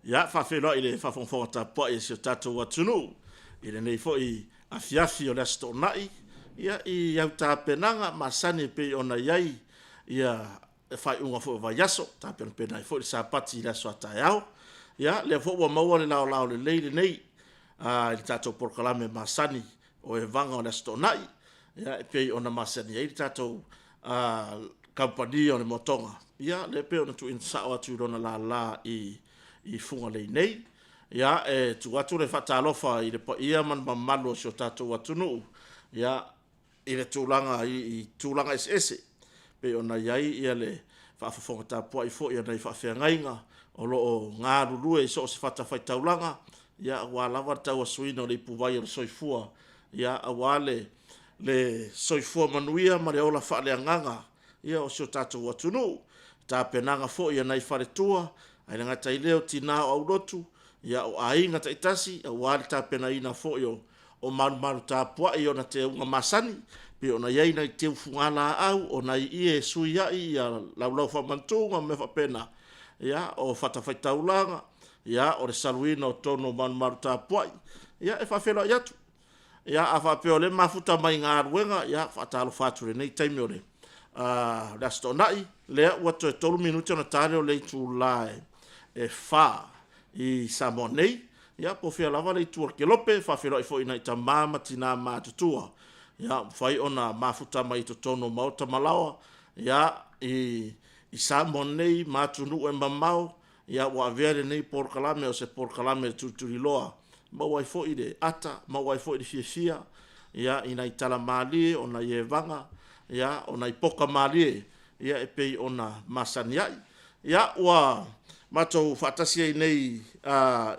Ia, faafeiloai i le faafogafoga tapuai a si o tatou atunuu i lenei foi afiafi o le Aso Toonai, ia, i au tapenaga masani e pei ona i ai ia faaiuga foi o vaiaso, tapenapena ai foi le Sapati i le aso a taeao. Ia, lea foi ua maua le laolao lelei lenei i le tatou polokalame masani o Evaga o le Aso Toonai, ia, e pei ona masani ai le tatou kamupani o le Motoga, ia, lea e pei ona tuuina sao atu i lona lala i Fugalei nei. Ia, e tuu atu le faatalofa i le paia ma le mamalu o si o tatou atunuu, ia, i le tulaga i tulaga eseese pei ona i ai ia le faafofoga tapuai foi a nai faafeagaiga o lo o galulue i so o se fatafaitaulaga, ia aua lava le tauasuina o le ipuvai o le soifua, ia aua le le soifua manuia ma le ola faaleagaga ia o si o tatou atunuu. Tapenaga foi a nai faletua, ae le gata i lea o tina o aulotu, ia o aiga taitasi aua le tapenaina foi o o malumalu tapuai i ona teuga masani, pei ona i ai nai teu fugalaau, o nai ie e sui ai ia laulau faamantu ma mea faapena, ia, o fatafaitaulaga, ia, o le saluina o totonu o malumalu tapuai. Ia, e faafeiloai atu. Ia, a faapea o lea e mafuta mai galuega, ia, faatalofa atu i lenei taimi o le Aso Toonai, lea ua toe 3 minute ona ta lea o le itula e 4 i Samoa nei, ia po o fea lava le itu o le kelope, e faafeiloai foi i nai tama ma tina matutua, ia ua mafai ona mafuta mai i totonu o maota ma laoa, ia, i Samoa nei ma atunuu e mamao, ia ua avea lenei polokalame o se polokalame tulituliloa, maua ai foi le ata, maua ai foi le fiafia, ia, i nai tala malie, o nai evaga, ia, o nai poka malie, ia e pei ona masani ai. Ia, ua matou faatasi ai nei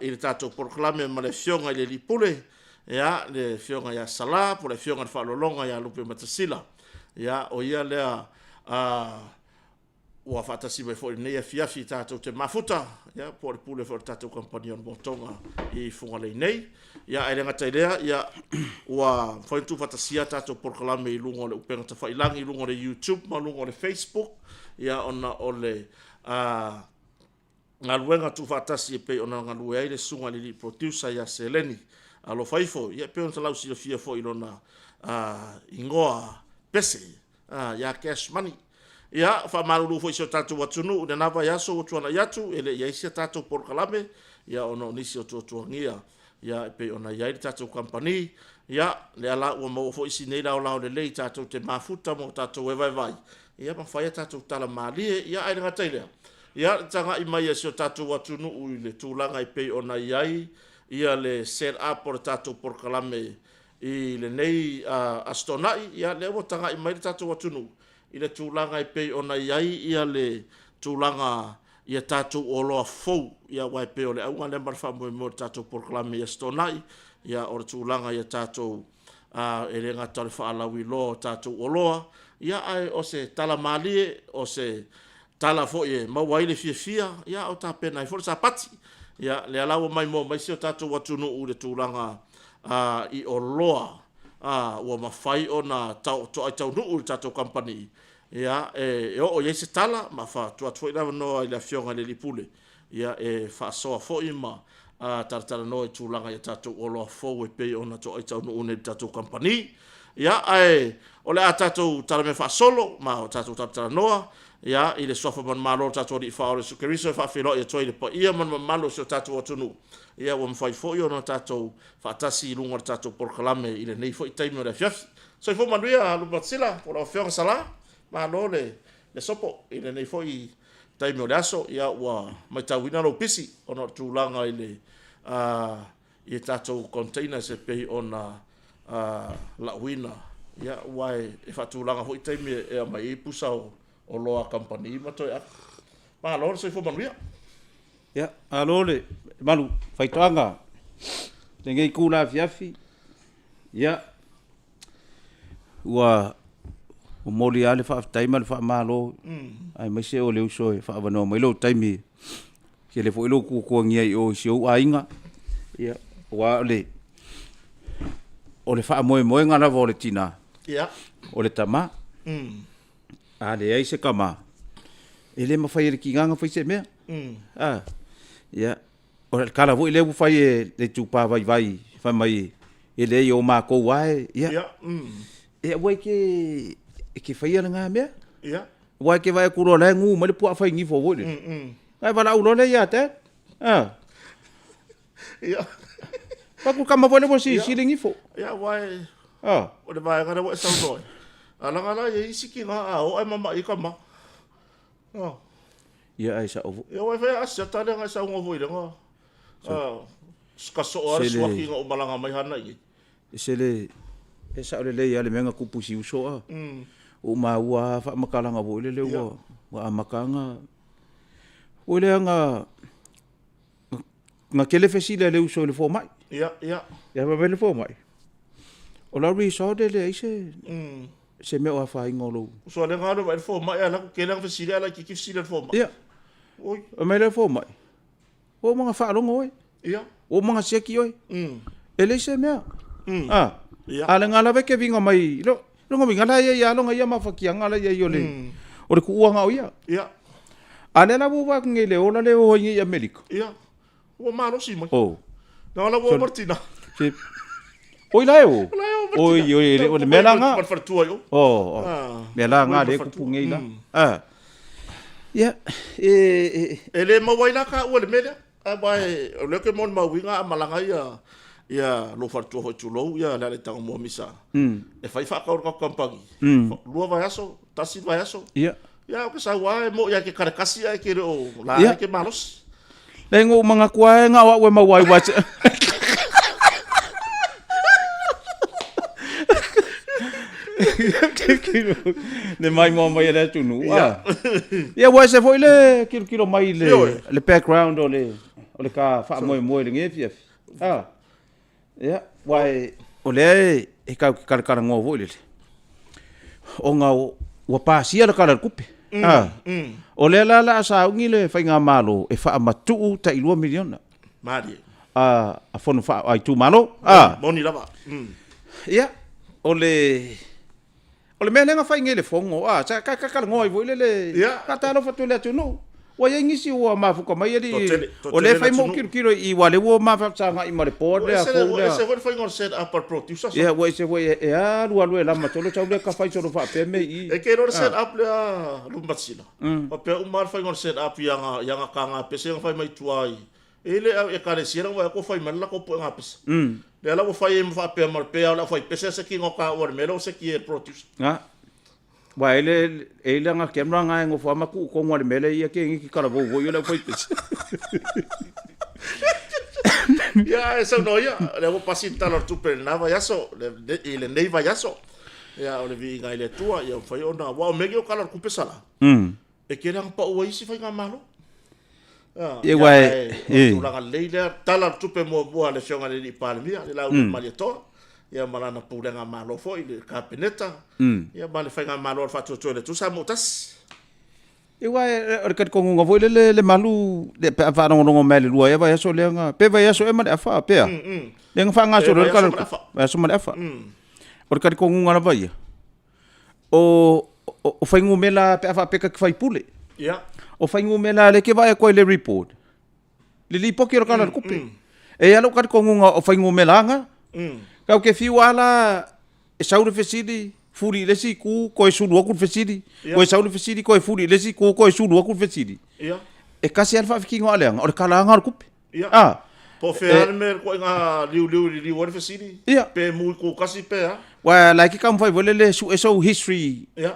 i le tatou polokalame ma le Afioga i le Alii Pule, ia, le Afioga ia Sala po o le Afioga i le Faaaloaloga ia Lupematasila. Ia, o ia lea ua faatasi mai foi i lenei afiafi tatou te mafuta, ia, po o le pule foi o le tatou kamupani o le Motoga i Fugalei nei. Ia, ae le gata i lea, ia, ua mafai ona tuufaatasia a tatou polokalame i luga o le upega tafailagi, i luga o le YouTube ma luga o le Facebook, ia, ona o le galuega tuufaatasi e pei ona galue ai le susuga i le alii producer ia Seleni Alofa ifo, ia, e pei ona lausilafia foi i lona igoa pese ia Cash Money. Ia, faamalulu foi i si o tatou atunuu i lena vaiaso ua tuanai atu, e le i i ai si a tatou polokalame, ia ona o nisi o tuatuagia, ia e pei ona i ai le tatou kamupani. Ia, lea la ua maua foi si nei laolao lelei tatou te mafuta ma o tatou vaevaevae, ia ma fai a tatou tala malie. Ia, ae le gata i lea, ia, le tagai mai a si o tatou atunuu i le tulaga e pei ona i ai ia le set up o le tatou polokalame i lenei Aso Toonai, ia lea ua tagai mai le tatou atunuu i le tulaga e pei ona i ai ia le tulaga i a tatou oloa fou, ia aua e pei o le auga lea ma le faamoemoe o le tatou polokalame i Aso Toonai, ia o le tulaga i a tatou e le gata o le faalauiloa o tatou oloa, ia ae o se tala malie, o se tala foi e maua ai le fiafia, ia a o tapena ai foi le Sapati. Ia, lea la ua maimoa mai si o tatou atunuu i le tulaga i oloa ua mafai ona toai taunuu i le tatou kamupani, ia, e oo i ai se tala ma tuu atu foi le avanoa i le Afioga i le Alii Pule, ia, e faasoa foi ma talatalanoa i tulaga i a tatou oloa fou e pei ona toai taunuu nei i le tatou kamupani. Ia, ae o le a tatou talamea faasolo ma o tatou talatalanoa, ia, i le suafa manumalo o le tatou Alii Faaola Iesu Keriso e faafeiloai atu ai i le paia ma le mamalu o si o tatou atunuu, ia ua mafai foi ona tatou faatasi i luga o le tatou polokalame i lenei foi taimi o le afiafi. Soifua manuia Lupematasila, po o lau Afioga Sala, malo le sopo i lenei foi taimi o le aso. Ia ua matauina lou pisi ona o le tulaga i le i tatou containers e pei ona lauina, ia aua e faatulaga foi taimi e aumai ai pusa o oloa a kamupani ma toe ave. Malo le soifua manuia. Ia, malo le malu faitoaga i lenei itula afiafi. Ia, ua momoli lava le faafetai ma le faamalo, aemaise o le uso e faaavanoa mai lou taimi, e tele foi lou tuatuagia i o i si ou aiga, aua o le faamoemoega lava o le tina, o le tama. A leai se tama, e le mafai e le tina ona fai se mea. Ia. O le tala foi lea ua fai e le Itupa Vaivai fai mai e leai o matou lava e, ia. Ia, mm. Ia aua e te, e te faia lena mea. Ia. Aua e te vaai atu loa o la e nu mai le puaa fai nifo foi lele. Ae valaau loa lea ia te. Ah. Ia. Fai atu le tama foi lea ua silisili nifo. Ia, aua e, Ah. o le vaega lea ua e saunoa ai. A leaga la e i ai isi tina a oo ae mamai ai tama. Ah. Ia ae sao foi. Ia aua e fai a siata lea na e saunoa foi i lena. Ah, ka soo lava le suaki na ou malaga mai hana i ai. E se le, e sao lelei lava le mea na tupu i si uso a. Ua ou maua lava faamatalaga foi lele ua amata ona, foi lea na, na tele fesili a le uso i le fomai. Ia, ia. Ia fai mai le fomai, o lau result e leai se, se mea o afaina o lou. Uso lea na alu e vaai le fomai ae alu atu tele ana fesili ae laitiiti fesili a le fomai. Ia. Oi. Fai mai le fomai, Ua uma ona faalogo oe. Ia. Ua uma ona siaki oe. E leai se mea. A. Ia. A o lena lava e te viga mai, lona uiga la e i ai lava lona ia mafatiaga la e i ai o le, o le tuuaga o ia. Ia. A o lea la ua ou vaai atu nei i le ola lea e o ai nei i Amerika. Ia. Ua malosi mai. Oh. Leaga la ua o ma le tina. Se... Oi la e o. La e o ma le tina. Oi, oi, o le mea la nga. Ma le faletua i o. Oh, oh. Mea la nga le kupu nei la. Ah. Ia, e, e... E le maua ai la taua i le mea lea. Aua e, o lea ou te molimauina a malaga ia, ia lou faletua foi tulou ia Lealaiitaga Misa. E fai faatau i le tatou kamupani. 2 vaiaso, 1 vaiaso. Ia. Ia, ou te sau lava e moi lava e te karekasi ae e te le o la e te malosi. Leai, na ou manatu lava na o au e maua ai aua le maimoa mai a le atunuu. Ia, ia ua ese foi le tilotilo mai i le background o le o le ka faamoemoe i lenei afiafi. Ah. Ia, aua o lea e tatou te talatalanoa foi lele, ona ua pasia le Tala o le Tupe. O lea la o le a sauni le Faigamalo e faamatuu tai $2 miliona. Malie. A fono a itumalo. Moni lava. Ia, o le O le mea lea na fai nei i le Fono, a, sa ta talanoa ai foi lele, Ia. faatalofa atu i le atunuu. Ua i ai nisi ua mafuta mai alii, Toatele, o lea toatele e fai le ma ou atunuu. tilotilo i i, aua o lea ua ma faafesagai ma le board Ua lea ese, fou ua lea. ese foi le faiga o le set up a le producers. Ia, ua ese foi, e alu alu e lama solo sau lea ka fai solo faapea mea i i. E te iloa le set up lea Lumatsila, faapea uma lava le faiga o le set up i ana, i ana taga pese na fai mai tua i, E le au ekalesia la ua fai mai le latou puega pese. Lea la ua fai ai ma faapea ma le pea o le aufaipese a se kino taua i le mea lea ua seki e le producer. Nga. Wa e le e le nga camera nga e ngofo ama ku konga le mele ia ke ngi ki kala vou voi o le aufaipese. Ia e saunoa ia, lea ua pasi le Tala o le Tupe i lena vaiaso, i lenei vaiaso. Ia o le viiga i le Atua, ia mafai ona, aua o mea nei o Tala o le Tupe sala. E tele lava pau ai isi faigamalo. Ia, aua e, e tulaga lelei lea tala o le tupe muamua a le Afioga i le Alii Palemia, le Laaulialemalietoa, ia ma lana pulega malo foi, le Kapeneta, ia ma le faigamalo a le Faatuatua i le Atua Samoa Tasi. Ia, aua o le talitonuga foi lele le malu le, pe a faalogologo mai i le lua ea vaiaso lea na, pe vaiaso ea ma le afa pea? Lea na faagasolo ai le tala o le tupe. Vaiaso ma le afa. O le talitonuga lava ia, o, o, o fuainumera pe a faapea ta te faipule. Ia. O fuainumera lea e te vaai atu ai i le report, le lipoti o le Tala o le Tupe. E i ai lou talitonuga o fuainumera na. Tatou te fiu lava la e sau le fesili, fuli i le isi itu, toe sulu atu le fesili, toe sau le fesili, toe fuli i le isi itu, toe sulu atu le fesili. Ia. E tasi lava le faafetinoaleaga, o le kalaga o le tupe. Ia. Ah. Po o fea lava le mea ituaiga liuliu i liliu ai le fesili. Ia. Pe mu i kukasi pe a. Ua la e ke taumafai foi lele e sue sou history. Ia.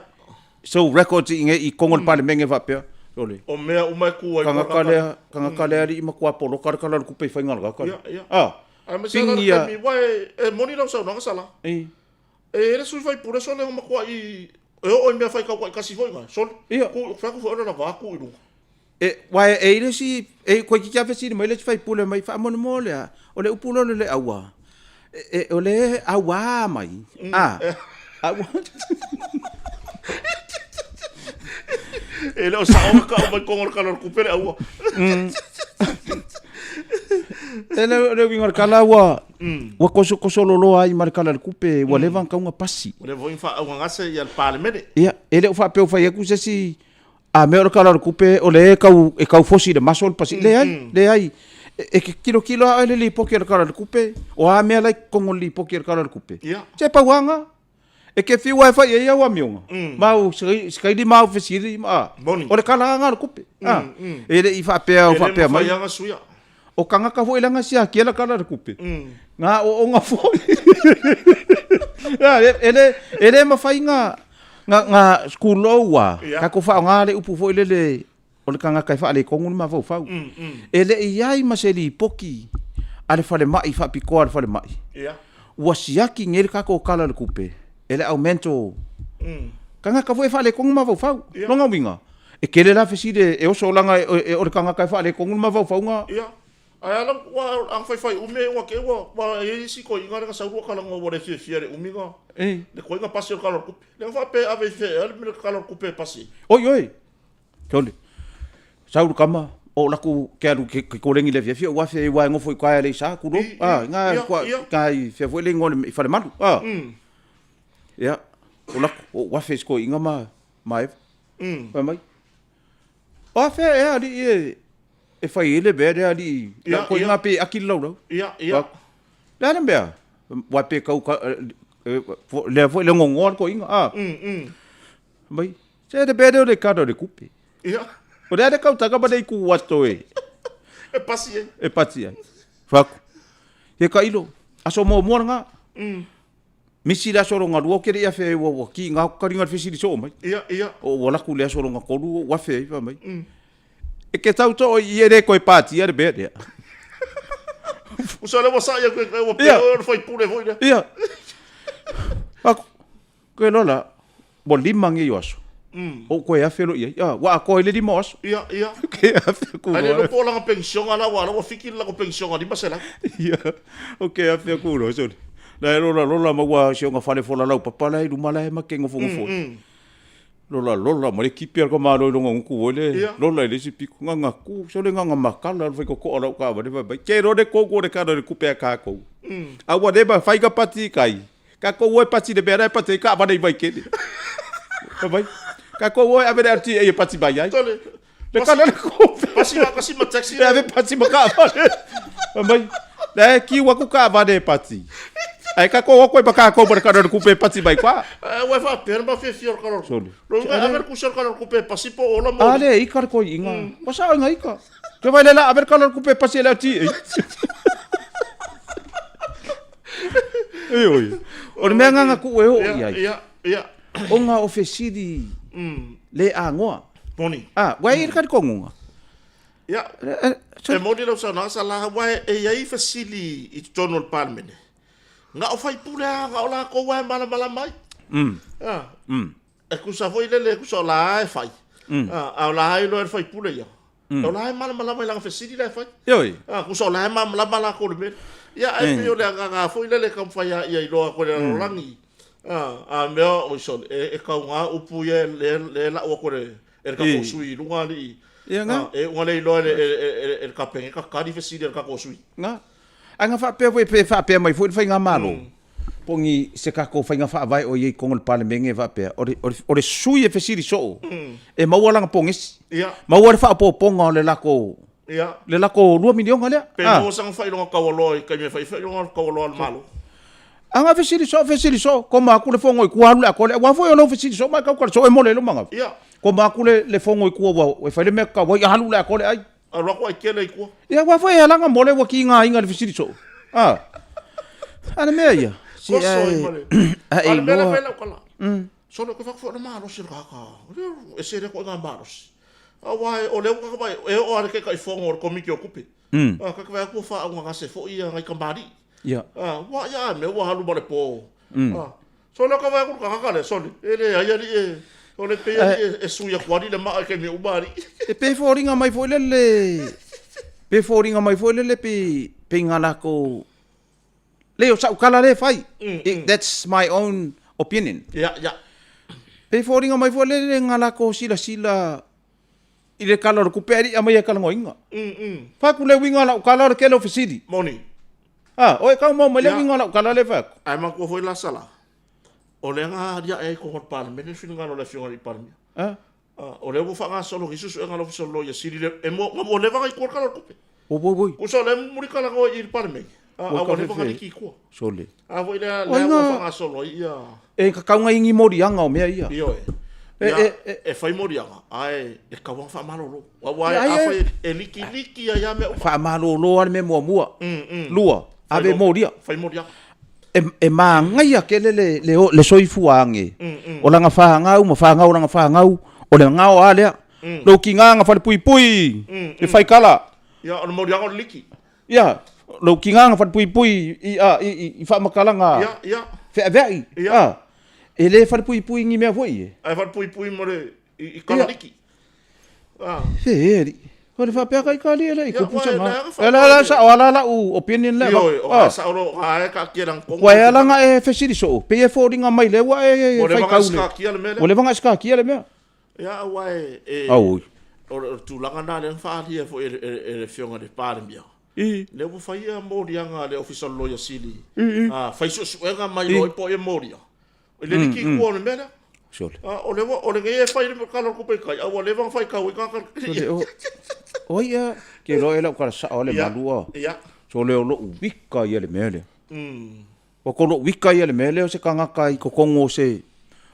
Sou records i i totonu o le Palemene faapea. Sole. O mea uma e ku ai Tagata lea, tagata lea alii matua poloka le tala o le tupe i faiga o le tagata lea. Ia, ia. Ah. Aemaise lava le taimi, aua e moni lau saunoaga Sala. E. E i ai le sui faipule sole ua matuai e oo i mea fai tautaitasi foi na, sole. Ia. Ku, fai atu foi ona lava ku i luga. E, aua e i ai le isi, e toeitiiti lava fesili mai le isi faipule mai, faamolemole lava, o le upu lea o le le aua, e, o le auā mai, a, a ua... E le o sao ona tau mai totonu o le Tala o le Tupe le aua. E le, o le uiga o le tala ua, ua tosotosololoa ai ma le Tala o le Tupe, ua leva ona tatau ona pasi. Ua leva foi ona faaauagase le Palemene. Ia, e le o faapea ua fai atu se isi a mea o le Tala o le Tupe o lea e tau, e tau fosi i le maso le pasi. Leai, leai. E ke tilotilo lava oe i le Lipoti a le Tala o le Tupe, o a mea la e i totonu o le Lipoti a le Tala o le Tupe? Se pau lava lena. E te fiu lava e fai i ai au amioga, ma au sikaili ma au fesili, a, o le tala lava lena o le tupe. A, e le i faapea o faapea mai. E le mafai lava ona suia. O tagata foi la na siakia le Tala o le Tupe, na aoaoga foi. E le, e le mafai na, na, na tulou lava, tatou faaaoga le upu foi lele o le tagata e faaletonu le mafaufau. E le i i ai ma se lipoti a le falemai faapitoa a le falemai ua siaki nei le tatou Tala o le Tupe e le au mental tagata foi e faaletonu le mafaufau. Lona uiga, e tele la fesili e oso leaga o le tagata e faaletonu le mafaufauga. Ae a la ua a faifai umi ai ua te ua ua i ai isi toeaiina lea na sau lua talanoa ua le fiafia i le umi na le toeaina pasi o le Tala o le Tupe. Lea na faapea e ave i fea ea le Tala o le Tupe e pasi ai. Oi oi! Sole, sau le tama, oo latou ke alu ke koleni i le afiafi, ou afe ai aua e nofo i uka i Aleisa, tulou, a, i na, i na i fea foi le igoa i Falemalu, a. Ia, o latou, ou afe i si toeaina ma, ma Eva. Fai mai, o a fea ea alii e, e fai ai le mea lea alii, lau toeaina pei e aki le laulau. Le a le mea? Aua pe tau, lea foi le gogoa le toeaina, a. Mai, se le mea lea o le tala o le tupe. Ia. O le a le kautaga ma le itu ato e. E pasi ai. E pasi ai. Fai atu. Ia tailo, aso muamua lena. Misi le aso lona lua ou te le i afe ai ua kiga atu taliga o le fesili soo mai. Ia, ia. O ua alu atu i le aso lona tolu ou afe ai fai mai. E ke tau too i i e le toe patia le mea lea. Usa lea ua sai atu e ua pea oe o le faipule foi lea. Ia. Fai atu, Koe loa la, ua lima nei o aso. Ou koe afe loa i ai. Ah, ua atoa ai le lima o aso. Ia, ia. Ke afe aku Ai le loa. po langa penisiona la ua la ua fiki le lako penisiona 500. Ia, o ke afe aku loa sole. La e lola lola ma ua si ona fale fola lau papa la i luma la e ma ke ngofo ngofo. Lola lola ma le kipi a le tamaloa i lona gutu foi le lola i le isi pito. Nganga ku, sole nganga makala le faitotoa o lau taavale fai mai, Ke loa le kogu o le tala o le tupe a tatou. A ua le mafai na pati i tai. Tatou o e pati i le mea la e pati ai taavale i Vaitele. Fai mai, tatou o e ave le LTA e pati mai ai. Le tala le kope. Pasi faatasi ma taxi. E ave pasi ma taavale. Fai mai, la e kiu atu taavale e pati. Ae tatou o atu ai ma tatou ma le tala o le tupe e pati mai kwa. Ua e faapea le mafiafia o le tala o le Sole. Lona ave le tusi o le tala o le tupe e pasi po o ola mo. A le ika le toeaina. Ua sao ina ika. Ke vai le la ave le tala o le tupe e pasi e le LTA. Ioe. O le mea lena na tuu e oo i ai. Ia, ia. Ona o fesili le agoa. Moni. A, ua i ai le talitonuga. Ia, e moni lau saunoaga Sala, aua e i ai fesili i totonu o le Palemene, na o faipule lava, na o latou lava e malamalama ai. E tusa foi lele, e tusa o la e fai, a o la e iloa e le faipule ia. O la e malamalama i lana fesili la e fai. Ioe. A, tusa o la e malamalama lakou i le mea lea. Ia, ae pei o le agaga foi lele e taumafai lava ia iloa atu e le lalolagi. A, a mea, oi sole, e tauga upu ia lea e lau atu e le tatou sui i luga alii. Ia, na. E iuga le iloa e le Kapeneta tali fesili a le tatou sui. Na. Ae na faapea foi, pe faapea mai foi le Faigamalo. Po o ni se tatou faiga faavae o i ai i totonu o le Palemene e faapea, o le, o le, o le sui e fesili soo, e maua lana pogesi, maua le faaopoopoga o le lako, le lako $2 miliona lea. Pe maua sana faailoga taualoa i taimi e fai ai faailoga taualoa a le Malo. A na fesili soo, fesili soo, koma atu le fono i tua alu le atoa lea, aua foi o lau fesili soo ma e tautala soo e mole i lou manava. Koma atu le, le fono i tua ua e fai le mea tatau ai, alu le atoa le ai. Alu atu ai tele i tua. Ia aua foi e alaga mole ua kigaina i le fesili soo. A. A le mea ia. Si Koso ai ma le. A e le mea le lau kala. Solo ke whakawhai na malosi le kaka. E se le koe ngā malosi. Aua e o lea ua kakawai, e o ale ke kai fongo o le komiti o kupe. A kakawai aku wha au ngā se fo ia ngai kamari. Ia. A, ua ia me ua halu ma le pō. A, Sole ka wai aku ka kaka le sole. E le ai ali e o le pe ali e sui aku ali le maa ke mi uma ali. E pe foliga mai foi lele pe foliga mai foi lele pe pe nga lako le o sau kala le fai. That's my own opinion. Ya ya. Pe foliga mai foi lele nga lako sila sila i le kala o le kupe ali a mai e kalagoinga. Fai atu le uiga o lau kala o le kele o fesili. Moni. A, o e kau mau mai le uiga o lau kala le fai atu. Ae matua foi la sala, o lea na aliae ai i totonu o le Palemene le finagalo o le Afioga i le Palemia. A. O lea ua faagasolo nei suesuega a le Ofisa o le Loia Sili, e mua, ua leva ona i tua le Tala o le Tupe. Oi, oi, oi. Kusa o lea muli kalagoa i le Palemene. A Oi, ua leva kafefe. liki i tua. Sole. A foi lea Oi, lea ua nga- faagasolo ai ia E kakauga i ni moliaga o mea ia. Ioe. E- Ia, e- e- e fai moliaga, ae e tau lava faamalolo. Aua Ia, a ai, fai e likiliki ai lava mea uma. Faamalolo lava le mea muamua. Lua, ave molia. Fai moliaga. E, e magaia tele le, le, le soifua age o lana fanau ma fanau o lana fanau, o le gao a lea. Lou tiga na falepuipui i faikala. Ia, o le moliaga o le liki. Ia, lou tiga na falepuipui i, a, i, i, i faamatalaga Ia, ia. feaveai. Ia. A, e le falepuipui ni mea foi e. Ae falepuipui mo le i, i kala liki. Ah. Fe e alii. O le faapea ka i ka alii e le i Ia, kupu ua se e ma. leaga E la la sa o ala lau opinion le. Ioe, o Ah. ka sao lo a e ka kia lang kongo. Ua e ala nga e fesili soo, pei e foliga mai lea ua e Ua leva fai nga kau le. skakia le mea lea. Ua leva nga e skakia le mea. Ia, aua e, e, Au. o le tulaga na lea na faaalia foi e le, e, e le afioga i le Palemia. I. Lea ua fai ia moliaga a le Ofisa o le Loia Sili. I, i. Ah, fai suesuega mai loa i po o ia molia. I le liki i tua o le mea lea. Sole. Ah, o le ua, o lenei e fai le kala o le kupe i kai, a ua leva ona faitau ai tagata. Sole, o, o ia, ke loa e lau kala sao le Ia, malu a. ia. Sole o lou wika ia le mea lea. Ua ko lou wika ia le mea lea o se tagata i totonu o se,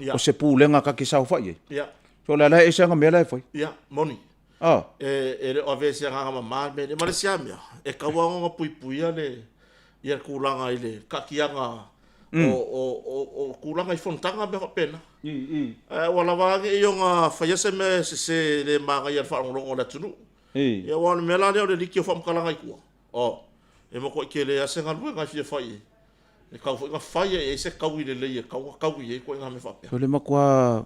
Ia. o se pulega ta te saofai ai. Ia. Sole a la e ese ana mea la e fai. Ia, moni. Ah. E, e le o avea i se agaga mamā le mea lea. Ma le isi lava mea, e tau lava ona puipuia le, ia le tulaga i le taakiaga o, o, o, o tulaga i fonotaga ma mea faapena. I, i. Ae ua lava a nei ona faia se mea e sese e le manaia i le faalogologo a le atunuu. I. Ia aua o le mea la lea o le liki o faamatalaga i tua, oh, e matuai tele lava se galuega e fia fai i ai. E tatau foi ona fai e i ai se taui lelei e tatau ona taui ai ituaiga mea faapea. O le matua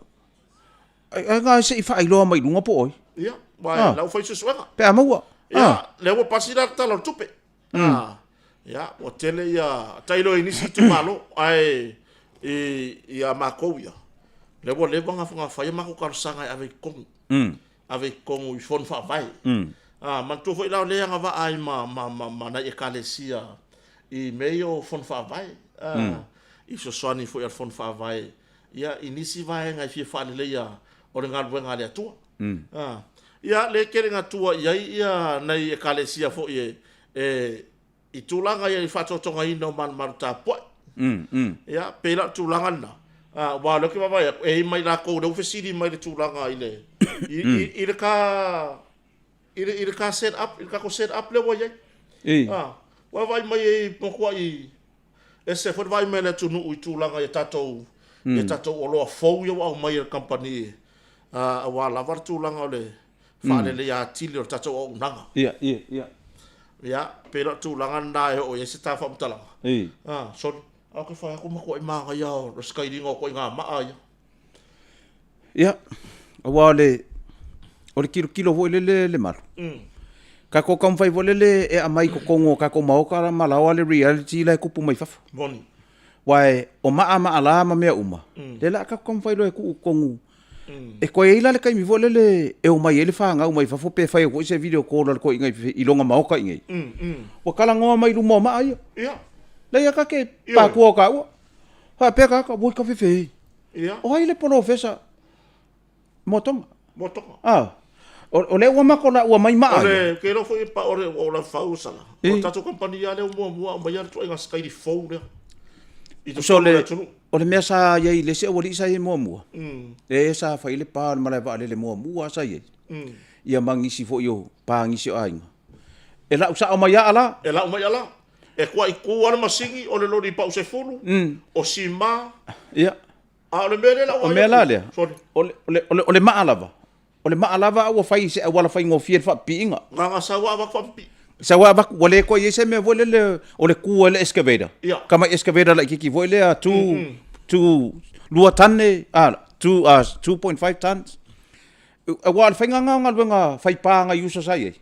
ai ga se i faailoa mai luga po o ai. Ia, aua e lau fai suesuega. Pe a maua. Ia, lea ua pasi la le Tala o le Tupe. Ia, ua tele ia tailo i nisi itumalo, ae i, i a makou ia, lea ua leva ona fai a matou talosaga e ave i totonu. Ave i totonu i fono faavae. A, manatua foi la o lea e agavaa ai ma, ma, ma, ma nai ekalesia i mea ia o fono faavae. A, i fesoasoani foi a le fono faavae ia, i nisi vaega e fia faaleleia o le galuega a le Atua. A, ia, lea e tele na tua i ai ia nai ekalesia foi e, e i tulaga ia i faatoatogaina o malumalu tapuai. Ia, pei la o le tulaga lena, aua o lea ou te vaavaai atu, e i ai ma i latou o lea ua fesili mai i le tulaga i le, i, i, i le ta, i le, i le ta set up, i le tatou set up lea ua i ai. I. Ua vaai mai ai matuai ese foi le vaai mai a le atunuu i tulaga i a tatou, i a tatou oloa fou ia ua aumai e le kamupani, aua lava le tulaga o le faaleleia atili o le tatou auaunaga. Ia, ia, ia. Ia, pei la o le tulaga lena e oo i ai se ta faamatalaga. I. Sorry, a ou te fai atu matuai manaia o le sikailiga o ituaiga maa ia. Ia, aua o le, o le tilotilo foi lele le malu. Tatou taumafai foi lele e aumai i totonu o tatou maota ma laoa le reality la e tupu mai fafo. Moni. Aua o maa ma ala ma mea uma, lea o le a tatou taumafai loa e tuu i totonu. E toe i ai la le taimi foi lele e omai ai le fanau mai fafo pe fai ai foi se video call a le toeaina i lona maota i inei. Ua talanoa mai i luma o maa ia. Ia. Leai a ta te patua o taua. Faapea tagata, oi kafefe e. Ia. O ai le polofesa? Motoga. Motoga. Ah. O, o lea ua mako la ua mai maa. O le, ke iloa foi pa o le o la fau sala. O le tatou kamupani lea ua muamua aumaia le ituaiga sikaili fou lea. I So totonu o le le, atunuu. o le mea sa i ai i le isi aualii sa i ai muamua, lea sa fai le pa o le malae vaalele muamua lava sa i ai, ia ma nisi foi o pa nisi o aiga. E lau sao mai aa la. E lau mai ala. E kuai ku lava le masini, o le loli pau sefulu, o sima. Ia. A o le mea lea la ua O mea la lea, Sorry. o le, o le, o le, o le maa lava. O le maa lava a ua fai i se auala faigofie le faapipiiga. Gaga sau a avatu faapipii. Sau a avatu, ua le toe i ai se mea foi lele o le ku ai le excavator. Ia. Tamai excavator laitiiti foi lea, two, two, lua tane, a, two, 2.5 tons. Aua o le faiga lena o galuega fai pa a nai uso sa i ai.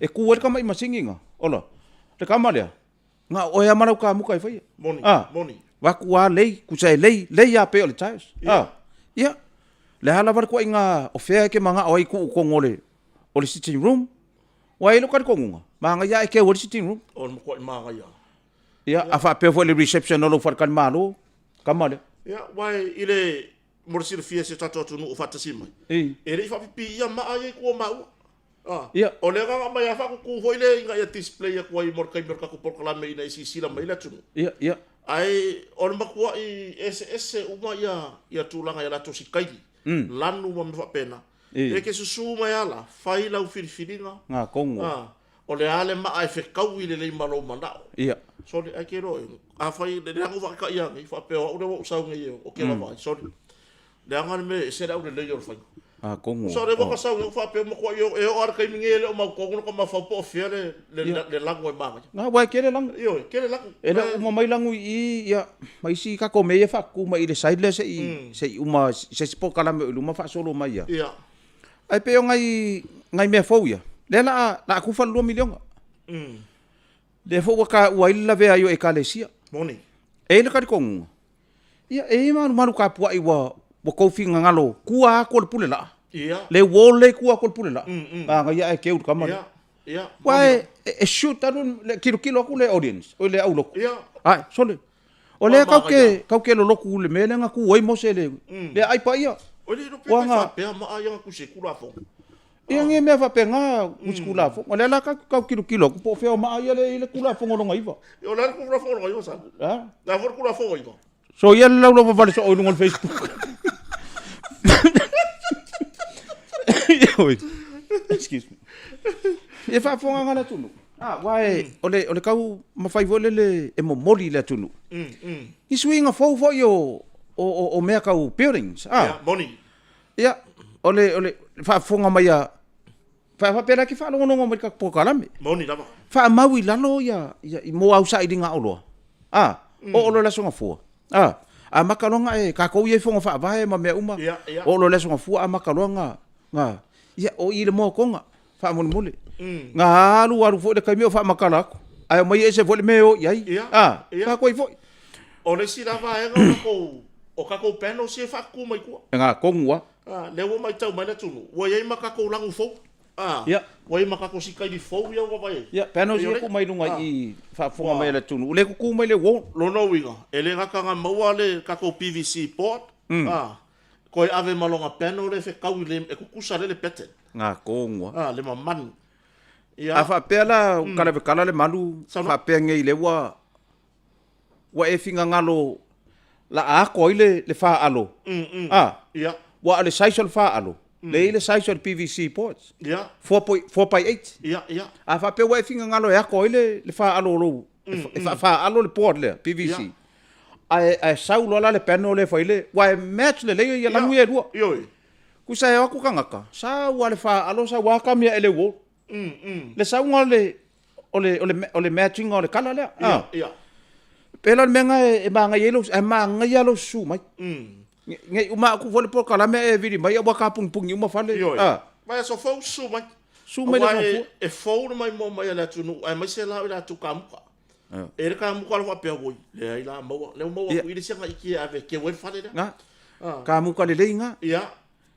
E ku ai le tamai masini na, ola, le tama lea, Na o oe lava ma lau kamuka e faia. Moni, Ah. moni. Vaku a lei, kusa e lei, lei a pei o le tiles. Ia. Ah. Ia. Le a lava le tuaiga o fea e ke mangao ai kuu tonu o le, o le sitting room. Ua i ai lou talitonuga, manaia a e keu ai le sitting room. O le matuai manaia. Ia, a faapea foi le reception o lou faletalimalo, kama lea. Ia, aua i le, mo le silafia e si o tatou atunuu o faatasi mai, I. e le i faapipiia maa ia i tua o maua. Ia. O le agaga mai a faakuku foi lea ina ia display atu ai mo le taimi o le tatou polokalame ina ia silasila mai le atunuu. Ia, ia. Ae o le matuai eseese uma ia ia tulaga i a latou sitaili, lanu ma mea faapena. E te susu mai lava la, fai lau filifiliga. Gatogo. A, o le a le maa e fetaui lelei ma lou manao. Ia. Sole, ae te iloa, afai, leaga ua faataitaia nei, faapea o au lea ua ou sau nei ou te vaavaai, sole, leaga le mea e ese le aulelei o le faiga. Atonu. Sole, ua ta sau nei ou faapea, ua matuai e oo lava i le taimi nei e le o mautonu lota mafaufau po o fea le lago e manaia. Na, aua e tele lago. Ioe, tele lago. E le o uma mai lago i i, ia, ma isi tatou mea ia faatutu mai i le side lea se i, se i uma se isi polokalame o i luma faasolo mai ia. Ia. Ae pei o nai, nai mea fou ia, lea la a, la a tufa le $2 miliona. Lea foi ua taua ai le lavea ai o Ekalesia. Moni. E i ai le talitonuga, ia e i ai malumalu tapuai ua ua tou finagalo tua atu o le pule laa. Ia. Le wall lea i tua atu o le pule laa. Manaia ae keu i le tama lea. Ia. Ia. Aua e, e shoot alu le tilotilo atu le audience, oi le aulotu. Ia. Ae, sole. O lea kau ke, kau ke lolotu i le mea lea na tu ai Mose le, le aai paia. Oi le iloa pe Ua na- faapea maa ia na tusi ai Tulafono. Ia nge mea faapena usi Tulafono. O lea la kau tilotilo atu po o fea o maa ia le i le Tulafono lona iva. O le a le Tulafono lona iva sa? A? Le a foi le Tulafono iva? So ia le laulau vavale soo i luga o le Facebook. Oi. Excuse me. Ia faafofoga le atunuu. Ah, aua e, o le, o le tau mafai foi lele e momoli i le atunuu. Ni suiga fou foi o, o, o, o mea tau buildings. Ah. Ia, moni. Ia, o le, o le faafofoga mai a, faapea la e te faalogologo mai i le tatou polokalame. Moni lava. Faamau i lalo ia, ia mo au sailiga oloa. Ah, oo loa i le Aso Gafua. Ah, amata loa ona e, tatou ia i Fono Faavae ma mea uma. Ia, ia. Oo loa i le Aso Gafua amata loa ona, ona, ia, o i le Moakoga, faamolemole. Na alu alu foi le taimi o faamatala atu, ae omai ese foi le mea e o i ai. Ia, Ah, ia. tatou ai foi. O le isi la vaega o tatou, o tatou panels ia e faatutu mai tua. E gatonu lava. Ah, lea ua matau mai le atunuu, ua i ai ma tatou lagu fou. Ah, Ia. ua i ai ma tatou sikaili fou ia ua vaai ai. Ia, panels ia tuu mai luga i i, faafofoga mai a le atunuu, lea e tutu mai le wall. Lona uiga, e le gata na maua le tatou PVC board, ah, toe ave ma lona panel lea e fetau i le, e tutusa lea le pattern. Gatonu lava. Ah, le mamanu. Ia. A faapea la, ua kalavekala le malu, faapea nei lea ua ua e finagalo la a ako ai le, le faalo. A, Ia. ua o le size o le faalo, le i le size o le PVC boards. Ia. 4 by 8. Ia, ia. A faapea ua e finagalo e ako ai le, le faalo o lou, e faafaalo le board lea, PVC. Ia. Ae, ae sau loa la le panel lea e fai le, ua e match lelei ia lanu ia e lua. Ioe. Tusa e o atu tagata, sau lava le faalo, sau lava kami ae le wall. Le sauga o le, o le, o le, o le matching o le kala lea. Ia, ia. Pei la o le mea lena e manaia ai lou, ae manaia lou susu mai. Ne i uma atu foi le polokalame ae e vili mai ae ua tapugipugī uma fale. Ioe. Ah. Vai aso fou susu mai. Susu mai le Aua fua. e fou le maimoa mai a le atunuu aemaise la o i latou kamuka. E i le kamuka la faapea, oi, leai la maua, lea ua maua atu i le isi aga iki e ave e keu ai le fale lea. Nga. Kamuka lelei nga. Ia.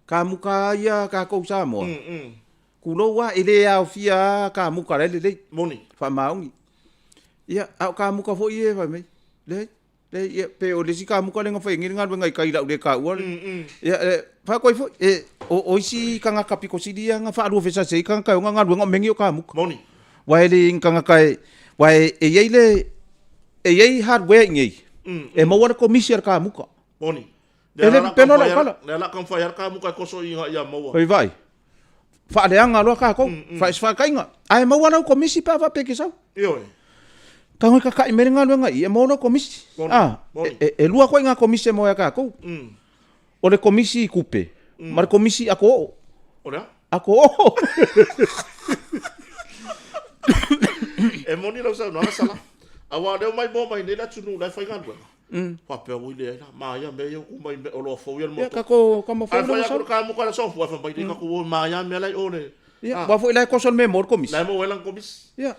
Kamuka ia tatou Samoa. Kulou a, e le aofia a kamuka la e lelei. Moni. Faamaoni. Ia, a o kamuka foi ia e fai mai, leai, leai, ia, pe o le isi kamuka lea na fai ai nei le galuega i tai i lau le taua le. Ia, e, faatoai foi, e, o, o isi tagata pito sili ia na faaluafesasi ai tagata e ona galuega o mea nei o kamuka. Moni. Aua e le i ai ni tagata e, aua e, e i ai le, e i ai hardware i inei, e maua le komisi a le kamuka. Moni. E le pepelo lau tala. Lea la taumafai lava le kamuka e koso ina ia maua. Fai vaai, faaleaga loa tatou, faisifakaiga, ae maua lau komisi pe a faapea e te sau. Ioe. Tago e kakaʻi mai le galuega i i e maua lau komisi. Moni, moni. E lua koe i ngā komisi e maua iā tatou. O le komisi i kupe, ma le komisi i ako oo. O le a? Ako oo. E moni lau saunoaga Sala. Aua o lea ua maimoa mai nei le atunuu la e faigaluega. Faapea, ui leai la, maia mea ia ua tu mai oloa fou ia le Ia, moto. tatou tama fou Ae fai lea ua atu sau. le kamuka i le aso fua, fai mai, tatou o maia mea la i o le... Ia, aua foi la e koso le mea e maua le komisi. La e maua ai lana komisi. Ia,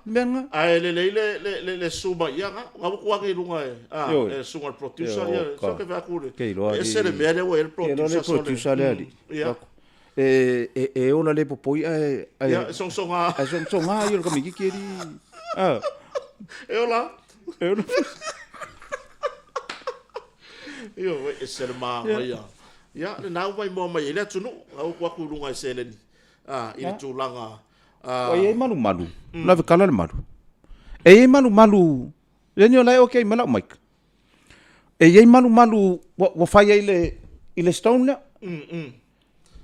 le mea lena. Ae lelei le, le, le, le susu mai ia, na, na ua tu ane i luga e, a, Ioe. e susuga i le producer, Ia, ia, oka. so ke fai atu le, Ke iloa e ese le mea lea ua i ai le Ke iloa le producer, sole. producer lea alii. Ia. E, e, e ola le popoi ae, ae, Ia, e sogasoga. ae sogasoga ia o le kamikiki alii. A. E ola. E ola. Ioe, e ese le manaia. Ia, lena ua maimoa mai ai le atunuu, na ua tu atu i luga e seleni. i le tulaga. Ua i ai malumalu, lave kala le malu. E i ai malumalu, le ni o la e okay mai lau mic. E i ai malumalu ua, ua fai ai le, i le stone lea.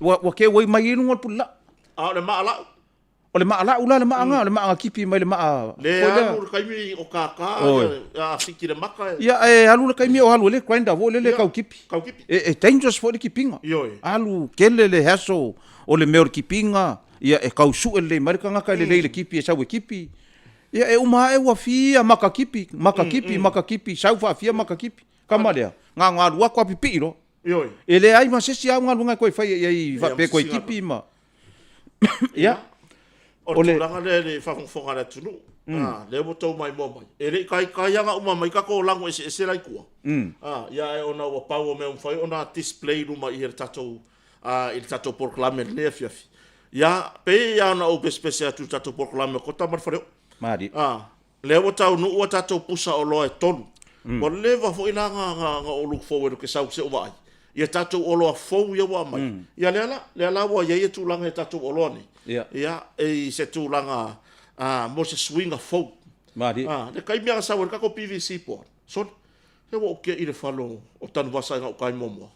Ua keu ai mai i luga o le pulilaa. A o le maa lau. O le maa lau la le maa nga, o le maa na kipi mai le maa. Le alu le taimi o kaka ia fiki le maka. Ia e alu le taimi o alu e le grinder foi lele tau kipi. Tau kipi. E dangerous foi le kipiga. Ioe. Alu tele le hassle o le mea o le kipiga, ia e tau sue lelei mai le tagata e lelei le kipi e sau e kipi. Ia e uma ae ua fia maka kipi, maka kipi, maka kipi, sau faafia maka kipi. Kama lea, na ona alu atu lava pipii loa. Ioe. E leai ma se isi au galuega e toe faia i ai faapea e toe tipi ma... Ia. O le tulaga lea i le faafogafoga a le atunuu, lea ua outou maimoa mai, e le i taitai lava ona uma mai tatou lago eseese la i tua, ia ae ona ua pau o mea ua mafai ona display i luma i le tatou, i le tatou polokalame i lenei afiafi. Ia, pei lava ona ou pesepese atu i le tatou polokalame o Kota ma le Faleoo. Malie. Lea ua taunuu a tatou pusa oloa e tolu. Ua leva foi la na ou look forward ou te sau se i ou vaai i a tatou oloa fou ia ua aumai. Ia lea la, lea la ua i ai tulaga i a tatou oloa nei. Ia, i se tulaga mo se suiga fou. Malie. Le taimi lava na sau ai le tatou PVC board, sole, se ua ou te'i i le fale o Tanuvasa i gauta i Moamoa.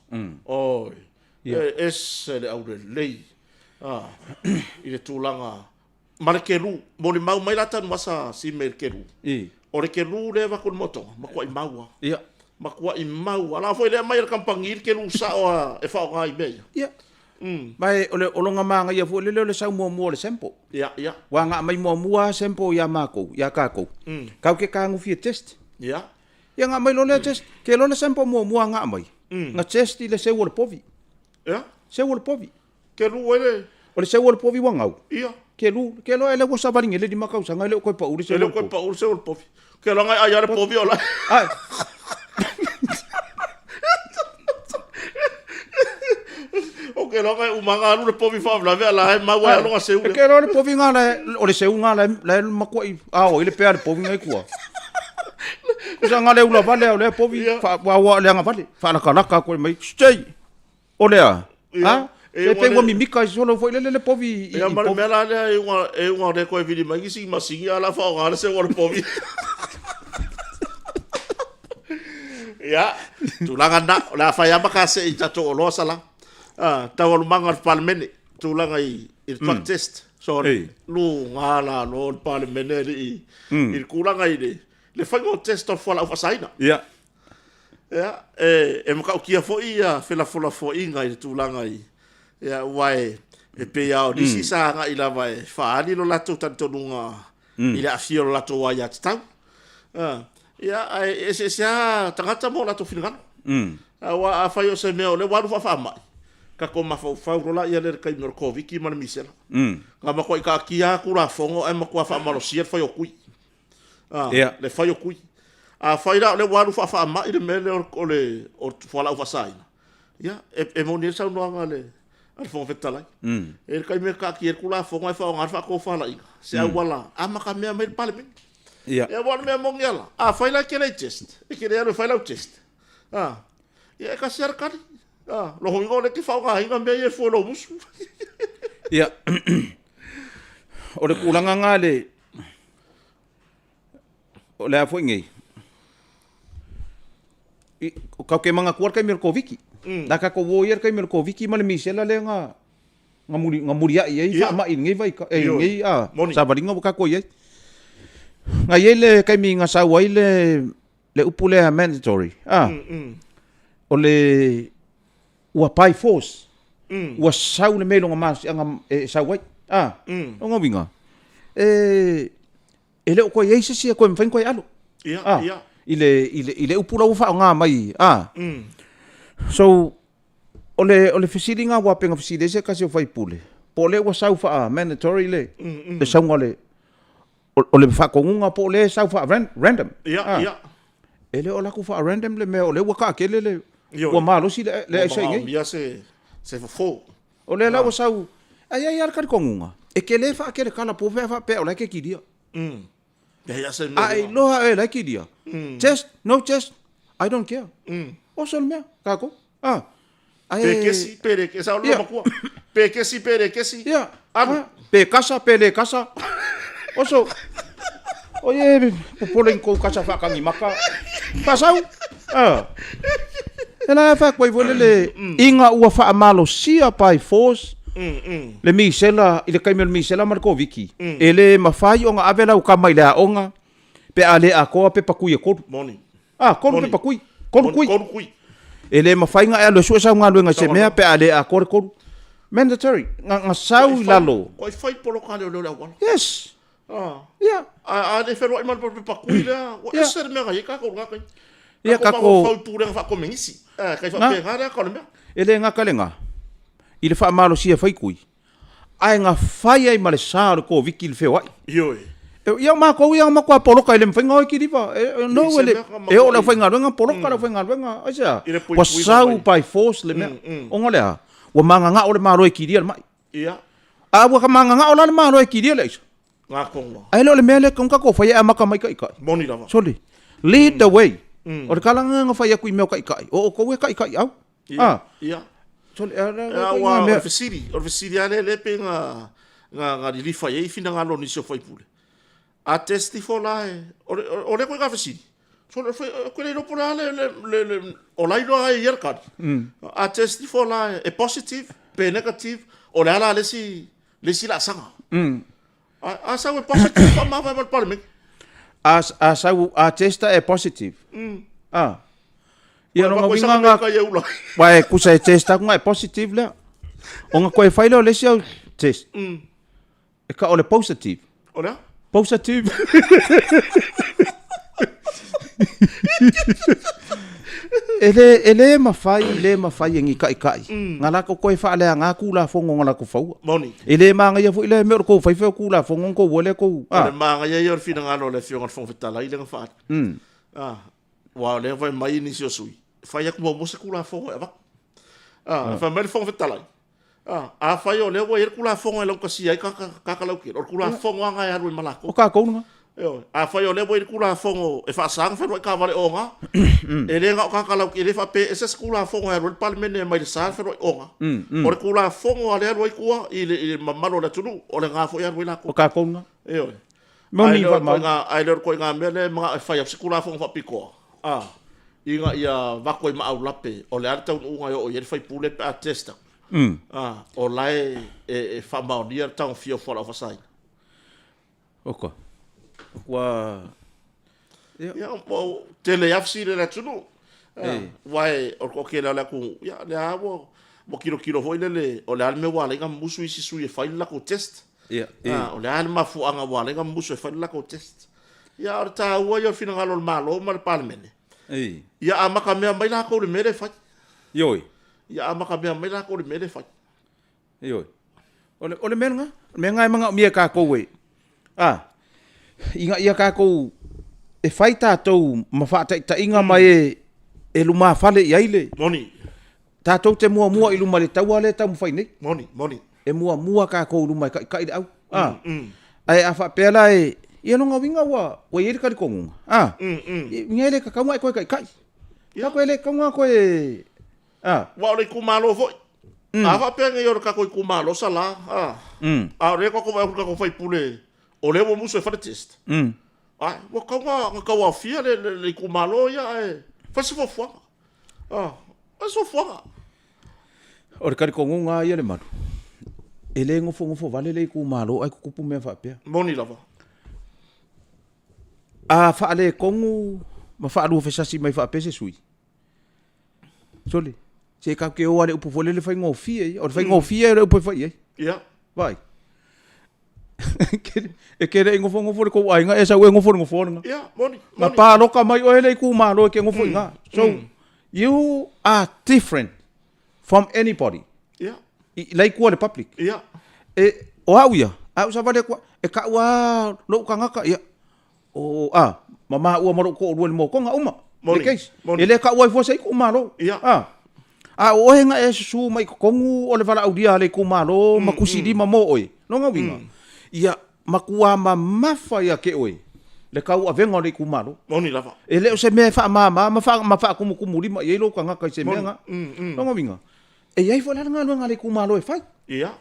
Oi, e ese le aulelei i le tulaga Ma le kelu, molimau mai la Tanuvasa Sime i le kelu. I. O le kelu lea e avatu i le motoga, matuai mau lava. Ia. Matuai mau lava. La foi lea aumai e le kamupani le kelu sao lava e faaaoga i mea ia. Ia. Ma e, o le lona manaia foi lele o le sau muamua o le sample. Ia, ia. Ua na aumai muamua lava sample ia matou, ia tatou. Tatou te tagofi e test. Ia. Ia na aumai loa lea test. Ke iloa le sample muamua na aumai, na test i le seu o le povi. Ia. Seu o le povi. Kelu ai le. O le seu o le povi ua gau. Ia. Kelu, ke loa ele ua savali nei le 5 tausaga e le o toe pau le seu o le povi. E le o toe pau le seu o le povi. Ke loa ngai ai le povi o la. Ai. O ke loa ngai umanga alu le povi faalavelave a la e mau ai aloga seu. E ke loa le povi nga la o le seu nga la la makuai ao i le pea le povi ngai kua. Kusa nga le ula vale o le povi fa wa le anga vale. Fa la kalaka ko mai. Stay. O le a? Ha? E pei ua mimika ai solo foi lele le povi i. Ia ma le mea la lea e uga e uga le koe vili mai nisi masini a la faaaoga le seu o le povi. Ia, tulaga na, o le a fai lava ma kasee i tatou oloa sala. Ah, taualumaga o le Palemene, tulaga i i le drug test. So, luga la lo le Palemene alii i le tulaga i le le faiga o test o le fualaau faasaina. Ia. Ia, e, e matautia foi ia felafolafoaiga i le tulaga i, ia, aua e, e pei lava o nisi sa agai lava e faaali lo latou talitonuga i le aafia o lo latou aiatatau. Ah, ia, ae eseese lava tagata ma o latou finagalo. Aua afai o se mea o lea ua alu faafaamai, tatou mafaufau loa laia lea i le taimi o le Koviti ma le misela. Na matuai taatia lava Tulafono ae matua faamalosia le fai o tui. Ah, yeah. Le fai o tui. Afai la o lea ua alu faafaamai le mea lea o le o fualaau faasaina, ia, e, e moni ai le saunoaga a le, a le Fofoga Fetalai. E le taimi e taatia ai le Tulafono ae faaaoga le faatofalaiga, se auala amatamea mai le Palemene. Yeah. Ia, aua o le mea moni lava la, afai la e te le i test, e te le alu e fai lau test, ah, ia e tasi lava le tali. Ah, lona uiga o lea e te faaaogaina mea ia e fua i lou musu. Ia, o le tulaga lena le, O le a foi nei, i, kau ke manatua le taimi o le Koviti. Na tatou o ia le taimi o le Koviti ma le misela lea na, na, muli, na muliai ai Ia. faamai i lenei vaita, e, Ioe. lenei a, Moni. savaliga ua tatou i ai. Na i ai le taimi na sau ai le, le upu lea mandatory, a, o le, ua by force, ua sau le mea i lona malosiaga e sau ai. A, o lona uiga, e, e le o toe i ai se isi e toe mafai ona toe alo. Ia, A, ia. i le, i le, i le upu la ua faaaoga mai, a. So, o le, o le fesili lena aua pei ona fesili ai se tasi o sui usufono, po o lea ua sau faa-mandatory le, le sauga o le, o le faatonuga po o lea e sau faa-random. Ia, Ah. ia. E le o latou faa-random le mea o lea ua taatele le, Ioe. ua malosi le, le Ua aisa i nei. manaomia se, se fofo. O lea la ua sau, ae i ai lava le talitonuga, e te le faatele kala po o fea faapea o la e te kilia. Leai lava se mea. A e iloa oe o la e kilia, test, no test, I don't care. Oso le mea, tatou. Ah. Ae... Pe kesi, pe le kesi, sao le Ia. matua. Pe kesi pe le kesi. Ia. Alu. Pe kasa pe le kasa. Oso. O ie popole i kou kasa faakagimaka. Faasau. Ah. E la fa koe foi lele inga ua faamalosia by force le misela i le taimi o le misela ma le Koviti. E le mafai ona ave lau tama i le aoga pe a le atoa pepa kui e tolu. Moni. Ah, tolu pepa kui. Tolu kui. Tolu kui. E le mafai ona e alu e sue sau galuega i se mea pe a le atoa le tolu. Mandatory. Na, na sau i lalo. Ko i fai poloka le o le auala. Yes. Ah. Ia. A le feloai ma le pepa kui lea, ua ese le mea na i ai kākou i lena taimi. Ia, Kākou kākou- mafaufau i pulega faakomenisi. Ah, kai faapena lea ka o le mea. E le gata lena, i le faamalosia e fai kui, ae na fai ai ma le sa o le Koviti i le feoai. Ioe. Ia o makou ia na matua poloka e le mafai ona o e kiliva. E, no, I se e le, mea ka e oo le matuai. aufaigaluega, poloka le aufaigaluega. Aisea? I le Ua puipuiga sau mai. by force le mea. Ona o le a? Ua magagao le Malo e kilia le mai. Ia. A ua ka magagao la le Malo e kilia le aisa. Ngā konga. Ae le o le mea lea kauna tatou faia e amata mai taitai. Moni lava. Sole. Lead the way. O le kalagaga na fai atu i mea o taitai. O outou e taitai au. Ia. Ah. Ia. Sole, a, la, Ia, la, ua, la, o mea. le fesili, o le fesili lava lea, lea pei na, na, na lilifa i ai finagalo o nisi o faipule. A test ifo la e, o le, o lea koe ka fesili. Sole, fai, koe le iloa po o le a le, le, le, le, o la iloa ai ia le kali. A test ifo la e, e positive pe negative, o le a la le isi, le isi laasaga. A, a sau e positive, faamavae ma le Palemene. A, a sau, a testa e positive. Ah. Ia lona Koe uiga sanga nga, mea kai e ula. Wa e kusa e test aku nga e positive lea. Ona koe fai lea o le isi au test. E ka o le positive. O le a? Positive. E le, e le mafai, e le mafai e ni taitai. Nga latou toe faaleaga Tulafono na latou faua. Moni. E le manaia foi lea mea o le tou fai fai o Tulafono ona tou ua lea tou, O le manaia ia o le finagalo o le Afioga i le Fofoga Fetalai lea na faaali. Ah, aua o lea na fai mai nisi o sui usufono, fai atu muamua se Tulafono e avatu. Ah, fai mai le Fofoga Fetalai, Ah, afai o lea ua i ai le Tulafono e lautasia ai tagata lautele, o le Tulafono lava lena e alu ai ma latou. O tatou lena. Ioe. Afai o lea ua i ai le Tulafono e faasa ona fealuai taavale oga, e le na o tagata lautele, e le faapea e ese se Tulafono e alu ai le Palemene e aumai le sa le fealuai oga. O le Tulafono a lea e alu ai tua i le mamalu o le atunuu, o lena foi e alu ai latou. O tatou lena. Ioe. Moni faamau. Ae le o le ituaiga mea lea e manao e fai atu se Tulafono faapitoa, a, ina ia avatu ai ma aulape, o le a le taunuuga e oo i ai le faipule pe a test atu, a, o la e, e faamaonia le tagofia o fualaau faasaina. Oka. Ua... Ia, ua tele lava fesili a le atunuu. Aua o le toatele o le atunuu, ia, o lea lava ua, ua tilotilo foi lele, o le a le mea ua ala ai ona musu isi sui e fai le latou test. Ia, o le a le mafuaaga ua ala ai ona musu e fai le latou test. Ia, a o le taua ia o le finagalo o le Malo ma le Palemene, ia amatamea mai latou i le mea lea e fai. Ioe. Ia amatamea mai latou i le mea lea e fai. Ioe. O le, o le mea lena, o le mea lena e manaomia e tatou e, a, ina ia tatou, e fai tatou ma faataitaiga ma e, e lumafale i ai le. Moni. Tatou te muamua i luma i le taua lea e taumafai nei. Moni, moni. E muamua tatou i luma e taitai le au. A, ae a faapea la e, ia lona uiga ua, ua i ai le talitonuga, a, ia e le tatau ona e toe taitai. Ia e le tatau ona toe, a. Aua o le itumalo foi. A faapea nei o le tatou itumalo sa la, a, a o lea tatou vaai atu i le tatou faipule o lea ua musu e fai le test. Ae, ua tatau ona tauaofia le itumalo ia ae fai se fuafuaga. A, fai se fuafuaga. O le talitonuga lava ia Lemalu, e le nofonofo vale le itumalo ae tutupu mea faapea. Moni lava. A faaletonu ma faaluafesasi mai faapea se sui, sole, se tatou te o lava i le upu foi lele faigofie ia. O le faigofie o le upu e fai i ai. Ia. Vaai. E te le i nofonofo le tou aiga, e sau e nofo i le nofoa lena. Ia, moni, moni. Na paloka mai oe le itumalo e te nofo i ina. So, you are different from anybody. Ia. I la i tua le public. Ia. E, o au ia, a ou savali atu, e kau lava lou tagata, ia, o, a, ma maua ma lou toalua i le motoga, uma. Moni, Le case. moni. E le kau ai fua se itumalo. Ia. A, a o oe na e susu mai totonu o le valaaulia a le itumalo ma tusilima mo oe. Lona uiga, ia matua mamafa ia te oe le tauavega o le itumalo. Moni lava. E le o se mea e faamama ma ma faakumukumulima i ai lou tagata i se mea na. Lona uiga, e i ai foi la le galuega a le itumalo e fai. Ia.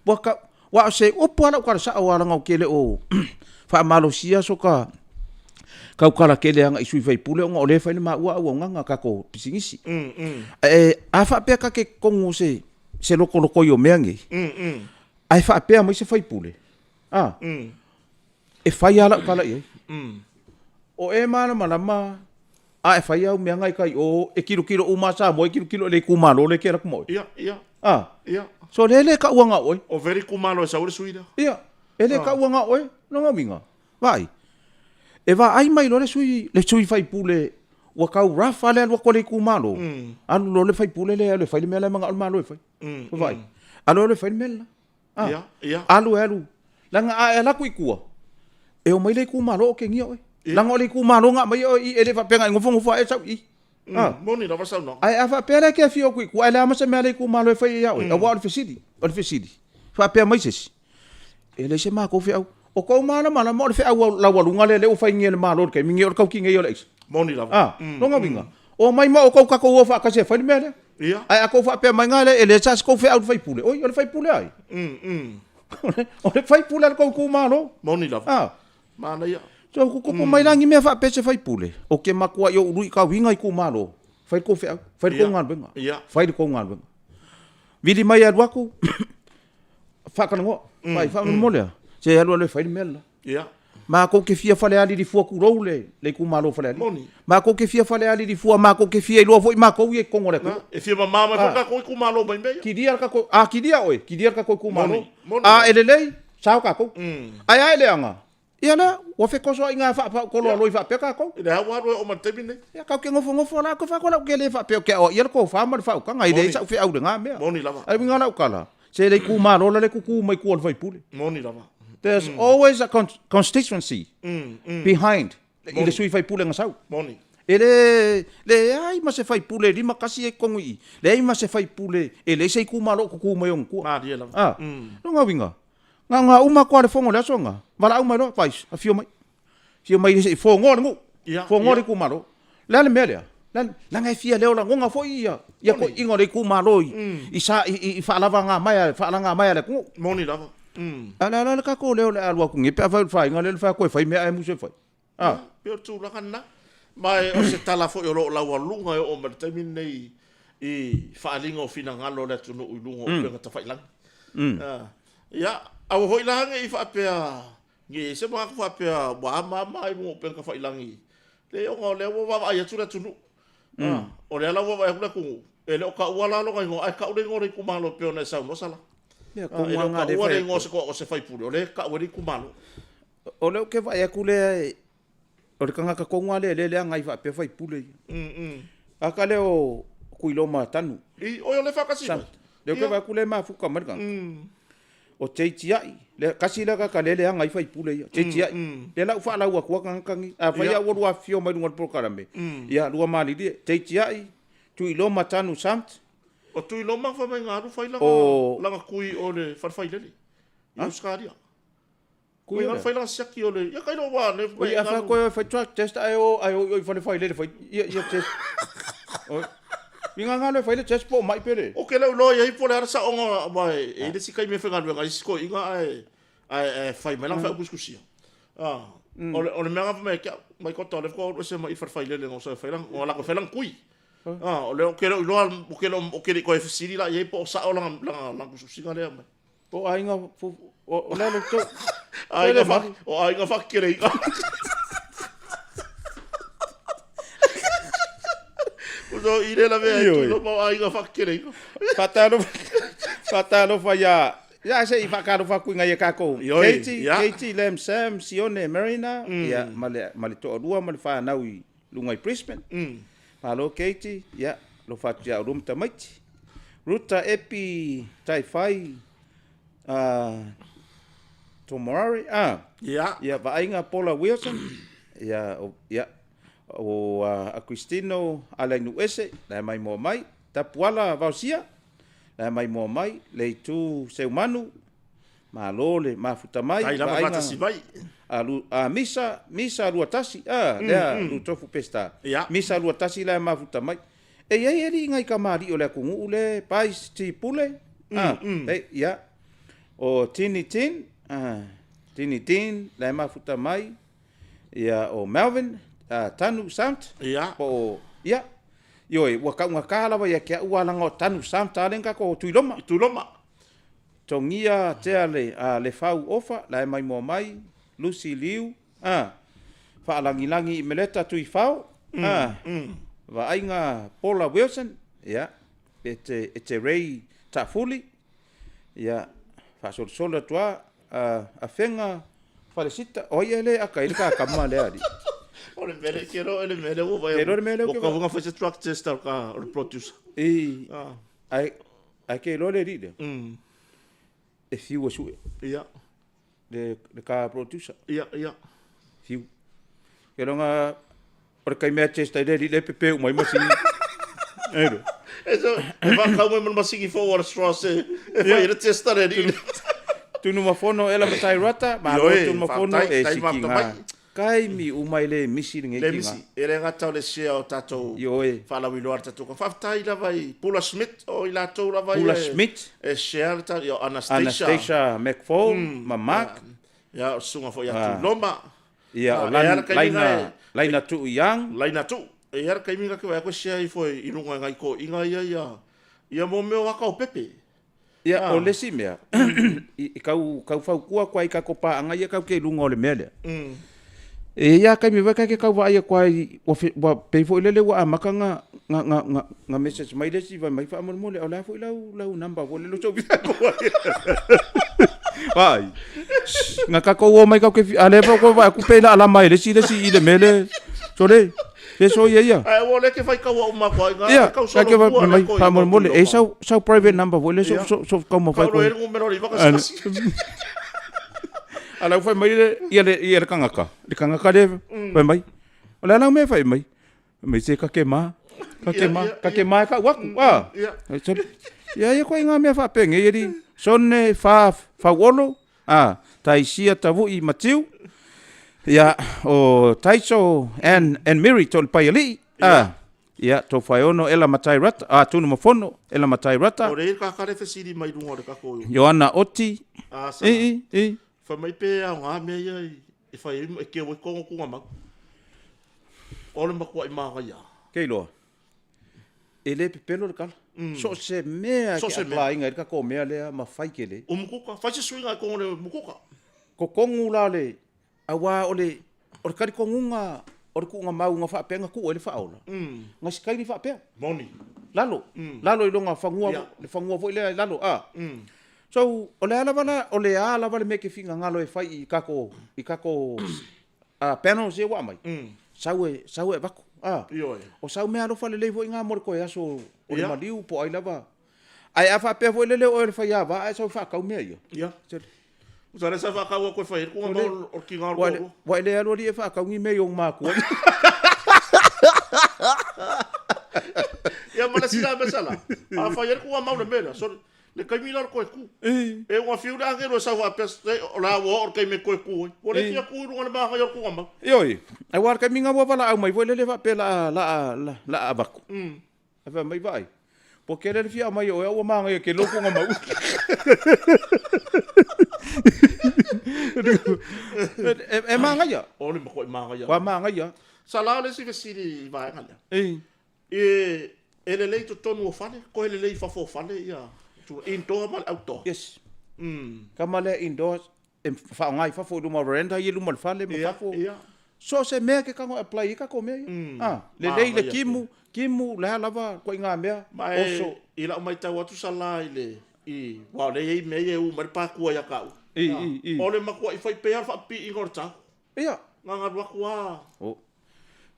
Ua ka, ua o se upu a lau tala sao a leaga ou te le o faamalosia so ka tautala tele agai i sui faipule ona o lea e fai le maua auaunaga a tatou pisinisi. Ae a faapea ta te totonu o se se lokolokoi o mea nei, ae faapea mai se faipule, a, e fai lava lau tala i ai. O e malamalama a e fai au mea na i tai o, e tilotilo uma lava Samoa e tilotilo i le itumalo lea e te alu atu ma oe. Ia, ia. A. Ia. So lea e le taua na o oe. O fea le itumalo e sau ai le sui lea? Ia. E le taua na o oe. Lona uiga, vaai, e vaai mai loa le sui, le sui faipule ua tau rough lava le alu atu a le itumalo, alu loa le faipule lea e alu e fai le mea la e manao le Malo e fai. Ua vaai? Alu alu e fai le mea le la. Ah, Ia, ia. Alu e alu. Leaga a e alu atu i tua, e omai le itumalo okegia oe. Leaga o le itumalo na aumai oe i i, e le faapea na e nofonofo lava e sau i i. Ah. Moni lava saunoaga. Ae a faapea la e te afio atu i tua, ae leai lava ma se mea a le itumalo e fai ia oe, aua o le fesili, o le fesili, faapea mai se isi, e leai se matou feau. O tou malamalama o le feau laualuga lea lea ua fai nei e le Malo i le taimi nei, o le tautinoina o le aisa. Moni lava. Ah, lona uiga, omai ma outou tatou o faatasi e fai le mea lea. Ia. Ae a tou faapea mai na e leai sa se tou feau i le faipule, oi, o le faipule a ai? O le faipule a le tou itumalo. Moni lava. Ah. Manaia. So, tutupu mai la ni mea faapea se faipule, ou te matuai ou luitauina itumalo, fai le tou feau, fai le tou galuega. Ia. Fai le tou galuega. Vili mai alu atu, faatalanoa, fai faamolemole a, se alu alu e fai le mea le la. Ia. Matou te fia Falealili fua tulou le le itumalo o Falealili. Moni. Matou te fia Falealili fua, matou te fia iloa foi matou ia i totonu o le atunuu. E fia mamao mai foi le tatou itumalo mai mea ia. Kilia le tatou, a kilia oe, kilia le tatou itumalo. Moni. Moni. A e lelei, sao tatou. Ae a e leaga, ia lea, ua fetosoaina faapaukoloaloi faapea tatou. E leai ua alu e oo mai i le taimi lenei. Ia, tatou te nofonofo la, fai atu lau te le faapea ou te aoaia le tofa ma le faautaga, e leai sau feau i lena mea. Moni lava. Ae uiga lau tala, se le itumalo la le tutu mai tua o le faipule. Moni lava. There's always a constituency behind i le sui faipule na sau. Moni. E le leai ma se faipule e 51 ai totonu i i, leai ma se faipule e leai se itumalo o tutu mai ona tua. Malie lava. A, lona uiga, na ona uma atu lava le fono i le aso lena, valaau mai loa, Vice, afio mai. Afio mai se i fonoa le nuu, fonoa le itumalo. O le a le mea lea? Leaga e fia leo lagona foi ia ia toeaiina o le itumalo i sa i faalavaga mai faalaga mai a le atunuu. Moni lava. A o le a la le tatou leo o le a alu atu nei pe afai o le faiga lea le fai atu e fai mea ae musu e fai. A. Pei o le tulaga lena. Ma o se tala foi o lo o laualuga e oo mai le taimi lenei i faaaliga o finagalo o le atunuu i luga o upega tafailagi. Ia, aua foi la ne i faapea Ne i ai se manatu faapea ua ama ama ai luga o upega tafailagi. Leai, ona o lea ua vaavaai atu le atunuu. O lea la ua vaavaai atu le atunuu, e le o taua la lona igoa, ae tau le igoa o le itumalo e pei ona e saunoa Sala. E le o taua le igoa o se faipule, o lea e tau ai le itumalo. O lea ou te vaai atu lea, o le tagata tonu lava lea e leaga ai faapea faipule ia. A ka lea o Tuiloma Tanu. I, oi o lea e faatasi mai. Lea ou te vaai atu lea e mafuta mai le tagata. O Teitiai, lea, tasi lea tagata lea e leaga ai faipule ia, Teitiai. Lea la ua faalau atua tagata nei. Afai lava ua lua afifio mai luga o le polokalame, ia lua malilie. Teitiai, Tuiloma Tanu Samt. O Tuiloma fai mai na alu fai lana kui o le fale failele i Ausetalia. Kui o le. Fai lana siaki o le, ia kai lo wa le. Oi, a fai koe fai drug test ae o ae o i fale failele fai ia ia test. Oi. Mi nga nga le fai le test po mai pele. O ke leu loa iai po le ara saonga wa e le si kai me faigaluega isi ko inga ae ae ae fai mai lana fai kuskusia. Ah. O le o le mea nga mai kia mai kota o le ko ese mai fale failele ngo sa fai lana o la ko fai lana kui. Ah, o le o ke leu loa o ke leu o ke le ko fesili la iai po o sao lana lana lana kuskusinga lea mai. O aiga o le alo tou. Aiga fa, o aiga whakereiga. Ko so i le lawe ai tu no aiga whakereiga. Whatalofa, whatalofa ia ia se i whakalofa aku i ngai e kākou. Katie, Katie, Lam Sam, Sione, Marina, ia, ma le, ma le toalua ma le whanau i lunga i Brisbane. Malo Katie, ia, alofa atu ia oulua ma tamaiti. Ruta Epi Taifai Tomorari, ah. Ia. Ia, Vaaiga Paula Wilson, ia, o, ia, o Agustino Alainu'uese, la e maimoa mai. Tapuala Vaosia, la e maimoa mai. Leitu Seumanu, Malo le mafuta mai. Tai lava faatasi mai. A, lu, a Misa, Misa 21, a, lea Lutofu Peseta. Misa 21 la e mafuta mai. E i ai alii ngai kamali'i o le atunuu le Pais T. Pule. Ah, ei, ia. O Tini Tin, ah, Tini Tin, la e mafuta mai. Ia, o Melvin, ah, Tanu Samt. Ia. Po o, ia. Ioe, ua kaugata lava ia te a'u a laga o Tanu Samt a lea na tatou o Tuiloma. I Tuiloma. Togia tea le, ah, Lefau Ofa, la e maimoa mai. Lucy Liu, ah, Faalagilagi i Meleta Tuifao, ah, Vaaiga Paula Wilson, ia. E te, e te Ray Taafuli, ia, faasolosolo atu lava, a, Afega Falesita, o ai ea le aka ai le kakama lea alii? O le mea lea, ke iloa le mea lea ua Ke iloa le mea lea ou te vaai. Ua kau fai se drug test a o le producer. I, ae, ae ke iloa le alii lea, e fiu e sue. Ia. Le, le ka producer. Ia, ia. Fiu. Ke longa, o le taimi a test ai le alii lea e pepe uma ai masini. Ei lo. E so, e whakau mai ma le masini fou a le Strauss e, e whai e le test a le alii. Tunumafono ela ma tai rata, malo Ioe, Tunumafono faafetai, e tai siki mafuta ngā. mai. Taimi uma e le misi lenei Le ki ngā. misi, e le gata o le share o tatou Ioe. whaalauiloa le tatou ka. Faafetai lava i Pula Smith o i latou lava Pula ia e, Smith. e share le tatou, ia Anastasia. Anastasia McFall ma Mark. Ia, o susuga foi ia Tuiloma. Ia, o Ah, e ala Lan, kaimi Laina, nga e- Laina Tuu Young. Laina Tuu. E ia le kaimi nga ke wai koe share ifo i lunga i ngai ko inga ia ia ia mo mea o aka o pepe. Ia, o le isi mea, i kau, kau fautua koa i kako paaga ia kau ke i luga o le mea lea. E i ai lava taimi foi kai ke kau vaai atu ai ua fe, ua pei foi lele ua amata na, na, na, na, na message mai le isi fai mai faamolemole o le a foi lau, lau number foi lele o sou ai. Vaai. Na tatou o mai kau ke fi, a lea foi koe vaai atu pei la alama ai le isi le isi i le mea lea. Sole, se soia ia. Ae ua le ke fai kaua uma atu ai nga Ia, kau kai solo ke pua fai le mai ko i faamolemole e Tuiloma. sau, sau private number foi lea so, Ia. so, so taumafai Kau koe. lo e numero o le 91. A lau fai mai le, ia le, ia le kangaka, le kangaka lea fai mai. O le a lau mea fai mai? Fai mai se kake ma, kake ma, kake ma e kau aku, a. Ia, ia koe ngā mea whaapenge, ia ri, sone, wha, whauolo, a, taisia, tavui, matiu, ia, o Taiso and, and Mary, tō le pai alii, a, ia, tō whaiono, ela matai rata, a, tunu mafono, ela matai rata. O le kakare fesili mai lunga o le kako. Ioana Oti. A, sana. I, i, i. Fai mai pe ao ngā mea ia i, e whai e keo e kongo kunga mau. O le makuaʻi māngaia. Ke iloa, e le pepelo le kala. So o se mea So ke se mea. apply-ina ai le tatou mea lea ma fai tele. O mukuka, fai se suiga i kongo le mukuka. Kokogu la le, aua o le, o le talitonuga o le tuuga mau na faapea na tuu ai le faaola, na se taimi faapea. Moni. Lalo, lalo i lona fanua, le fanua foi lea i lalo, a. So, o le a lava la, o le a lava le mea e te finagalo e fai i tatou, i tatou panels ia ua aumai, sau e, sau e avatu. A, Ioe. o sau meaalofa lelei foi na mo le toe aso o le Ia. maliu po o ai lava. Ae a faapea foi lele o oe o le faiava ae sau e faatau mea ia. Ia. Usa le sa faatau atu e fai ai le kuga mau o le kiga o le toalua. Ua e le alu alii e faatau ni mea i ou matua. Ia ma le sina mea sala. A fai ai le kuga mau le mea lea. Sorry. Le taimi la o le toe ku. E ua fiu le agelo e sau faapea o la ua oo le taimi e toe ku ai. Ua le fia ku i luga o le magaia o le kuga mau. Ioe, aua o le taimi na ua valaau mai foi lele faapea la la la avatu. Ae fai mai vaai, ua kele le fia aumai o oe a ua magaia ke lou kuga mau. E, e magaia. O le makuai magaia. Ua magaia. Sala le isi fesili i vaega lea. Ei. E, e lelei i totonu o fale, koe lelei i fafo o fale ia indoor ma le outdoor. Yes. Kama lea indoor e faaaoga i fafo i luma o veranda ia i luma o le fale ma fafo. Ia, ia. So o se mea ke tago e apply ai tatou mea ia. Ah, lelei le kimu, kimu, le a lava ituaiga mea, Ma e, oso. i lau matau atu sala i le, i, aua o lea e i ai mea ia e u mai le pakua ia te au. I, i, i. O le matuai fai pea le faapipiiga o le tau. Ia. Gagalu atu lava. Oh.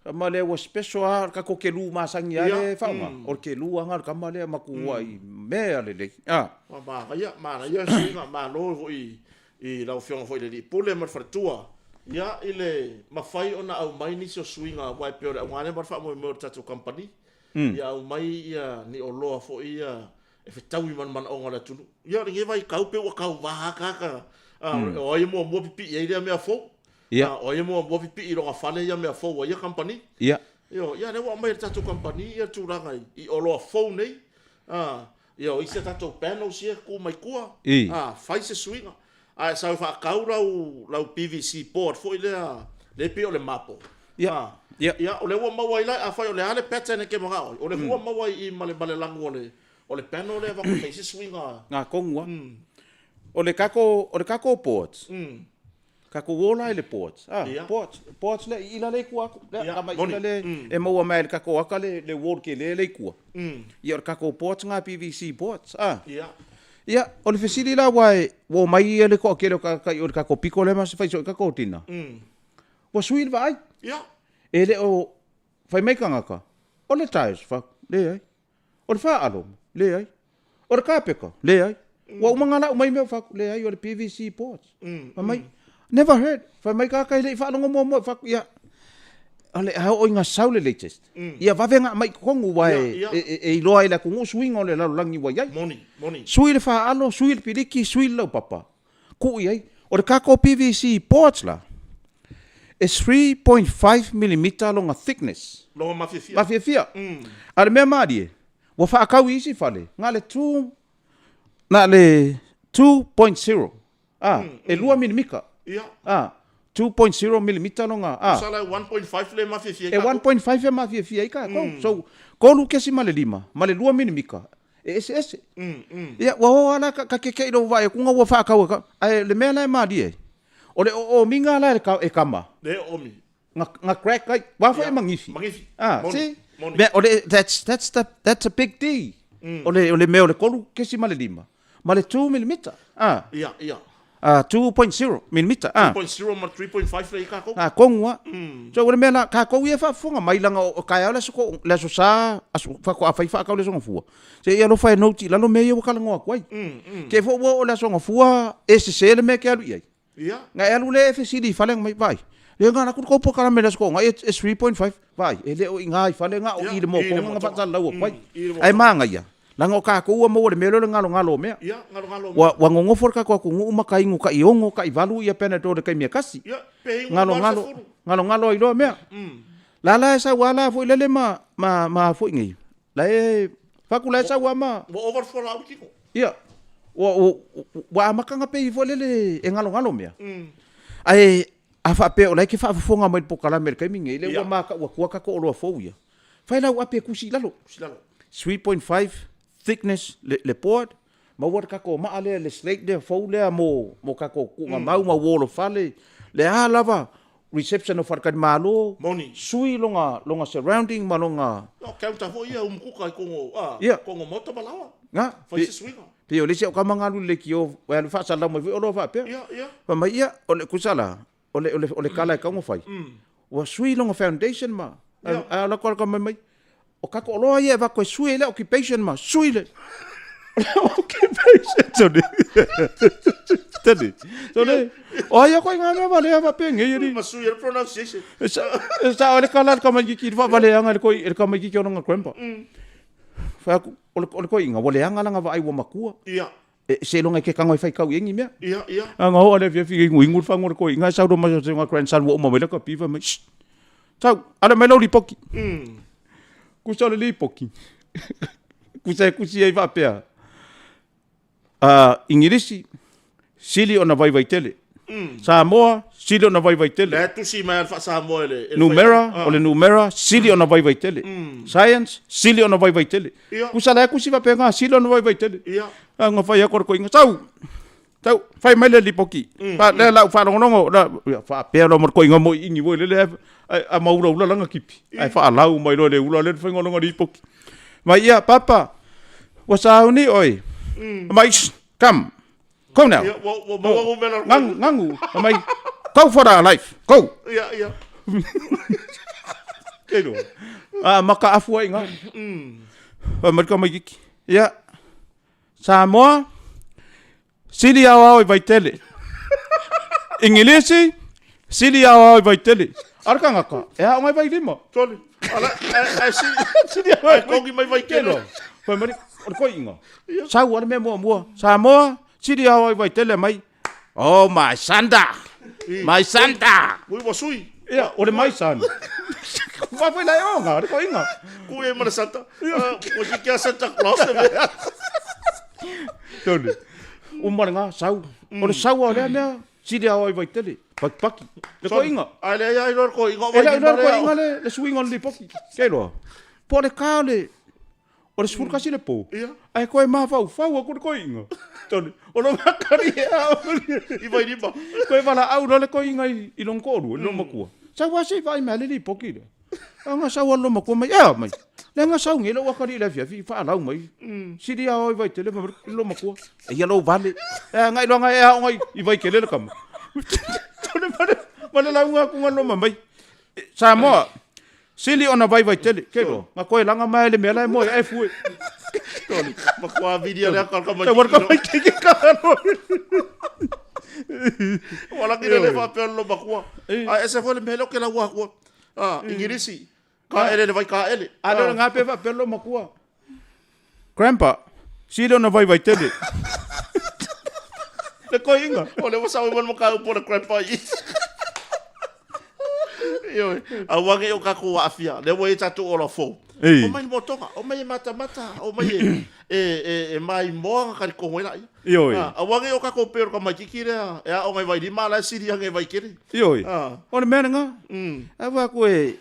Tama lea ua special lava le tatou kelu masani lava lea e faaaoga. O le kelu lava lena o le tama lea matua i mea lelei. Ah. Manaia, manaia le suiga, malo foi i lau Afioga foi i le Alii Pule ma le Faletua, ia, i le mafai ona aumai nisi o suiga, aua e pei o le auga lea ma le faamoemoe o le tatou kamupani, ia aumai ia ni oloa foi ia e fetaui ma le manaoga o le atunuu. Ia, o lenei vaitau pei ua tauva ataata, o ai e muamua pipii ai lea mea fou, o ai e muamua pipii i lona fale ia mea fou a ia kamupani. Ioe, ia lea ua aumai e le tatou kamupani ia tulaga i oloa fou nei. Ia, o isi a tatou panels ia e tu mai tua, I. a, fai se suiga. A e sau e faatau lau, lau PVC board foi lea, lea e pei o le mapo. Ia, A, ia. ia, o lea ua maua ai la, afai o le a le pattern e te manao ai, o lea foi ua maua i i ma le, ma le lanu o le, o le panel lea e avatu e fai se suiga. Ngā tonu a. O le tatou, o le tatou boards, tatou o la i le boards, a, Ia. boards, boards lea i ila lea i tua atu, lea, Ia, tama i moni. ila lea e maua mai e le tatou aka le, le wall tele lea i tua. Ia, o le tatou boards ngā PVC boards, a. Ia. Ia, o le fesili la aua e, ua omai ia le toatele o tagata i o i le tatou pito lea ma se fai soo i tatou tina. Ua sui le vaai. Ia. E le o fai mai tagata, o le tiles, fuck, leai. O le faalo, leai. O le kapeka, leai. Ua uma nga lau mai mea fuck, leai, o le PVC boards. Fai mai, never heard. Fai mai tagata e le i faalogo muamua, fuck, ia. O le a oo ina sau le latest, ia vave ona aumai i totonu aua e iloa ai e le atunuu suiga o le lalolagi ua i ai. Moni, moni. Sui le faalo, sui le piliki, sui le laupapa, tuu i ai. O le tatou PVC boards la, e 3.5 millimeter lona thickness. Lona mafiafia. Mafiafia. A o le mea malie, ua faatau i isi fale, na o le two, na o le 2.0 A, e 2 milimita. Ia. A, 2.0 milimita lona, a. Tusa la e 1.5 le mafiafia ai E tatou. 1.5 e mafiafia ai tatou. So, 3.5 ma le 2 milimita, e eseese. Ia, ua o lava la ka keke'i i lou vaai atu ua faatau e ka, ae o le mea la e malie ai, o le oomiga la e kama. Le oomi. Na, na crack ai, wa foi e magifi. Magifi. Ah, Moni. see? Moni. Mea, o le, that's, that's the, that's a big D. O le, o le mea o le 3.5 ma le 2 milimita. Ah. Ia, ia. Ah, 2.0 milimita. Ah. 2.0 ma 3.5 le i kākou. Ah, kongu a. So, o le mea la, kākou ia e faafofoga mai laga o, o taeao le aso ko, le aso sa, aso, faatoa fai faatau le aso Gafua. Se i alofa e note i lalo mea ia ua talanoa atu ai. Te foi ua oo le aso Gafua, e sese le mea e te alu i ai. Ia. Na e alu lea e fesili i fale mai, vaai. Lea na alu atu le tou polokalame i le aso Toonai e 3.5, vaai, e le o i ina i fale na o i le motoga na faasalalau atu ai. Ae manaia, leaga o tatou ua maua i le mea lea o le galogalo o mea. Ia, galogalo o mea. Ua, ua nonofo le tatou atunuu ma ka inu tai ono, tai valu ia Panadol i le taimi e tasi. Ia, pe inu Galogalo, galogalo ai loa mea. La la e sau lava la foi lele ma, ma, ma foi nei. La e, fatu la e sau lava ma. Ua ova le fualaau i tino. Ia, ua, ua, ua amata ona pei foi lele e galogalo mea. Ae a faapea o la e te faafofoga mai i le polokalame i le taimi lenei, lea ua matau atua tatou oloa fou ia, fai lau api e tusi i lalo. Tusi i lalo. 3.5 thickness le, le board, maua le tatou maa lea, le slate lea fou lea mo, mo tatou tuugamau ma wall o fale, le a lava reception o faletalimalo, Moni. sui lona, lona surrounding ma lona. O counter foi ia umukuka i kogo, a, Ia. kogo maota ma laoa. Nga, Fai se suiga. Pei o le isi au tama na alu i le leitio, e alu faasalalau mai foi oloa faapea. Ia, ia. Fai mai, ia, o le kusa la, o le, o le, o le kala e tatau ona fai. Ua sui lona foundation ma, Ia. ae alu atu alu mai mai, o tatou oloa ia e avatu e sui ai le occupation ma, sui le, occupation, sorry. Tali. Sorry. O ai ako i ngā mea valea faapenei alii. Ma sui ai le pronunciation. E sa, e sao ai le kala a le tamaititi i le faavaleaga e le koi, e le tamaititi o lona grandpa. Fai atu, o le, o le toeaina, ua leaga lana vaai ua matua. Ia. E, seiloga e ke tago e faitau i ai ni mea. Ia, ia. A na oo le afiafi e inuinu le fagu o le toeaina, ae sau loa ma se grandson ua uma mai laka pi, fai mai, Shh! Sau, ala mai lau lipoti. Kusa o le lipoti. Kusa e kusi ai faapea. Igilisi, sili ona vaivai tele. Samoa, sili ona vaivai tele. La e tusi mai a le faa-Samoa e le... e le Numera, fai- o le numera, sili ona vaivai tele. Science, sili ona vaivai tele. Ia. Kusa la e kusi faapena, sili ona vaivai tele. Ia. A na fai atu le koiga, sau, sau, fai mai le lipoti. Fa, lea lau faalogologo, la, ia, faapea loa ma le koiga moiigi foi lele, ae, a maulaula lana kipi. Ae faalau mai loa e le ula lea le faiga o lona lipoti. Mai ia, papa, ua sauni oe. Mai, shh, come. Go now. Ia, ua, ua maua numera. Ngagu, ngagu. Mai, go for our life. Go. Ia, ia. Ke loa. A maka afu ai ngā. Fai mai le tamaititi. Ia, Samoa, sili aoao i Vaitele. Igilisi, sili aoao i Vaitele. A o le tagata, e aoga i Vailima. Tolu. Ala, ae, ae sili, Sili aoao ae kogi mai Vaitele. Ke loa. Fai mai, o le koiina. Sau lava le mea muamua. Samoa, sili aoao i Vaitele mai. Oh my sanda! My sanda! Ui, ua sui. Ia, o le my son. Ua fai lai oga, o le koiina. Kui e ma le Santa. Ua kiki a Santa Claus le mea. Tole. Uma lena, sau. O le sau lava o lea mea, sili lava o i Vaitele, pakipaki. Le toeaina. Ae leai lava iloa le toeaina o E le iloa le toeaina le suiga o le lipoti. Ke iloa? Po o le ta o le o le 11 le po, ae toe mafaufau atu le toeaina. Tole. O lo makali e ao. I Vailima. Toe valaau loa le toeaina i lona toalua, i lona matua. Sau lava se i vaai mai le lipoti lea. Aga sau a le matua mai, ea mai. Le aga sau nei lou atalii i le afiafi, faalau mai. Sili lava o i Vaitele ma le matua. Eia lou vale. E agai loa e aoga i Vaitele le tama. Tole ma le lauga atu nga loma mai. Samoa, sili ona vai Vaitele. Ke loa, nga koe laga mai le mea la e moe ai fue. Tole, matua vilia le aka ka mai. Tau ka mai ke ka no. Wala ki le faapea le matua. Ae ese foi le mea lea o ke lau akua. Ah, Ingirisi. Ka ele le vai ka ele. A le nga pe faapea le matua. Grandpa, sili ona vaivai tele. Le koiga. O le ua sau i mo ka upu o le grandpa i. Ioe, aua ne i o tatou aafia, lea ua i ai tatou ola fou. Ei. Omai i le motoga, omai e matamata, omai e, e, e, e maimoa na talitonu ai laia. Ioe. Ah, aua ne i o tatou pei o le tamaititi lea e aoga i Vailima a la e sili ane i Vaitele. Ioe. Ah. O le mea lena. Ae fai atu e,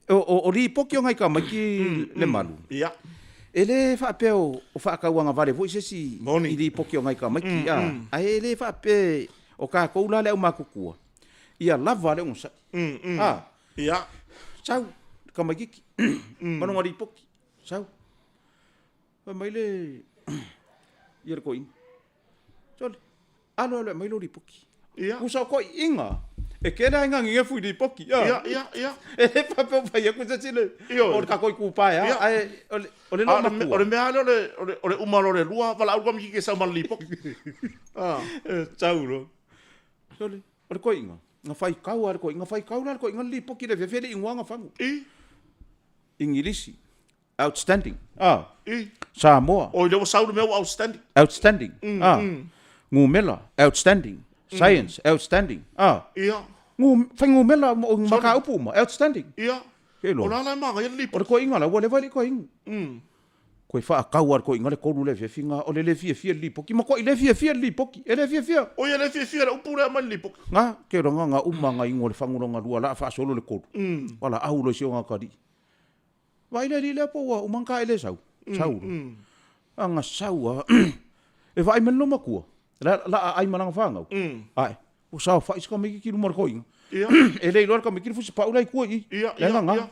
o lipoti o nai tamaiti le malu. Ia. E le faapea o faatauagavale foi se isi Moni. i lipoti o nai tamaiti, a, ae le faapea o tatou la le aumatutua, ia lava le onosai. A. Ia. Sau le tamaititi ma lona lipoti, sau. Fai mai le ia le toeaina, sole, alu alu e aumai lou lipoti. Ia. Usa o toeaiina, e tele lava ina nenefu i lipoti. Ia, ia, ia. E le faapea o fai atu se isi le, Ioe. o le tatou itupa e a, Ia. ae o le, o le A o le loomatua. o le mea lava lea o le, o le uma loa o le lua, valaau le tamaititi e sau ma le lipoti. Ah. E sau loa. Sole, o le toeaina, na faitau lava le toeaina, na faitau la le toeaina le lipoti i le afiafi e le i igoa Nafagu. I. Igilisi, Outstanding. Ah. I. Samoa. Oi, lea ua sau le mea ua outstanding. Outstanding. Ah. Numela, outstanding. Science, outstanding. Ah. Ia. Ngu, fuainumera, o mataupu uma, outstanding. Ia. Ke iloa. O le a la e magaia le lipoti? O le toeaina la, ua leva e le i toe inu. Koe faatau lava le toeaina le 3 le afiafi na, o le le fiafia le lipoti. Matuai le fiafia le lipoti. E le fiafia. Oi, e le fiafia le upu lea aumai le lipoti. Na, ke iloa na, na uma na inu o le fagu lona lua, la a faasolo le 3. Valaau loa i si ona atalii. Vaai le alii lea po ua uma ona taele sau. Sau loa. A na sau lava, e vaai mai le loomatua, la la a ai ma lana fanau. Ae, ua saofai si tamaititi i luma o le toeaina. E le iloa le tamaititi le fusipau la i tua i i. Ia, Le ia.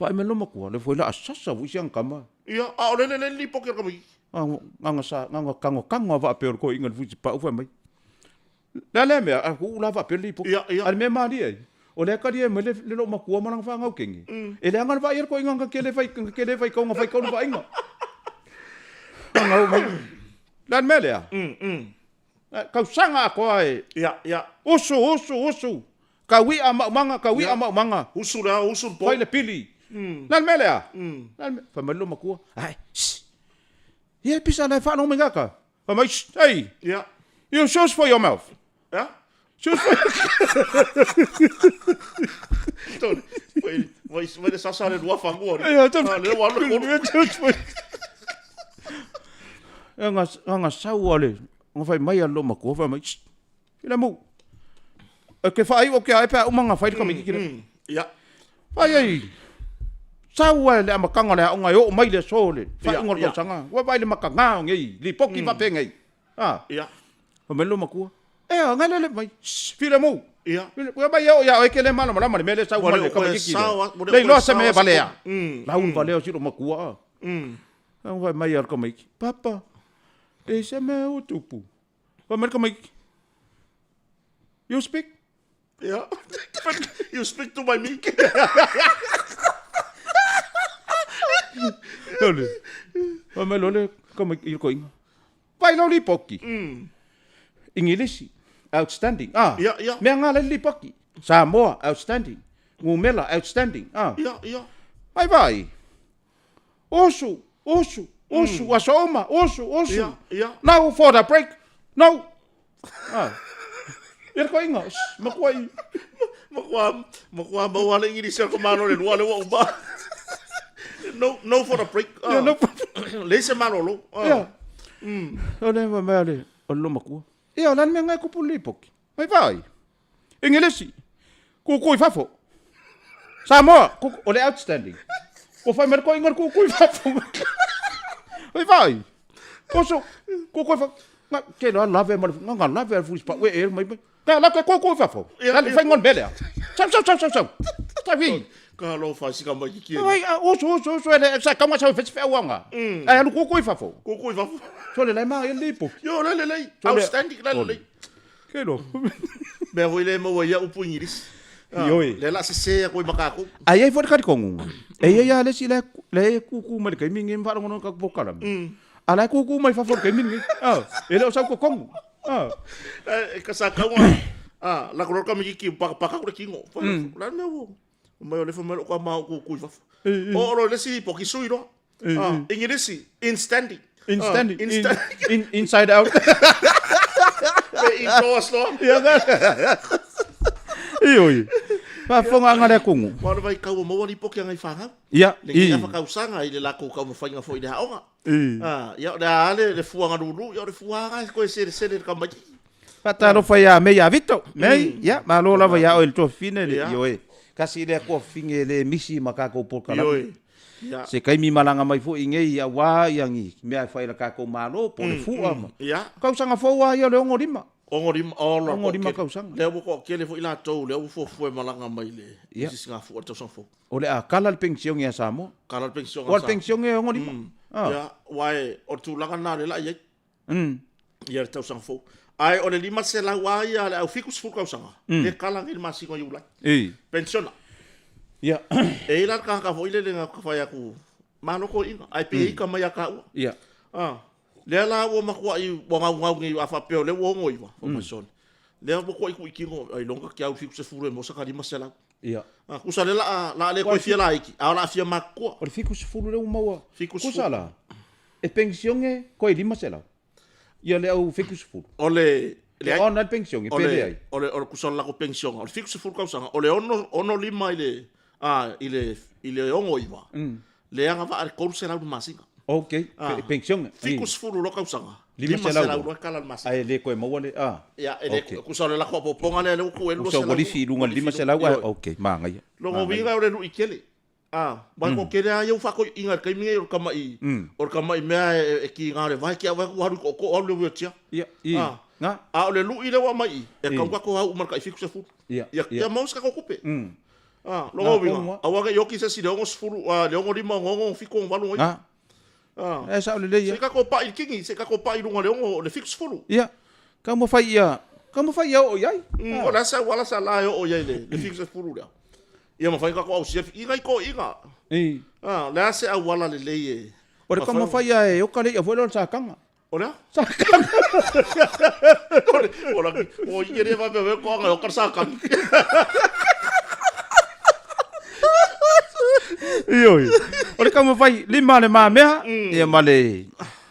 Vaai mai le loomatua, lea foi la a sasa foi si ana tama. Ia, a o le lelei le lipoti a le tamaititi. Na na sa na na kagokano lava faapea o le toeaina i le fusipau fai mai. Le a lea mea, a tuu la faapea le lipoti. Ia, ia. A o le mea malie ai, o lea e talia mai le, le loomatua ma lana fanau kenge. E leaga le vaai a le toeaina na tele fai, na tele faitau, na faitau le vaaiga. Ana oo mai. Le a le mea lea? Tausaga atoa e. Ia, ia. Usu, usu, usu. Kau i'a maumaga, kau i'a maumaga. Usu le ao, usu le po. Fai le pili. Le a le mea lea? Le a le mea? Fai mai le loomatua, ae, shh. Ia, pisa la e faalogo mai gata. Fai mai, shh, hey. Ia. You shoes for your mouth. Ia. Shoes for your Tony, vai, vai, vai le sasa le lua fagua. Ia, tony. Ah, le ua le kolu. Shoes for Ia, nga, nga sau a le, nga fai mai a le loomatua, fai mai, shh. I le mu. E ke whaai o ke ae pea uma nga whai ka miki kira. Ia. Whai ai. Sau ai le amakanga le aonga e oo mai le aso le whainga o le tausaga. Ua vai le makanga o ngei, lipoki faapea ngei. Ah. Ia. Fai mai le loomatua. Ea, ngai le le mai. Shh, fila mu. Ia. Ua mai e oo ia oe ke le malamalama le mea lea sau mai le tamaititi lea. Le iloa se mea e valea. Lau valea o si loomatua a. Fai mai a le tamaiti, Papa, e se mea ua tupu. Fai mai le tamaiti, You speak? Yeah. You speak to my mic. Ole. Fai mai loa le tamaiti i le toeaina, Vaai lau lipoti. Igilisi, outstanding. Ah, Ia, ia. Mea nga le lipoti. Samoa, outstanding. Numela, outstanding. Ah. Ia, ia. Vai vai. Usu, usu, usu, aso uma, usu, usu. Ia, ia. No for the break. No. Ah. Ia le toeaina, shh, matua i. Matua, matua maua le Igilisi a le malo le lua le ua uma. No, no for the break. Ia, no Leai se malolo. Ia. O le fai mai a le o le loomatua, Ia, o le a le mea lena e tupu i le lipoti? Fai vaai, Engelesi, kuku i fafo. Samoa, kuku, o le outstanding. Ua fai mai le toeaina o le kuku i fafo. Fai vaai, oso, kuku i fafo. Na, te la lave ma le, na, na lave a le fusi pau e e mai mai. Na, la te kuku i fafo. La le faiga o le mea lea. Sau, sau, sau, sau, sau. Sau i. Ka lo fa sika mai ki ki. Ai, oso, oso, oso, ele, sa kaunga sau e fesi whea uanga. Ai, alu kuku i fafo. Kuku i fafo. So le lai maa e lipo. Yo, le le lei. Outstanding, le le lei. Ke lo. Mea foi le maua ia upu Ingilisi. Ioe. Le la sese a koe ma kākou. A i ai foi le talitonuga, e i ai lava le isi la e kūkū mai i le taimi lenei ma faalogologo i le tatou polokalame, a o la e kūkū mai fafo i le taimi lenei, e le o sau i totonu. E ka sa kauga, la ko ka mikiki paka paka ku le kingo. Fa la me wo. Mai o le fa mai o ka ma ku ku i fafo. O o le si po ki sui ro. Ingilisi, instantly. Instantly. Inside out. Pe indoors loa. Ia Ioe. Faafofogaaga le atunuu. Ma o le vaitau ua maua lipoti a nai fanau. Ia. Lenei afa-tausaga i le latou taumafaiga foi i le aoga. Ia o le a lava le fuaga lulu, ia o le fua lava e toe selesele i le tamaitiiti. Faatalofa ia Mei ia Vito. Mei, ia, malo lava ia oe le tuafafine le, ioe. Tasi lea tuafafine e le misi ma tatou polokalame. Ioe. Ia. Se taimi malaga mai foi i nei aua ia ni mea e fai e le tatou Malo po o le fua ma. Ia. Tausaga fou lava ia o le 65. 65, ola, 65 tausaga. Lea ua toatele foi latou lea ua fuafua e malaga mai le sisigafua i le tausaga fou. O le a kala le penisione a Samoa. Kala le penisione a Samoa. Aua o le penisione e 65. Ia, aua o le tulaga lena lea o le a i ai. Ia le tausaga fou. Ae o le 500 lava ia a le au 70 tausaga, lea e kala nei i le masina o Iulai. Penisiona. Ia. E i ai la le tagata foi lele na fai atu, malo toeaiina, ae pei e ita mai ia taua. Ia. Lea la ua matuai ua naunau nei a faapea o lea ua 69, fai mai sole. Lea ua matuai tuitino, ailoga ta te au i le 70 e maua sata 500. Ia. Tusa lea o le a le toe fia laiti, a o le a fia matutua. O le 70 lea ua maua. 70. Tusa la, e penisione koe 500. Ia le au 70. O le leai. O ona le penisione, pe leai. O le tusa o le latou penisione, o le 70 tausaga, o le 65 i le, a, i le, i le 69, le agavaa i le 300 i le masina. Ok, penisione. 70 loa tausaga, 500 loa e kala i le masina. Ae le toe maua le, a. Ia, e le, tusa o le latou faaopoopoga lea, lea ua tuu ai le 200. Tusa ua lifi i luga i le 500, ae, ok, manaia. Lona uiga o le lui tele. A, aua e toatele lava ia ua faatoiuina i le taimi nei o le tamai, o le tamai mea e kiga o le vae, te au atu ua alu i tootoo alu i le wheelchair. Ia, i, A, na. a o le lui lea ua aumai i, e tatau ona tatou au uma i le tai 70. Ia, Ia, ia. ia maua se tatou tupe. A, Na, lona uiga, tonu lava. aua ne i oti se isi i le 60, a, le 65, 66, 68, 69. Na. A, E sao lelei se ia. i tatou pai i le kini, se i tatou pai i luga o le 6, le 70. Ia, taumafai ia, taumafai ia oo i ai. O le a se auala sa la e oo i ai le 70 lea? Ia mafai ona tatou ausia i nai toeaiina. I. A, o le a se auala lelei e O le taumafai ia e oka le i'a foi lea o le sakaga. O le a? Sakaga. O le, o la, o i le faapea mai koaga e oka le sakaga. Ioe. O le taumafai lima le mamea, ia ma le,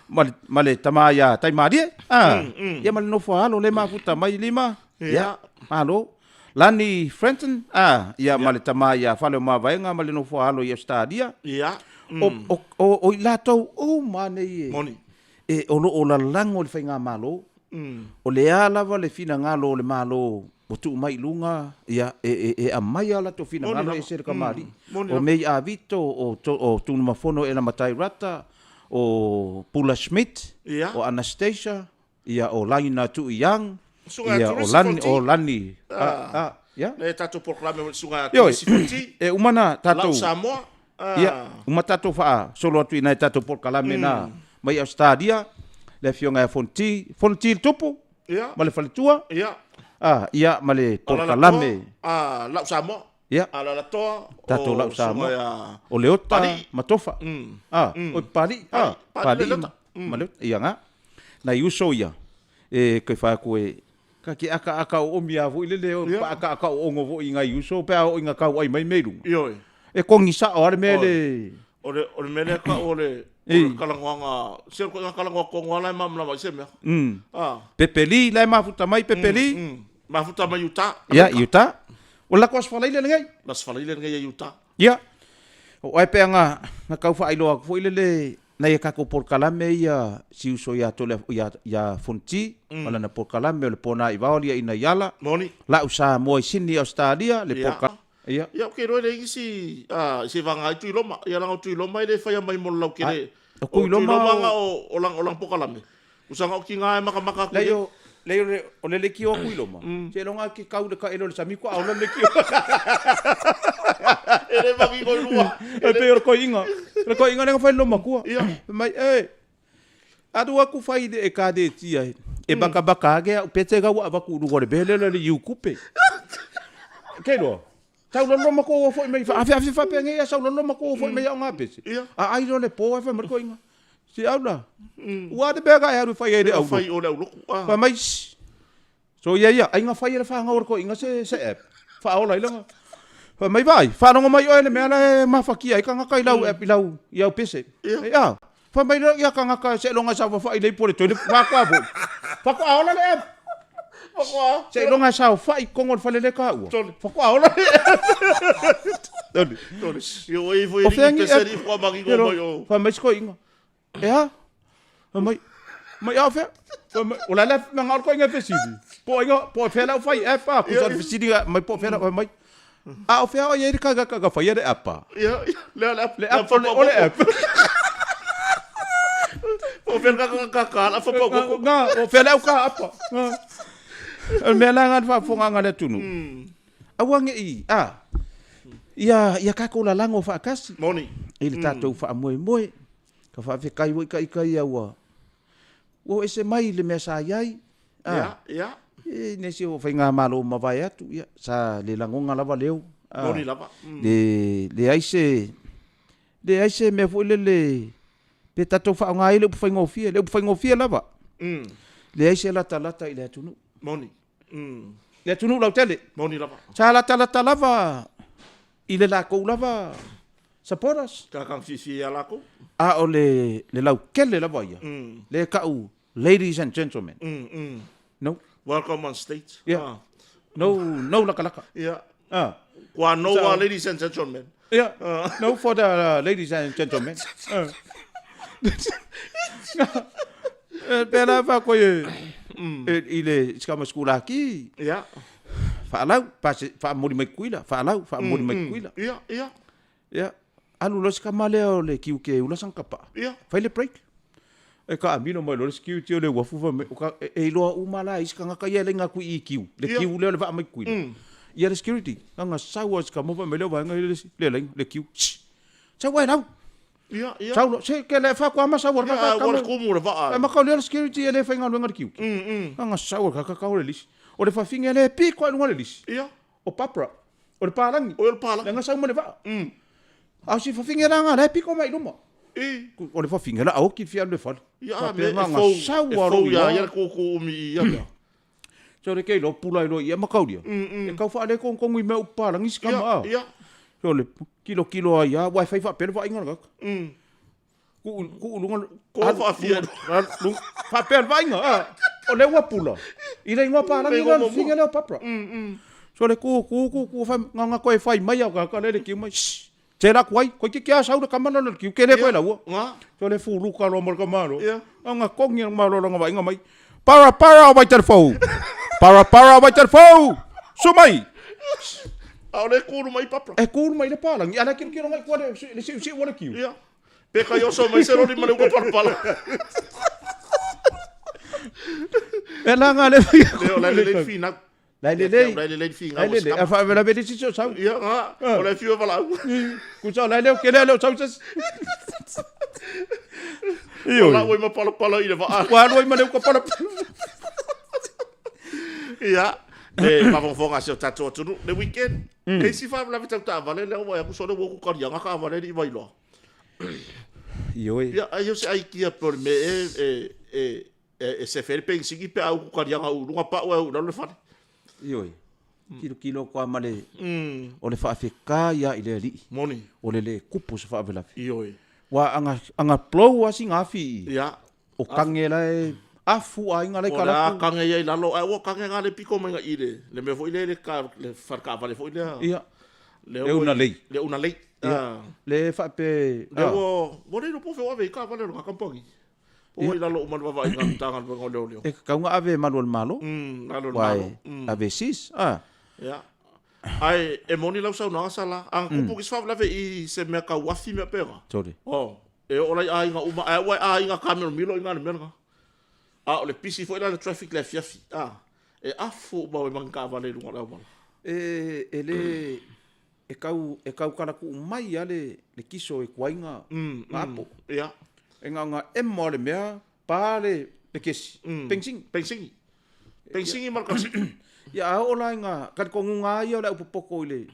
ma le, ma le tama ia Taimalie, a, ia ma le nofo a alo le mafuta mai lima, ia, malo. Lani Frenton, a, ia ma le tama ia Faleomavaega ma le nofo a alo i Ausetalia. Ia. O, o, o, o i latou uma nei e, Moni. e o lo o lalago i le faigamalo, o le a lava le finagalo o le Malo ua tuu mai i luga, ia, e, e, e aumai lava o latou finagalo e ese le kamali'i. O May Avito, o, to, o Tunumafono Ela Matai Rata, o Pula Schmidt, Ia. o Anastasia, ia, o Lagina Tu'i Young, Susuga ia, o Tulisi Lani, Fonti. o Lani, a, a, ia. Le tatou polokalame foi Susuga Ioe, Tulisi Fonti. e uma na tatou. Lau Samoa. Ah. Ia, uma tatou faasolo atu i nai tatou polokalame na mai Ausetalia, le afioga ia Fonti, Fonti le Tupu, Ia. ma le faletua. Ia. A, ia, ma le polokalame. A, Lau Samoa. Ia. Alalatoa. Tatou Lau Samoa. Susuga ia O Leota Palii. ma Tofa. A, o Papalii. A, Papalii Papalii Leota. ma Leota. Ia nga. Nai uso ia, e koe whai aku e, ka ke aka aka o omi a foi lele, o pa aka aka o ongo foi ngai uso, pe a o inga kau ai mai mei lunga. Ioe. E kongi sao a le mea le... O le, o le mea lea kau o le, o le kalangoaga, se o le kalangoa kongo ala e malamalama ai se mea. Ah. Pepeli, la e mafuta mai Pepeli. Mafuta mai Utah. Ia, i Utah. O le lako asofalaile lenei. La asofalaile lenei i Utah. Ia. O ai pe anga, na kau whaailoa aku foi lele, nai a tatou polokalame ia si uso ia Tole ia ia Fonoti ma lana polokalame o le Pona i Vao Liaina i Ala. Moni. La'u Samoa i Sydney Ausetalia le Ia. Ia. Ia ou te iloa e leai nisi a se vaga ai Tuiloma. Ia leaga o Tuiloma e le faia mai mo le lautele. O Tuiloma o Tuiloma o o lana polokalame. Usaga o tiga e makamaka atu i ai. Leai o le leitio a Tuiloma, seiloga e te kau i le taele o le sami faatoa ola le leitio. E le manino i lua. E pei o le toeaina, o le toeaina lea na fai i le loomatua. Fai mai, e, alu atu fai i le ekalesia e matamata ane au pese la ua avatu i luga o le mea lea o le iutupe. Ke iloa? Sau loa le loomatua ua foi mai, afeafe faapenei lava sau loa le loomatua ua foi mai au gapese. A ai loa le po ae fai mai le toeaina, si au la, ua a le mea na e alu e fai ai i le aulotu? Fai o le aulotu. Fai mai, shh, soia ia, ai na fai e le fanau a le toeaina se se app, faaola ai lana. Fai mai, vaai, faalogo mai oe i le mea la e mafatia ai tagata i lau app, i lau, i au pese. A, Fai mai lea ia tagata seiloga e saofafai i le ipu o le toilet, faatoa foi. Faatoa ola le app. Faatoa. Seiloga e saofai i totonu o le fale lea e taua. Faatoa ola le app. Tole. Tole. Io oi foi ni pese ni faatoa manino mai o. Fai mai si toeaina. E a? Fai mai, mai a o fea? Fai mai, o la le manao le toeaina e fesili. Po o ai po o fea lau fai app a, tusa o le fesili mai po o fea lau fai mai. A o fea o i ai le tagata na faia le app a? Ia, le le app. Le app o le, o le app. Po o fea le kaka la fa po ko. Nga, o fea le au ka apa. Nga. O le mea la nga le faafofogaaga a le atunuu. Aua ne i, a, ia, ia tatou lalago faatasi. Moni. I le tatou faamoemoe. Ka faafetai foi ita ia ua, ua o ese mai i le mea sa i ai. A, ia, ia. E nisi o faigamalo mavae atu, ia, sa le lagona lava leo. A, Moni lava. Le, leai se, leai se mea foi lele, pe tatou faaaoga ai le upu faigofie, le upu faigofie lava. Leai se latalata i le atunuu. Moni. Le atunuu lautele. Moni lava. Sa latalata lava i le latou lava supporters. Tagata fiafia ia latou. A o le, le lautele lava ia, lea e tau ladies and gentlemen. No. Welcome on stage. Yeah. Ah. No, no lakalaka. Yeah. Ah. Kua no so, ladies and gentlemen. Yeah. No for the ladies and gentlemen. Pēlā fakoe e i le sikama skulaki. Yeah. Faalau, pase, faamoli mai Tutuila, faalau, faamoli mai Tutuila. Ia, ia. Ia, alu loa si tama lea o le kiuke e ula sana kapaa. Ia. Fai le break. E kaamilo mai loa le security o le uafu fai mai, o e iloa uma la e isi tagata ia e laina atu i i kiu, le kiu lea o le vaa mai Tutuila. Ia le security, na sau lava si tama fai mai lea vaega ia le laina, le kiu. Shh! Sau ae lau. Ia, ia. Sau loa, se ke le faatoa ma sau a le kaka. Ia, ua le kumu le vaa. E maka o lea le security e le faigaluega le kiuki. Na sau a le kaka kau le lisi. O le fafine lea e piko ai luga le lisi. Ia. O Barbara. O le palagi. O le palagi. Lea na sau ma le vaa. A o si fafine la nga, la e piko mai i luma. I. O le fafine la a oki fia alu i le fale. Ia, a me, e fou, sau e fou ia ia le kūkū umi i ia mea. So le ke iloa pula ai loa i ia makaulia. E tau faaletogitogi i mea upu palagi si tama a. Ia, ia. So le kilokilo ai lava, aua e fai faapea le vaaiga o le tagata. Tuu, tuu i luga. Ko faafia. Faapea le vaaiga, a. O lea ua pula i le igoa palagi lea o le fafine lea o Barbara. So le tu, tu, tu, tu, fai, na ona toe fai mai lava o le tagata lea i le kiu mai, shh. Tela atu ai, toeitiiti lava sau le tama lea o le kiu, ke le toe laua. So le fuluka loa ma le tama loa. Ona togi le malo lana vaaiga mai. Para para o Vaitele-fou! Para para o Vaitele-fou! Su mai! A o le kulu mai Barbara. E kulu mai le palagi, a o la e kilokilo mai i tua le siusiu o le kiu. Ia. Pe kai oso mai se roli ma le uka palapala. E la nga le Leo, la le le finau. La e lelei. La e lelei le finau. La e lelei. A faalavelave le isi o sau. Ia, ga, o le fiu e valaau. Tusa o la e leo kele a leo sau se isi. Ua lau ai ma palapala i le vaa. Ua alu ai ma le uka palapala. Ia, le faafogafoga a si o tatou atunuu, le weekend, e isi faalavelave tau taavale lea ua vaai atu sole ua uku kaliaga taavale alii Vailoa. Ioe. Ia, ai o se aikia pe o le mea ea e, e sefe ai le penisini pe a uku kaliaga u i luga pau ae u i lalo le fale. Ioe. Tilotilo atu lava ma le, o le faafetai lava i le Alii. Moni. O le le tupu o se faalavelave. Ioe. Aua a a na blow lava sina afi i i. Ia. O kage la e afu aiga la e O le a kage ia i lalo, ae ua kage na le piko mai i le, le mea foi lea le, ka, le fale taavale foi lea. Ia. Le una lei. Le una lei. Ia, le faapea, Lea ua, ua le iloa po o fea ua ave i ai taavale a lena kamupani. Po ua i lalo uma o le vaavaaiga a le Matagaluega o Leoleo. E tatau ona ave e malu a le Malo. Malu a le Malo. Ave e seize. A. Ia. Ae e moni lau saunoaga Sala, a na tupu se faalavelave i se mea tau afi mea pena. Sorry. Oh, e oo la i aiga uma, ae aua e aiga taamilomilo i ina i le mea lena. A o le pisi foi la le traffic i le afiafi, a, e afu uma ai ma ni taavale i luga o le auala. E, e le, e tau, e tau talatuu mai lava le, le kiso e tuai na, na apo. Ia. E na ona emo lava o le mea, pa le, le kesi, penisini. Penisini. Penisini ma le kalasiki. Ia a oo la ina, talitonuga lava ia o le aupopoto i le,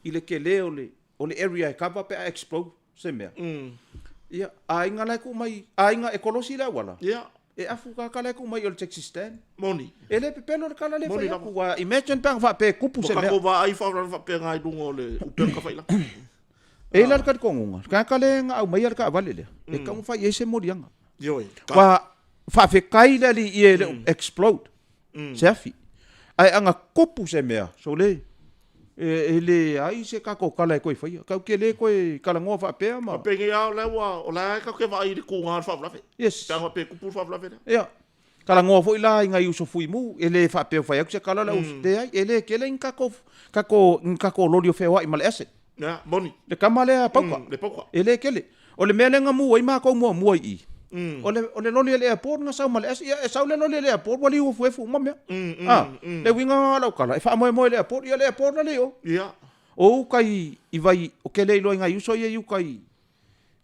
i le tele o le, o le area e cover pe a explode se mea. Ia, aiga la e tuu mai, aiga e kolosi le auala. Ia. E afu ka kala e tuu mai o le taxi stand. Moni. E le pepelo le kala le fai atu. Ua imagine pe ana faapea e kupu se mea. Ua tatou vaai faalavelave faapena i luga o le upega tafailagi. E i ai la le talitonuga, le tagata lea na aumaia le taavale lea, e tatau ona fai i ai se moliaga. Ioe. Ua faafetai le alii e le o explode se afi. Ae ana kupu se mea, sole, e leai se tatou tala e toe faia. Tatou te le toe talanoa faapea ma. Faapea nei lava, o la ua, o la e tatou te vaai i le tuga o le faalavelave. Yes. Pe ana faapea e tupu le faalavelave lea. Ia. Talanoa foi la i nai uso fuimu, e le faapea ua fai atu se tala la uso, leai, e le tele ni tatou, tatou, ni tatou loli o feoai ma le acid. Ia, moni. Le tama lea pauka. Le pauka. E le tele. O le mea lea na mu ai matou muamua i i, o le, o le loli a le airport na sau ma le acid. Ia, e sau le loli a le airport ua liu efuefu uma mea. A, le uiga lena o lau tala, e faamoemoe i le airport, ia le airport la le i o. Ia. O uka i, i vai, o ke le iloa i nai uso ia i uka i,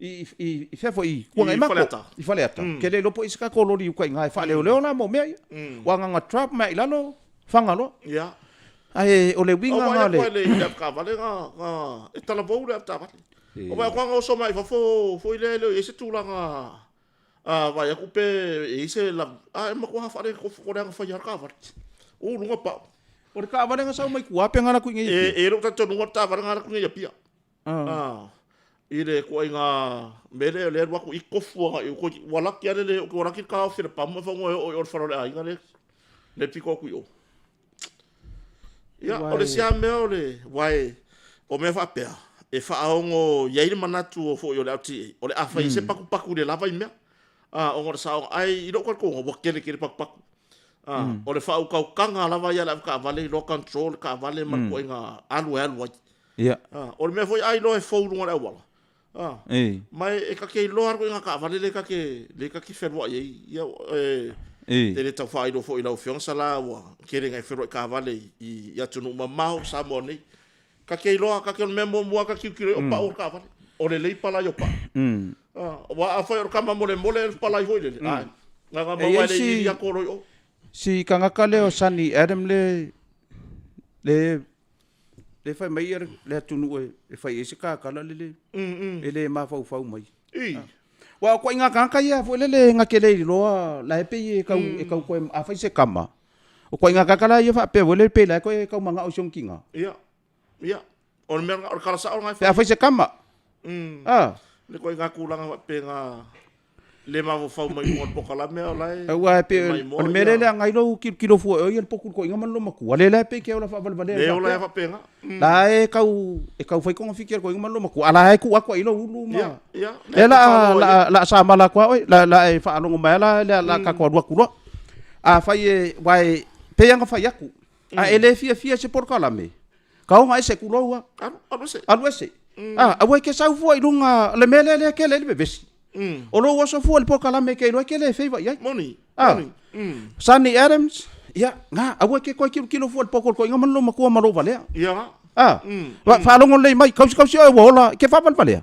i, i, i fea foi, i Tuanaimato. I Faleata. I Faleata. Ke le iloa po o i ai se tatou loli i uka i ina e faaleoleo la mo mea ia. Ua agaga trap mai i lalo, Fagaloa. Ia. Ae o le uiga lena o le. Vaai atu i le avetaavale na, na, e talavou le avetaavale. O vaai atu na oso mai fafo foi lea e le o i ai se tulaga a vaai atu pe e i ai se la, a e matua faaletonu le aga faia o le taavale. U luga pau. O le taavale na sau mai tua pe na alu atu i inei i Apia? E i ai lou talitonuga o le taavale na alu atu i inei i Apia. I le ituaiga mea lea, lea e alu atu i tofu agai i uta, ua laki lava le le oo, ua laki le taofi o le pamu ae fagoa e oo i o i le fale o le aiga lea, lea e pito atu i o. Ia, o le isi lava mea o le, aua o mea faapea, e faaogo i ai le manatu o foi o le LTA, o le a fai ai se patupatu i le la vaimea, ona o le saoga, ae i lou talitonuga, ua tele tele patupatu. O le faautautaga lava ia a le avetaavale, iloa control le taavale ma le ituaiga alu e alu ai. Ia. O le mea foi a iloa e fou i luga o le auala. Ei. Ma e ta te iloa lava ituaiga taavale lea ta te, lea ta te feluai ai. Ia, e, Ei. te le tau faailoa foi i lau Afioga Sala ua tele ina e feluai taavale i, i atunuu mamao, Samoa nei. Ta te iloa, ta te o le mea muamua ta tilotilo i ai o pau o le taavale. O lelei palai o pau. Aua afai o le tama molemole le palai foi lele, ae, na ona E i maua ai e le si, ili atu o lo i o. si tagata lea o Sunny Adam le, le Lea e fai mai le atunuu e fai ai se kakala le e le mafaufau mai. I. Aua o ituaiga tagata ia foi lele na te le iloa la e pei e tau e tau toe a fai se kama. O ituaiga tagata la ia faapea foi lele pei la e toe tau manao i si ona tina. Ia. Ia. O le mea o le tala sao lena e fai. Pe a fai se kama. A. Le ituaiga tulaga faapena le mafaufau mai luga o le polokalame o la e Aua e pei o le mea lea e leaga ai lou tilotilo fua e oe ia le potu i le toeaina ma le loomatua, lea la e pei e ola faavalevalea Le ola faapena. La e tau e tau fai togafiti a le toeaina ma le loomatua, a la e tuu atu ai lou ulu ma Ia, ia. Lea la a la a samala atu lava oe, la la e faalogo mai lava la la tatou alu atu loa. Afai e aua e pei lava ona fai atu, a e le fiafia i se polokalame, Kaoga ese kulou a. Alu, alu ese. Alu ese. A, aua e te sau fua i luga, le mea lea lea tele ai le vevesi. O lou oso fua i le polokalame e te iloa e te le feiva i ai. Moni, A. moni. Sunny Adams, ia, na, aua e te toe tilotilo fua i le poko o le toeaina ma le loomatua ma lou valea. Ia la. A, faalogo lelei mai, kausikausi oe ua ola, e te faavalevalea.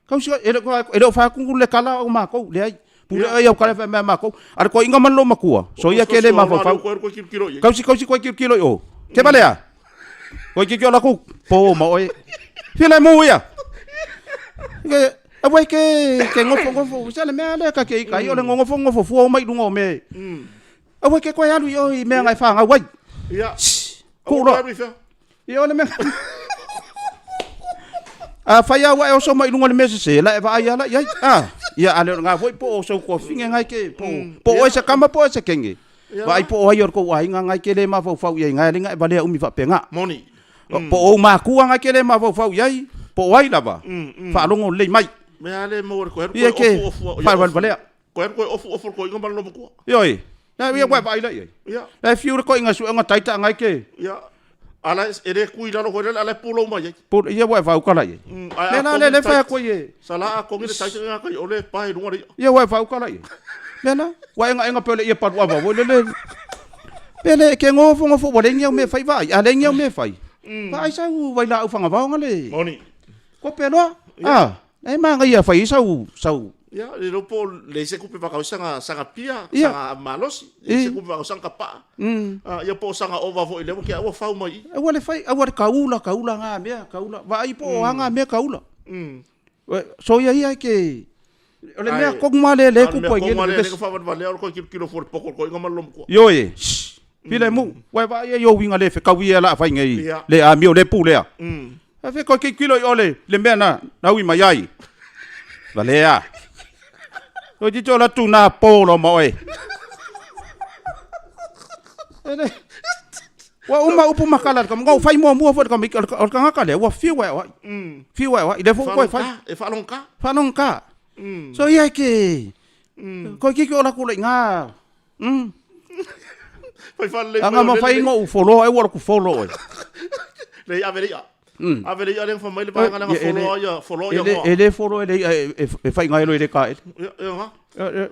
Kausi, e le e le o fai atu le tala o matou, leai. Pule oe i au tala e fai mai a matou. A le toeaina ma le loomatua, soia ke le mafaufau. Kausi, kausi koe tilotilo i o. Ke valea? Koe tilotilo lakou, po ma oe. Filemu ia. Ke, aua e ke, ke gofogofo, se le mea lea ka ke ika ai, o le gogofogofo fua uma i luga o mea. Aua e ke koe alu i o i mea na e fanau ai. Ia. Kuu loa. Alu i fea? Ia o le mea. Afai lava ua e oso mai i luga o le mea sese, la e vaai lava la i ai. A, ia a le o lena foi po o sou tuafafine na e ke, po, po o oe se kama po o oe se kenge. Vaai po o ai o le tou aiga na e ke le mafaufau i ai, na e ala ai ona e valea umi faapena. Moni. Po o ou makua na e ke le mafaufau i ai. Po o ai lava, faalogo lelei mai. Mea le maua le koe Ia ke faavalevalea. Koe koe ofu ofu le koiga ma le lomatua. Ioe. La ia ua vaai la i ai. Ia. La e fiu le koiga suega taita ngai ke. Ia. Ala e le kui lalo koe ala e pulou mai ai. Pul ia ua vau kala i ai. Le la le le fai koe e. Sala a kongi le taita nga kai ole pa i lunga le. Ia ua vau kala i ai. Le la ua enga enga pe le ia palu ava le le. Pe le ke ngofo ngofo ua le ngi au me fai vai. A le ngi au me fai. Vaai sau vai la au whangawao nga le. Moni. Ko pe loa. Ah, e manaia fai ai sau sau. Ia, le iloa po o leai se kupe vakau saga saga pia, saga malosi, leai se kupe vakau saga kapaa. Ia po o saga ova foi lea ua kea ua fau mai i. Aua le fai, aua le kaula, kaula nga mea, kaula. Vaai po o a nga mea kaula. So ia ia e ke o le mea kogu ma le le kupu ai ngele. O le mea kogu ma le le faavalevalea o le koe kilokilo fua le poko o le koiga ma le lomatua. Ioe. Filemu, ua e vaai ai ou uiga le fekaui ia la fai nei, le amio le pulea. A fe koe kilo i ole le mea na na ui mai ai. Valea. O ti tola tu na polo ma oe. Ele. Ua uma upu makala ka ngau fai mua mua foi ka o ka ngaka le ua fiu ai oi. Fiu ai oi le fu koe fai. E whalonga. Whalonga. So ia ke. Koe kiki o la kula i ngā. Fai whalelei mai. Anga ma fai ngo follow e ua ku follow e. Lei ave lei a. Ave lei a le fa mai le vaega le follow ia follow ia hoa. E le follow e lei e fai ngai lo e le ka e. Ia nga.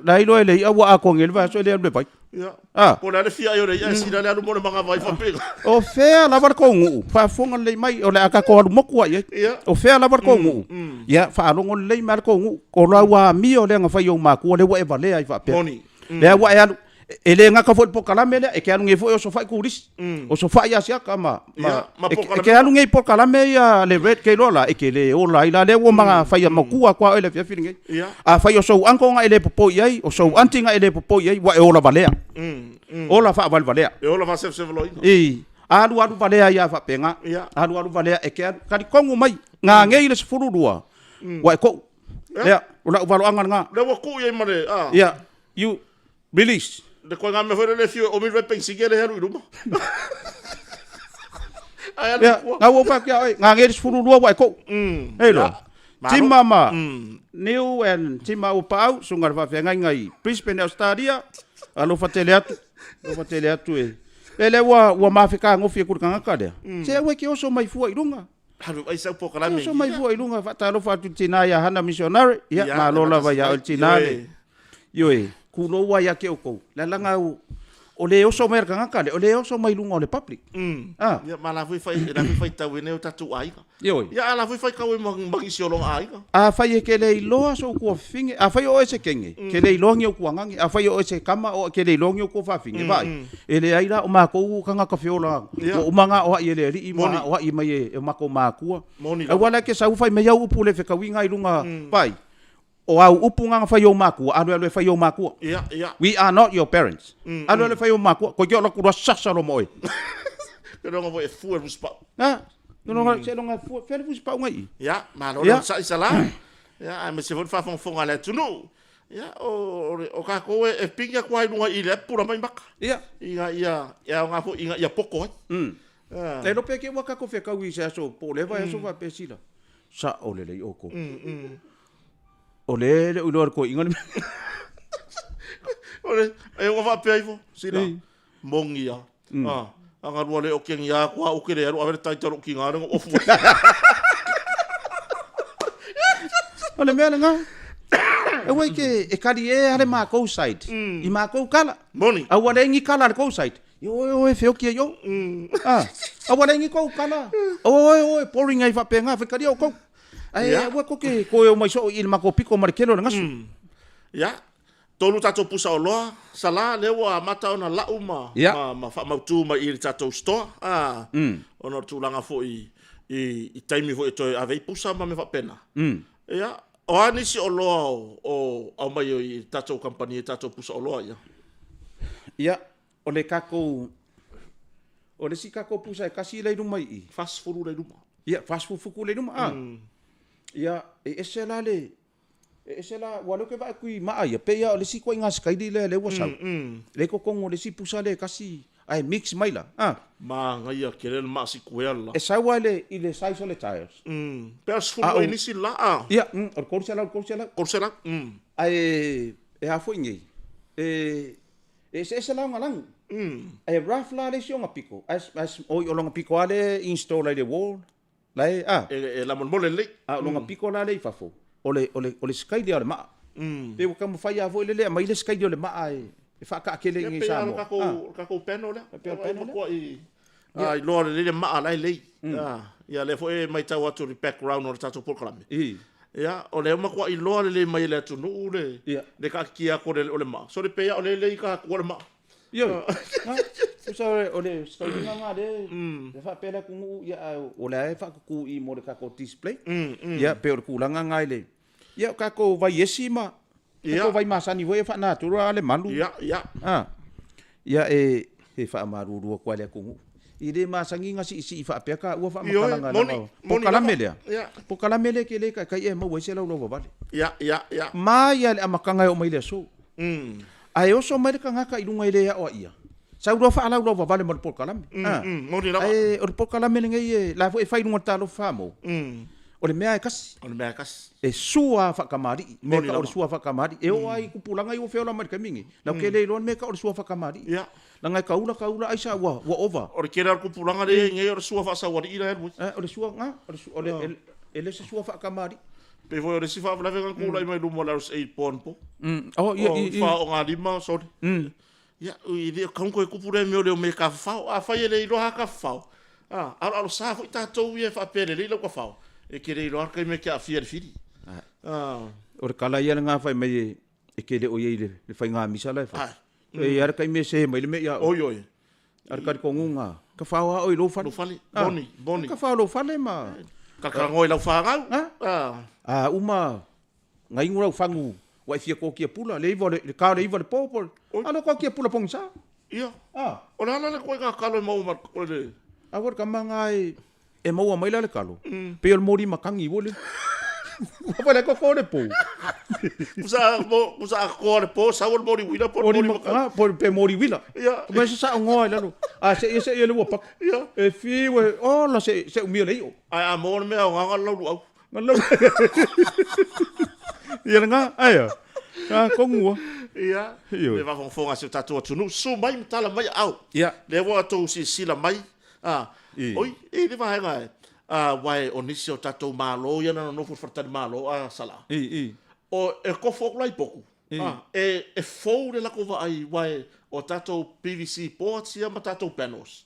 La ilo e lei a ua a konge le vaso e le alu le vai. Ia. Ah. Po le ale fia i o lei a sila le alu mo le manga vai fa pega. O fea lava le kou nguu. Faafofoga lelei mai o le a tatou alu moku ai ai. O fea lava le kou nguu. Ia faalogo lelei mai le kou nguu. O lau amio lea na fai i ou matua lea ua e valea ai faapea. Moni. Lea ua e alu, e le gata foi i le polokalame lea, e te alu nei foi osofai turisi, osofai Asiata ma, ma, e te alu nei i polokalame ia le Red ke iloa la, e te le ola ai la, lea ua ma faia matua atu lava oe i le afiafi lenei. Afai o sou uncle na e le popo i ai, o sou aunty na e le popo i ai, ua e ola valea. Ola faavalevalea. E ola faasevasevaloina. I, alu alu valea ai lava faapena. Alu alu valea e te alu, talitonu mai, gagei le 12, ua e kou. Lea, o lau valoaga lena. Lea ua tuu i ai ma le, a. Ia, you release. Le koe mea foi lele e fiu e omi le penisini e le alu i luma. Ai alu i tua. Ia, na ua ou fai atu ia oe, gagei le 12 ua e kou. Ei loa. Tima ma Niu and Tima Uapaau, susuga i le faafeagaiga i Brisbane, Australia. Alofa tele atu, alofa tele atu e. Lea lea ua ua mafekagofie atu i le tagata lea. Se aua e te oso mai fua i luga. Alu ai sau polokalame. Oso mai fua i luga, faatalofa atu i le tina ia Hana Missionary. Ia, malo lava ia oe le tina le. Ioe, kulou lava ia te outou. Leaga o le oso mai a le tagata lea, o le oso mai luga o le public. Ah. Ia, ma la foi fai, la foi faitau ai nei o tatou aiga. Ioe. Ia, a la foi faitau ai ma nisi o lona aiga. Afai e ke le iloa sou tuafafine, afai o oe se kenge, ke le iloa ni ou tuagage, afai o oe se kama, o ke le iloa ni ou tuafafine, vaai. E leai la, o matou o tagata feola, ua uma ona aoai e le Alii ma aoai mai e o matou makua. Aua la e te sau fai mai au upu le fekauiga i luga, vaai, o au upu na na fai e ou makua, alu alu e fai i ou makua. We are not your parents. Alu alu e fai i ou makua, koe te o latou loa sasa loa ma oe. Seiloga foi e fua i le fusipau. Seiloga e fua, fea le fusipau na i i? Ia, malo le onosai Sala. Ia, aemaise foi le faafogafoga a le atunuu. Ia, o, o tatou e, e pigi atu lava i luga i i le pula mai maka. Ia. Ina ia, e aoga foi ina ia poto ai. Le iloa pe ke ua tatou fekaui i se aso po o le vaiaso faapea sila. Sao lelei outou. O le e le o iloa e le toeaina le mea. O le, e ua faapea ifo, sila. Moni a. A, a galua le o kengi a kua u ke le alu ave le taita lou kiga le ofu. O le mea lena. Aua e ke e kali e ale makou side. I makou kala. Moni. Aua le ni kala le kou side. Ia oe oe feoki ai o. Ah, aua le ni kou kala. Oe oe boring ai faapena fekalia o kou. Ae aua ko ke koe o mai soo i le makou piko ma le kele o le gasu. Ia, Tolu tatou pusa oloa, Sala, lea ua amata ona lau ma, yeah. ma, ma faamautu mai i le tatou store, a, ona o le tulaga foi i, i taimi foi e toe ave ai pusa ma mea faapena. Ia, o a nisi oloa o, o aumai i tatou kamupani i tatou pusa oloa ia? Ia, o le tatou, o le isi tatou pusa e tasi lea i luma i i. 40 lea i luma. Ia, 40 futu lea i luma, a. Ia, e ese la le, E ese la, ua lea ou te vaai atu i maa ia, pei lava o le isi ituaiga sikaili lea lea ua sau. Lea i totonu o le isi pusa lea e tasi. Ae mix mai la, a. Manaia tele le maa sikuea le la. E sau lava i le size o le tyres. Pe a 10 inisi le la, a. Ia, o le 300, 300. 300. Ae e a foi nei, e eseese la ona lanu. Ae rough la le isi ona pito, ae oi o lona pito lava lea e install ai i le wall, la e, a. E lamolemole lelei. A o lona pito la lea i fafo, o le, o le, o le sikaili lava o le maa. Pe ua taumafai lava foi lele e aumai le sikaili o le maa e faataatele i inei i Samoa. E pei lava o le tatou panel lea. E pei o le panel lea. Ua iloa lelei le maa la e lelei. Ia lea foi e matau atu i le background o le tatou polokalame. Ia, o lea ua matua iloa lelei mai e le atunuu le taatitia atu o le maa. Sole pei lava o lea e lelei i tatua le maa. Ioe. Tusa o le sikailiga lena lea e faapea le atunuu, ia ae o lea e faatutu i i mo le tatou display. Ia pei o le tulaga lena i le, ia o tatou vaiesi ma tatou vai masani foi e faa-natura lava le malu. Ia, ia. A, ia e faamalulu atu lava i le atunuu. E le masani ona siisii faapea taua faamatalaga leaga o polokalame lea, polokalame lea e te le taitai e maua ai se laulauvavale. Ia, ia, ia. Mai lava i le amataga e oo mai i le aso. Ae oso mai le tagata i luga e le aoaia, sau loa faalaulavavale ma le polokalame. Moni lava. Ae o le polokalame lenei e, la foi e fai i luga o le Talofa Samoa, o le mea lava e tasi. O le mea lava e tasi. E sua lava faatamalii, mea e tau o le sua faatamalii. E oo lava i tupulaga ia ua feola mai i le taimi lenei, latou te le iloa le mea e tau o le sua faatamalii. Leaga e taula taula aisa ua ova. O le tele lava o tupulaga lea e i ai nei o le sua faasaualii la e alu ai. O le sua, o le, e le o se sua faatamalii. Pei foi o le isi faalavelave na tulai mai luma o le RSA i le po anapo. Oh, ia, ia, ia. Faaaogalima, sorry. Ia, e le o tatau ona toe tupu lea mea o le omai e tafafao. Afai e le iloa lava tafafao, a, aloalosa foi tatou ia e faapea e lelei lau tafao, e te le iloa lava le taimi e te aafia i le fili. O le tala ia lena fai mai e te le o i ai i le faiga misa la e fai. E i ai lava le taimi e se mai le mea ia oe. Oi, oi. A o le talitonuga, tafao lava oe i lou fale. Lou fale, moni, moni. Tafao i lou fale ma... Talanoa i lau fanau. A uma na inu lau fagu ua e fia kokia pula, le iva o le, le ta o le iva o le po, po, a lo kokia pula pogisa. Ia. O le a la le ituaiga talo e maua mai o le... A ua le tama na e... E maua mai la le kalo, pei o le moli matagi foi lele. Ua fai le koko le po. Kusa mo kusa a koa le po sau le moli uila po le moli matagi. Ah, po pe moli uila. Ia. Ma se sa ngoa i lalo. A se ia se ia le ua paku. Ia. E fiu e ola se se umia le io. Ai a mo le mea o nganga lau luau. Lau. Ia le nga ai. A kongua. Ia. Le faafogafoga a si o tatou atunuu, susu mai ma tala mai aao. Ia. Lea ua outou silasila mai. A, oi, e i le vaega e, a, aua o nisi o tatou Malo ia na nonofo i le faletalimalo a Sala, o, e kofo atu la i potu, a, e, e fou le latou vaai, aua o tatou PVC boards ia ma tatou panels,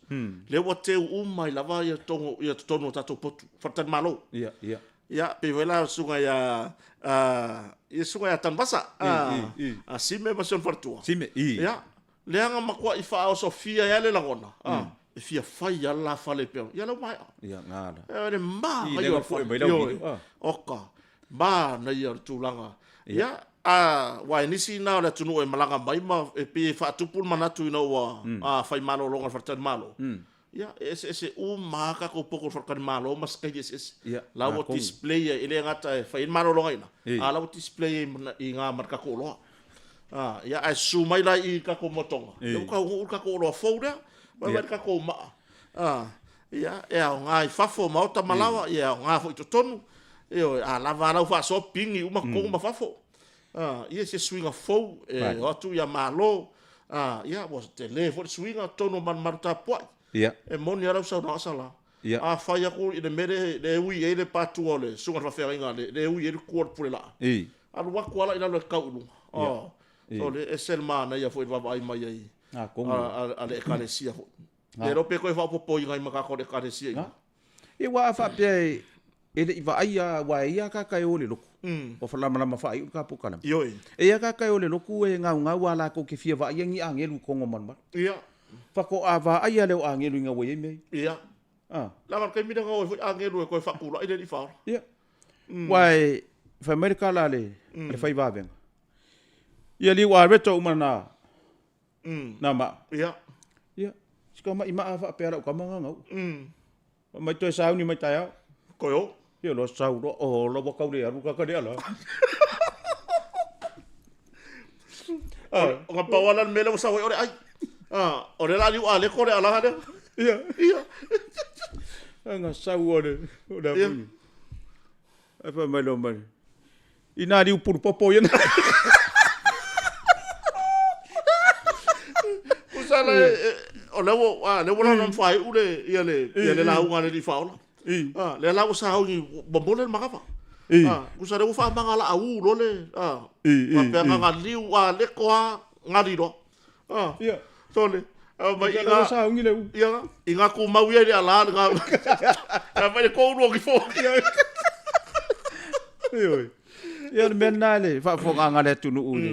lea ua teu uma ai lava ia totonu, ia totonu o tatou potu, faletalimalo. Ia, ia. Ia, pei foi la o le susuga ia, a, ia susuga ia Tanuvasa, a, a Sime ma si ona faletua. Sime, i. Ia, Leaga matuai faaosofia ai le lagona, a, e fia fai lava le la fale pea. Ia lea ua maea. Ia, gala. E le manaia o le fale. Mai lau video. Oka, manaia o le tulaga. Ia, a, aua e nisi na o le atunuu e malaga mai ma e pei e faatupu le manatu ina ua fai malologa i le faletalimalo. Ia, e eseese uma lava tatou poto o le faletalimalo ma sikaili eseese. Ia, La ua display ai, e le gata e fai ai le malologa i ina, a la ua display ai i ina ma le tatou oloa. A, ia, ae susu mai la i tatou motoga, ia ua taunuu le tatou oloa fou lea, vaai le tatou maa. A, ia, e aoga i fafo, maota ma laoa, ia e aoga foi i totonu. Ioe, a lava lava lau faasoa, pigi uma totonu ma fafo. A, ia se suiga fou e o atu ia Malo, a, ia ua tele foi le suiga totonu o Malumalu Tapuai. Ia. E moni lava lau saunoaga Sala. Ia. A fai atu i le mea lea e ui ai le patua o le susuga i le faafeagaiga lea e ui ai le tua o le Pulelaa. I. Alu atu lava la i lalo e tau i luga. Ia. So le ese le manaia foi i le vaavaai mai ai a le Ekalesia foi. Le iloa pe toe faaopoopoina ai ma tatou le Ekalesia i ina. Ia aua a faapea e le i vaaia aua e i ai lava tagata e o i le lotu, ua falamalama faaiu le ta polokalame. Ioe. E i ai lava tagata e o i le lotu e gaugau a latou te fia vaaia ni agelu i totonu o malumalu. Ia. Faatoa vaaia lea o agelu ina ua i ai mea ia. Ia. Leaga o le taimi lea na o ai foi agelu e toe faatulai le alii faaola. Ia. Aua e fai mai le tala a le fai vavega, ia liu a reto uma na Na maa. Ia. Ia. Si ka mai maa faapea lau tama ngangau. Mai toe sauni mai taeao. Koe o. Ia loa sau loa, oh la ua kau le alu kaka le ala. O nga pau ala le mea lea ua sau ai o le ai. Ah, o le la liu a le ko le ala lea. Ia. Ia. Anga sau o le o le afu. Ai fa mai lo mai. Ina liu pulu popo ia. Usa le o le ua le ua lona mfai u le ia le ia le lauga le li faola. Ah, le la ua sauni momole le magava. Ah, usa le ua faamaga la au lo le ah. Faapea nga liu a le koa ngali loa. Ah. Ia. Sole. Ah, mai i ngā... Saungi le u. Ia, i ngā kūmau ia i le ala, le ngā... Ngā mai le kōuru o ki fō. Ioe. Ia, le mea nā le faafofoga le atunuu i le,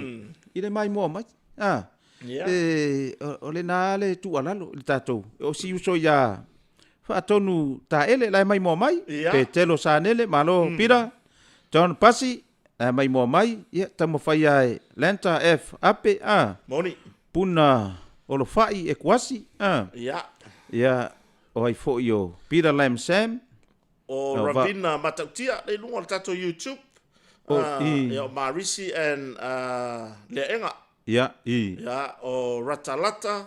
i le maimoa mai. Ah. Ia. E, o le nā le tuualalo i le tatou. O si uso ia Faatonu Taele la e maimoa mai. Ia. Petelo Sanele, malo Pita. John Pasi, la e maimoa mai. Ia, taumafai ia e Lanta F. Ape, a. Moni. Puna Olofai Ekuasi, a. Ia. Ia, o ai foi o Peter Lam Sam. O Ravina Matautia, lea i luga o le tatou YouTube. O, i. Ia, o Marisi and Leaega. Ia, i. Ia, o Ratalata.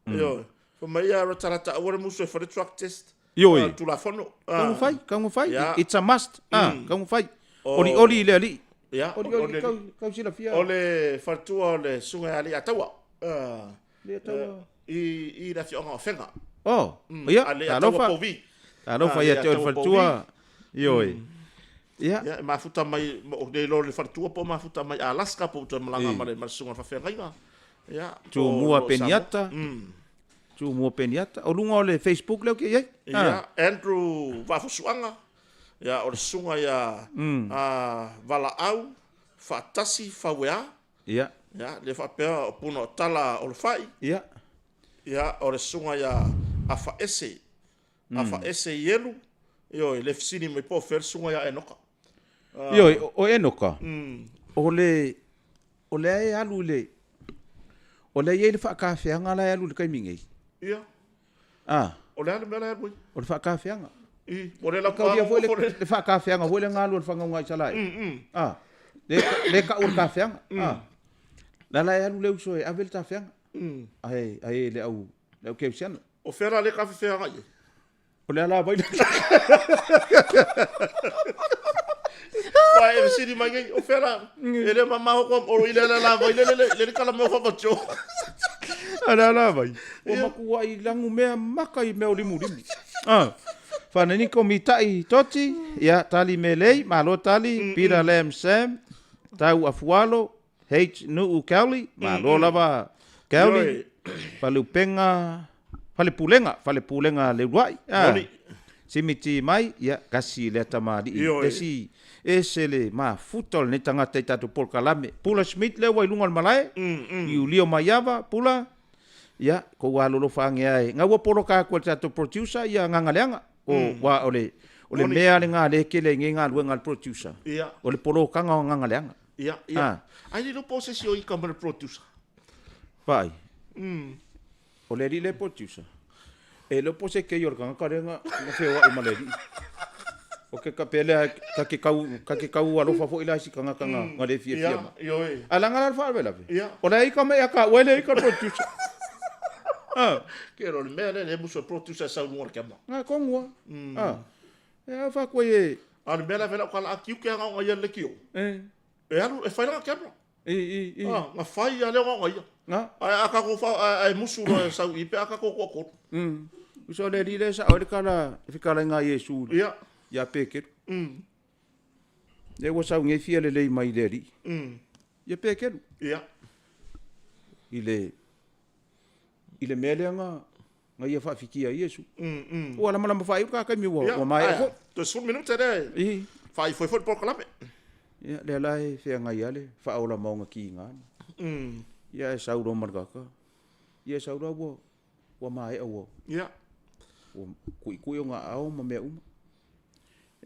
Ioe. Fai mai ia Ratalata aua le musu e fai le drug test. Ioe. Tulafono. Taumafai, taumafai. It's a must. Taumafai. Olioli i le alii. Ia. Olioli kau silafia. O le faletua o le susuga ia Leiataua. Leiataua. I le afioaga o Afega. Oh, ia, talofa. Talofa ia te oe le faletua. Ioe. Ia. Ia, e mafuta mai, le iloa le faletua po o mafuta mai Alaska po o toe malaga ma le susuga i le faafeagaiga. Ia. Tumua Peniata. Tumua Peniata. O luga o le Facebook lea ou te i ai. Ia, Andrew Vaafusuaga. Ia, o le susuga ia Valaau Faatasi Fauea. Ia. Ia, lea faapea o Puna o Tala Olofai. Ia. Ia, o le susuga ia Afaese. Afaese Ielu. Ioe, le fesili mai po o fea le susuga ia Enoka. Ioe, o Enoka, o le, o lea e alu i le, o lea e i ai le faatafeaga la e alu i le taimi nei. Ia. Ah. O le a le mea la e alu ai? O le faatafeaga. I, o le lau Taulia foi le, le faatafeaga foi lea na alu a le fanauga a Isaraelu. Ah. Le, le tau o le tafeaga. Ah. La la e alu le uso e ave le tafeaga. Ae, ae le au, le au kerisiano. O fea la le tafefeaga i ai? O le alavai le. Ua e fesili mai nei, o fea la, e le mamao koa, o i le alavai le le le le kala mea o whakatio. A le alavai, ua matuai lanu mea maka i mea o limulimu. Ah. Whananiko mitai toti, ia tali melei, malo tali, Peter Lam Sam, Tau Afualo, H Nuu Kauli, malo lava Kauli, Faleupega, Falepulega, Falepulega Leuluai, ah, Simiti mai, ia, kasi lea tamalii, le isi ese le mafuta o lenei tagata i tatou polokalame. Pula Smith lea ua i luga o le malae, i Ulio Maiava, Pula, ia, kou alolofa age ae, ga ua poloka atu e le tatou producer ia Gagaleaga, o, ua o le, o le mea lena lea e tele ai nei galuega a le producer, o le polokaga o Gagaleaga. Ia, ia. Ai le iloa po o se isi o ika ma le producer. Vaai. O le alii lea e producer. E le o po se kei o le tagata lea na feoai ma le alii. O ke ka pea lea ta ke kau, ta ke kau alofa foi la i si tagata na le fiafia mai. Ia, ioe. Ae leaga la le faalavelave. Ia. O le ika mai a ka ua le ika le producer. Ah. Ke o le mea lea le musu e producer e sau luga o le camera. Nga kongu a. Ah. E a fa koe e. A o le mea la vela o ka laa kiuke anga o ngaia le kio. E. E alu, e fai langa camera. I, i, i. Ah, nga fai a leo nga ia. Nga. Ai a kako fa, ai musu lo e sau i pe a kako ko ko. Uso le li le sa o le kala, e fikala nga Yesu. Ia. Ia Pekeru. Le ua sau ngei fia le lei mai le li. Ia Pekeru. Ia. I le, i le mea lea nga, nga ia faafikia ai Iesu. Ua lamalama faaiu le ta taimi ua, ua maea foi. Toe 10 minute lea e faaifo ai foi le polokalame. Ia, lea la e feagai lava le faaola maoga kiga. Ia ae sau loa ma le kaka. Ia sau loa ua, ua maea ua. Ia. Ua kuikui ona aao ma mea uma.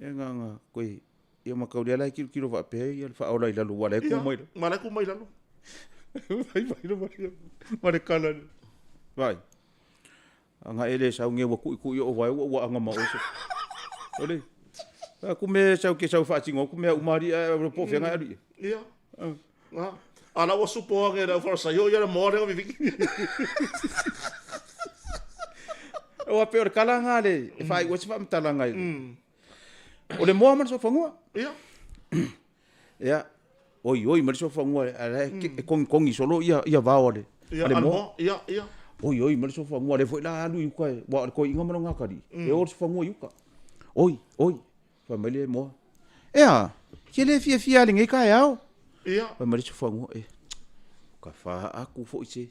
Ia na, na koe, ia mataulia la e tilotilo faapea ia le faaola i lalo ua la e ku mai lalo. Ia, ma la e ku mai lalo. Vai vai lo mai ma le kala le. Vai. Anga ele sau nge ua kuikui o vai ua ua anga ma oso. Ole. A ku me sau ke sau whaatingo, ku mea umari a po whenga alu ia. Ia. Ah. A la ua supo age le au Farasaio ia le moa lea viviki. Aua pei o le tala lena le e faaiu ai se faamatalaga i o le moa ma le sofanua. Ia. Ia, oioi mai le sofanua a la e kogikogi solo ia ia vao a le a le moa. Ia, ia. Oioi mai le sofanua, lea foi la alu i uka aua o le toeaina ma lona atalii, e o le sofanua i uka. Oi, oi, fai mai le moa, E a, e te le fiafia i lenei taeao? Ia. Fai mai le sofanua, E, ka fa aku foi se.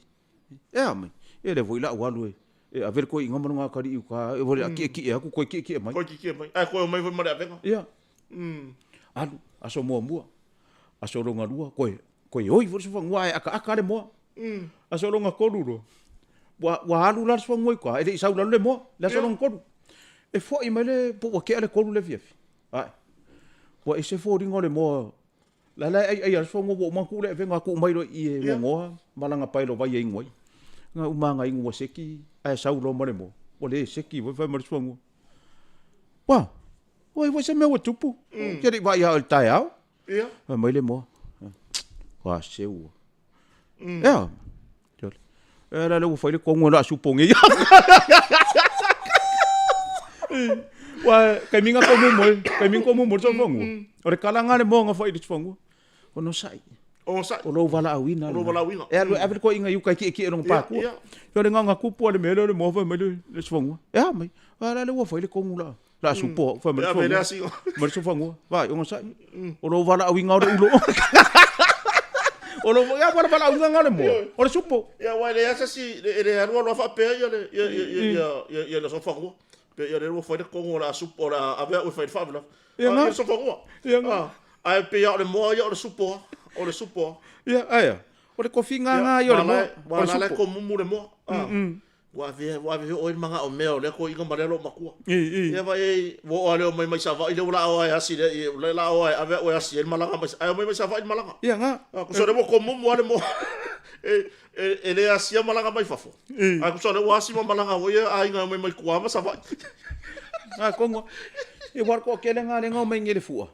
E a mai, e lea foi la ou alu e e ave le toeaina ma lona atalii i uka, e o le a tietie atu, toe tietie mai. Toe tietie mai, ae toe omai foi ma le avega. Ia. Alu, aso muamua, aso lona lua, toe, toe oi foi le sofanua ae akaaka le moa. Aso lona tolu loa, ua, ua alu la le sofanua i uka, e le i sau i lalo le moa, le aso lona tolu. E foi mai le, po ua tea le 3 le afiafi, ae, ua ese foliga o le moa La la e aiai a le sofanua ua uma ona tuu le avega tuu mai loa i i e gogoa ma lana paelo vai e inu ai. Na uma ana inu ua seki ae sau loa ma le moa. Ua le seki foi fai mai le sofanua. Ua, ua i ai foi se mea ua tupu. Ou te le i vaai ia oe i le taeao. Fai mai le moa. Ua seu ua. Ea. E la le ua fai le kogu e la supo nei. Ua taimi nga komu mo, taimi komu mo le sofanua. O le kala nga le moa nga fai le sofanua. Ono sai. Ono sai. O lou valaauina. O lou valaauina. E alu e ave le toeaina i uka e tietie lona pākua. Ia. O le gagana kupu a le mea lea o le moa fai mai le sofanua. E a mai. A la le ua fai le kogu la. La supo au, fai mai le sofanua. Mai le sofanua. Vai, ogasai. O lou valaauina o le ulo. O lou, ia, ua le valaauina nga o le moa. O le supo. Ia, aua e leai lava se isi, e le alu alu lava faapea ia le, ia, ia, ia, ia, ia, ia le sofanua. Pe ia lea ua fai le kogu o le a supo, o le a ave au e fai le faalavelave. Ia nga. Ia le sofanua. Ia nga. Ae pei lava o le moa ia o le supo lava. O le supo lava. Ia, ae a? O le tofiga nga ia o le moa. O le supo. Ua la e komumu le moa. Ua ave ua ave oe i le manao mea o lea toeaina ma lea loomatua. Ia vaai ai, ua oo lava lea omai mai Savaii lea ua la oa e asi lea, lea la oa e ave au e asi ai le malaga mai, ae omai mai Savaii le malaga. Ia na. Tusa o lea ua tomumu lava le moa e le asia malaga mai fafo. Ae tusa o lea ua asi ma malaga foi ia aiga e omai mai tua ma Savaii. Na tonu lava. Ia aua o le toatele lena lea na omai nei i le fua,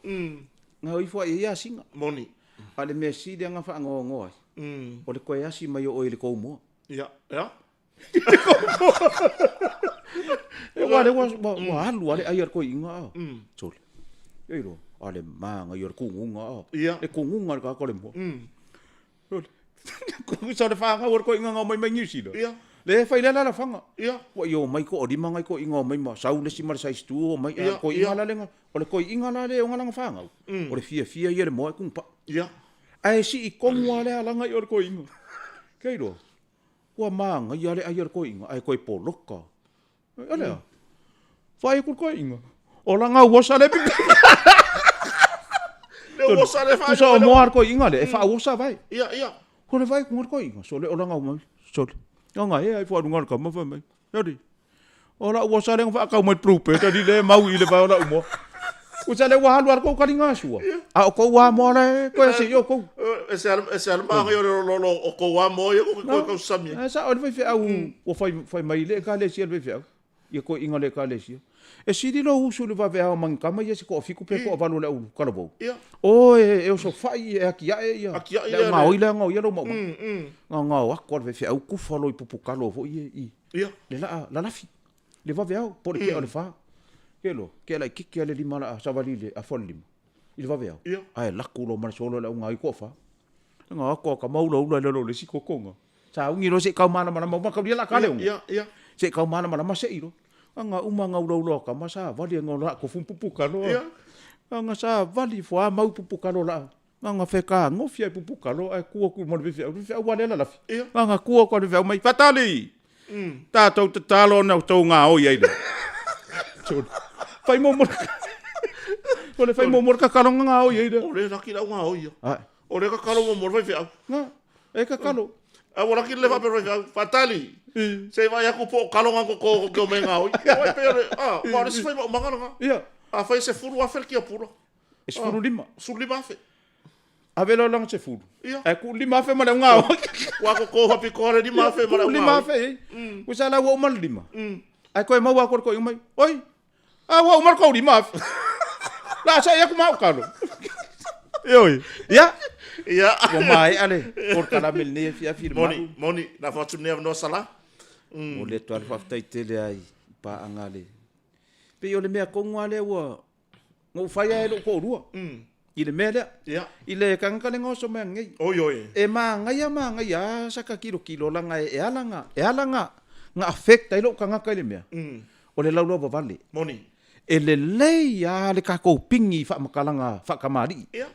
na o ifo lava i ai asiga. Moni. A o le mea sili lava na faanoanoa ai, o le toe asi mai o oe i le tou moa. Ia, ia. Aua lea ua, ua, ua alu lava le ai a le toeaina a. Sole. E iloa, a le manaia o le tuguga a. Ia. Le tuguga a le tagata o le moa. Sole. Tusa o le fanau a le toeaina na omai mai Niu Sila. Ia. Lea e fai lea lalafaga. Ia. Ua ia omai toalima nai toeaina omai ma sau le isi ma le size 2 omai. Ia, A o le toeaina ia. la lea na, o le toeaina la lea e ona lana fanau, o le fiafia ia i le moa e tugupaa. Ia. Ae sii tonu lava le alaga i o le toeaina. Kei loa, ua manaia le ai a le toeaina, ae toe poloka. O le a? Vaai atu le toeaina, o lana uosa lea e pipii. Le uosa lea e Tusa o moa a le toeaina lea, e faauosa vae. Ia, ia. O le vaai atu le toeaina, sole o lana uma, sole. Gagae ai fua luga o le tama fai mai. Eoli, o lau uosa lea na faatau mai le Bluebird, alii lea e mau i le vae o lau moa. Usa lea ua alu lava kou kaliga sua, a o kou a moa la e toe asi i o kou. E se ala, e se ala maangai o le lolo o kou a moa ia ko koe tausami ai. E sao le faifeau ua fai, fai mai i le ekalesia le faifeau, ia toeaiina o le ekalesia. E sili lou usu i le vaveao ma ni tama ia se toafitu pe toavalu o le au talavou. O e, e osofai e atiae ia, Atiae le ia au le- gaoi lea gaoia lou maumau. Gaogao atu lava le faifeau kufa loa i pupukalo foi ia i le laa lalafi, le vaveao po o le tea o le fa. Ke loa, tea laitiiti lava le lima laa savali i le afa o le lima i le vaveao, ae laku loa ma le solo e le au gaoi toafa. Gao atu a tama ulaula i lalo o le isi kokoga. Sauni loa se i kau malamalama uma taulia la kale unga. Se i kau malamalama se i loa. Aga uma aga ulaula o tama savali aga o la kofu pupukalo. Aga savali fua mau pupukalo la. Aga fekagofia i pupukalo ae ku atu ma le faifeau. Le faifeau ua le lalafi. Aga ku atu a le faifeau mai, Fatali! Tatou tatalo ona outou gaoi ai lea. Fai mo mo O le fai mo mo le kakalo nga gaoi ai lea. O le laki lau gaoi ia. O le kakalo mo mo le faifeau. Nga, e kakalo. A ua laki le faapea le faifeau, Fatali! Se i vaai atu po o kalo nga koko o ke o me gaoi. Ua pei o le, a, ua o le isi fai maumaga lena. A fai 10,000 le kiapula. E 15. 15,000. Ave loa lana sefulu. Ia. Ae tuu 5,000 ma le auga o. Ua koko faapitoa le 5,000 ma le auga. 5,000 i ai. Ua sa la ua uma le lima. Ae toe maua atu le toeaina mai. Oi, a ua uma le tou 5,000. La sa i atu ma au kalo. Ioe. Ia. Ia. Ua maea le polokalame i lenei afiafi i le Moni, malu. moni, lafo atu lenei avanoa Sala. Momoli atu lava le faafetai tele lava i paaga a le... Pei o le mea tonu lava lea ua na ou fai lava i lou toalua i le mea lea. Ia. I le tagata lea na oso mai ananei. Oi, oi. E manaia manaia lava sata tilotilo leaga e ala ona, e ala ona affect ai lou tagata i le mea, o le laulau vavale. Moni. E lelei lava le tatou pigi i faamatalaga faatamalii. Ia.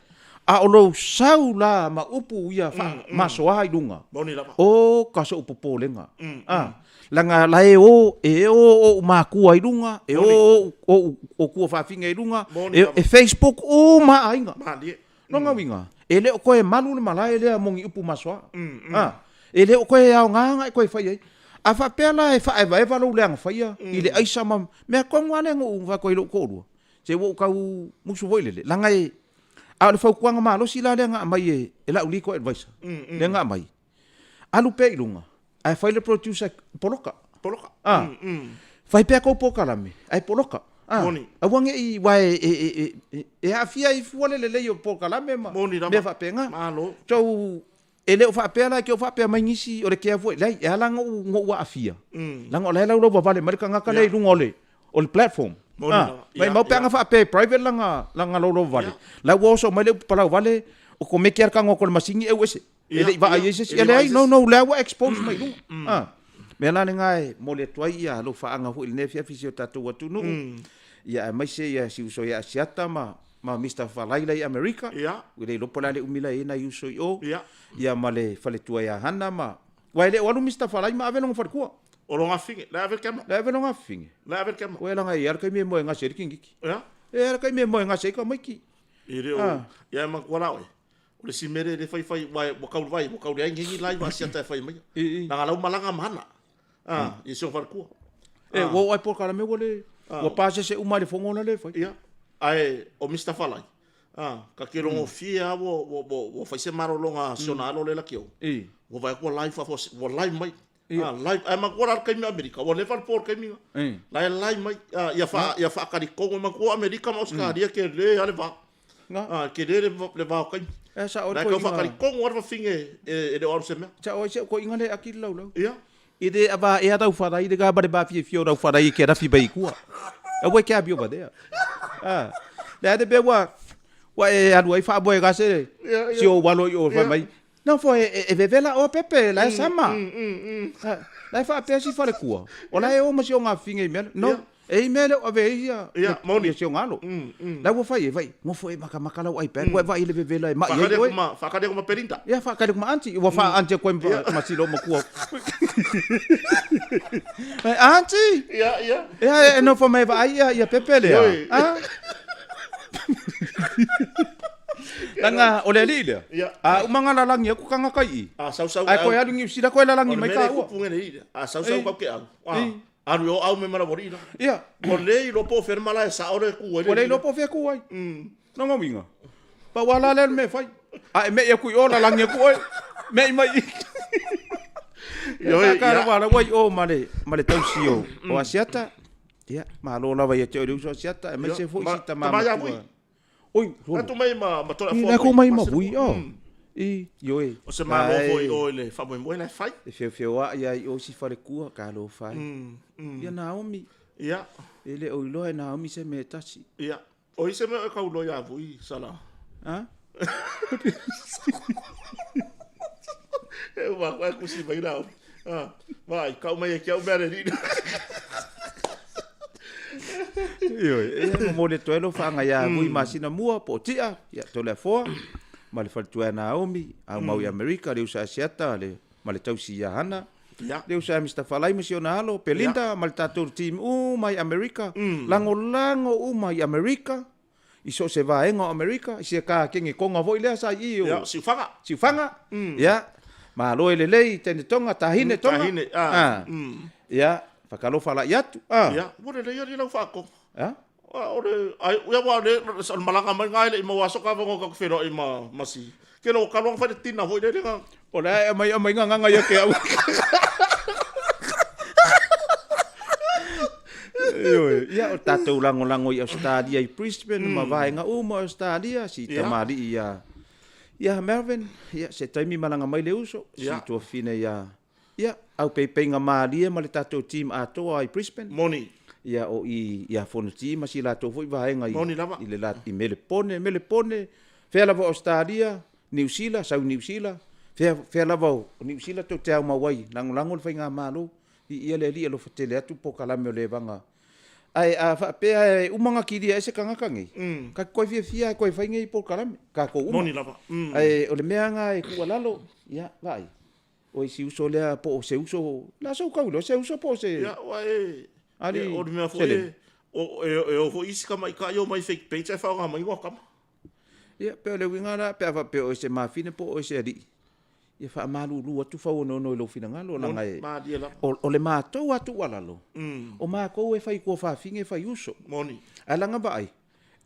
A o lou sau la ma upu ia faamasoa i luga, Moni lava. oka sou popolega. A, leaga la e o, e o ou matua i luga, e o ou, ou, ou tuafafine i luga, Moni e, lava. e Facebook uma aiga. Malie. Lona uiga, e le o toe malu le malae lea mo ni upu masoa. A, e le o toe aoga ona e toe fai ai. A faapea la e faaevaeva lou leaga faia i le aisa ma mea tonu lava lea na ou fai atu ai i lou toalua, se ua ou tau musu foi lele, leaga e, a o le fautuaga malosi la lea na aumai e, e lau legal advisor, lea na aumai, alu pea i luga, ae fai le producer poloka. Poloka. A, fai pea kou polokalame, ae poloka. A, Moni. aua ne i, aua e, e, e, e, e aafia ai fua le lelei o polokalame ma Moni lava. mea faapena. Malo. So, e le o faapea la ke o faapea mai nisi o le kea foi, leai, e ala ona ou, ona ou aafia, leaga o la e laulau vavale mai le tagata lea i luga o le, o le platform. Moni Ah, lava. mai mau pe ana faapea e private lana, lana laulau vavale. La ua oso mai le upu palau vale, o komeke a le tago atu a le masini e ese. E le i vaai ai se isi. E leai, no, no, lea ua expose mai luga. Ah. Mea la lena e momoli atu ai ia alofaaga foi i lenei afiafi i si o tatou atunuu. Ia aemaise ia si uso ia Asiata ma ma Mister Falaila i Amerika. Ua le iloa po o le a le umi la e i ai nai uso i o. Ia ma le faletua ia Hana ma aua e le o alu Mister Falai ma ave lona faletua. O lona afafine, la e ave le kema. La e ave lona afafine. La e ave le kema. Ua leaga e i ai le taimi e moe gase ai le tiniiti. E i ai le taimi e moe gase ai tamaiti. E le o, ia e manatua la oe. O le isi mea lea e le fai fai, aua ua tau vai, ua tau leai ni live a Asiata e fai maia. Leaga la ua malaga ma Hana, i si ona faletua. E, ua oo lava i polokalame ua le, ua pasese uma i le fono la le fai. Ia, ae o Mister Falai, ta te logofie lava ua fai se malologa a si ona alo lea laki ou. Ua vaai atu ua live faafuasei, ua live mai. Live, ae manatua la le taimi o Amerika, ua leva le po o le taimi lena. La e live mai, ia faatalitonu, manatua o Amerika ma Ausetalia tele lava le va. Na. Ah, tele le, le va o taimi. E sao La e tau faatalitonu lava le fafine e le o alu se mea. Sao ai si au toeaina lea e aki le laulau. Ia. E le avaea lau farai lena ma le mafiafia o lau farai e te lafi mai i tua. Aua e te amio valea. Ah. Le a le mea ua ua e alu ai faamoega se si ou alo i o fai mai. Nofo e, e vevela oe Pepe, la e sama. La e faapea si faletua, o la e o ma si ona afafine i mea lea. No, e i mea lea o ave ai ia, Ia, moni. ia si ona alo. La ua fai e, vai, nofo e makamaka lau iPad, ua e vaai i le vevela e mai ai oe. Faakali atu ma Belinda. Ia, faakali atu ma aunty. Ua faa-aunty atu ai ma si loomatua. Ai, aunty! Ia, ia. Ia, e nofo mai e vaai ia, ia Pepe lea. Oi. Ah? Leaga o le alii lea, Ia. a uma ona lalagi atu tagata i i, A sau sau ae toe alu i Niu Sila toe lalagi O le mai mea lea e taua. tupu nei le a sau sau Ei. kau ke au. A Ei. alu i o au me mala wari la. Ia, Ua le iloa po o fea le malae sao le ku ai le ua le iloa po o fea ku ai. Lona uiga, pau lava la lea o le mea e fai. A e me'i atu i o, lalagi atu oe, me'i mai i i. Ioe, Ia, ia. la ua i o ma le, ma le tausi o, o Asiata. Ia, malo lava ia te oe le uso Asiata, aemaise Ia, foi ma- si tama tama ia matua. vui. Oi, solo. Atu mai ma, ma tole I, afoa la mai ku mai ma Pasifika. vui, oh. I, ioe. O se malo La e- foi o i le faamoemoe la e fai. E feofeoa'i ai i o si falekua, talofa e. Ia Naomi, Ia, e le o iloa e Naomi se mea e tasi. ia. O i se mea o e kau loa ia vui, Sala. Ha? E uma koe kusi mai Naomi. Ah, vai, kau mai e ki au mea le rina. Ioe, e momoli atu ai lou faaga iā Vui masina mua po o Tia, ia Toleafoa, ma le faletua ia Naomi, aumau i Amerika, le uso a Asiata le, ma le tausi ia Hana, Ia. le uso a Mister Falai ma si ona alo, Belinda ma le tatou team uma i Amerika, lagolago uma i Amerika, i so o se vaega o Amerika, i se kakenge konga foi lea sa i i o Ia, Siufaga. Siufaga, ia, malo e lelei, teine Tonga, tahine Tonga. Tahine, ah, Ah. Ia, whakalofa la i atu. Ah. Ia, ua lelei ali lau whaako. Ah? Ah, o le, ai, ia ua le, o le malaga mai ngai le i mau aso ka vongo ka whenua i ma, ma si. Ke lo ka longa whai le tina hoi le lenga. O le ae mai mai ngā nganga ia ke au. Ioe, ia o tātou langolango i Australia i Brisbane, ma vaenga uma o Australia, si Ia. tamali'i ia, Ia Melvin, ia se taimi malaga mai le uso, si tuafafine ia ia aupeipeiga malie ma le tatou team atoa i Brisbane. Moni. Ia o i ia Fonoti ma si latou foi vaega i Moni lava. i le la i Melepone, Melepone, fea lava o Ausetalia, Niu Sila, sau i Niu Sila, fea fea lava o Niu Sila tou te aumau ai, lagolago le faigamalo, viia le Alii alofa tele atu polokalame o le evaga. Ae a faapea e uma ona kilia ai se tagata nei, ta te toe fiafia lava e toe fai nei polokalame, tatou uma. Moni lava. Ae o le mea lena e tuualalo, ia, vaai, o isi uso lea po o se uso, o le a sou tau iloa, se uso po o se Ia, aua e, alii o le mea foi seleni. e, o, e, e o foi isi tamaitai e omai fake page ae faaaoga mai igoa tama. Ia, pei o le uiga la, pe a faapea o oe se mafine po o oe se alii, ia faamalulu atu fauonono i lou finagalo, leaga e, Malie lava. o, o le matou lava tuualalo, Mm. o matou e fai tuafafine e fai uso. Moni. Ae leaga vaai,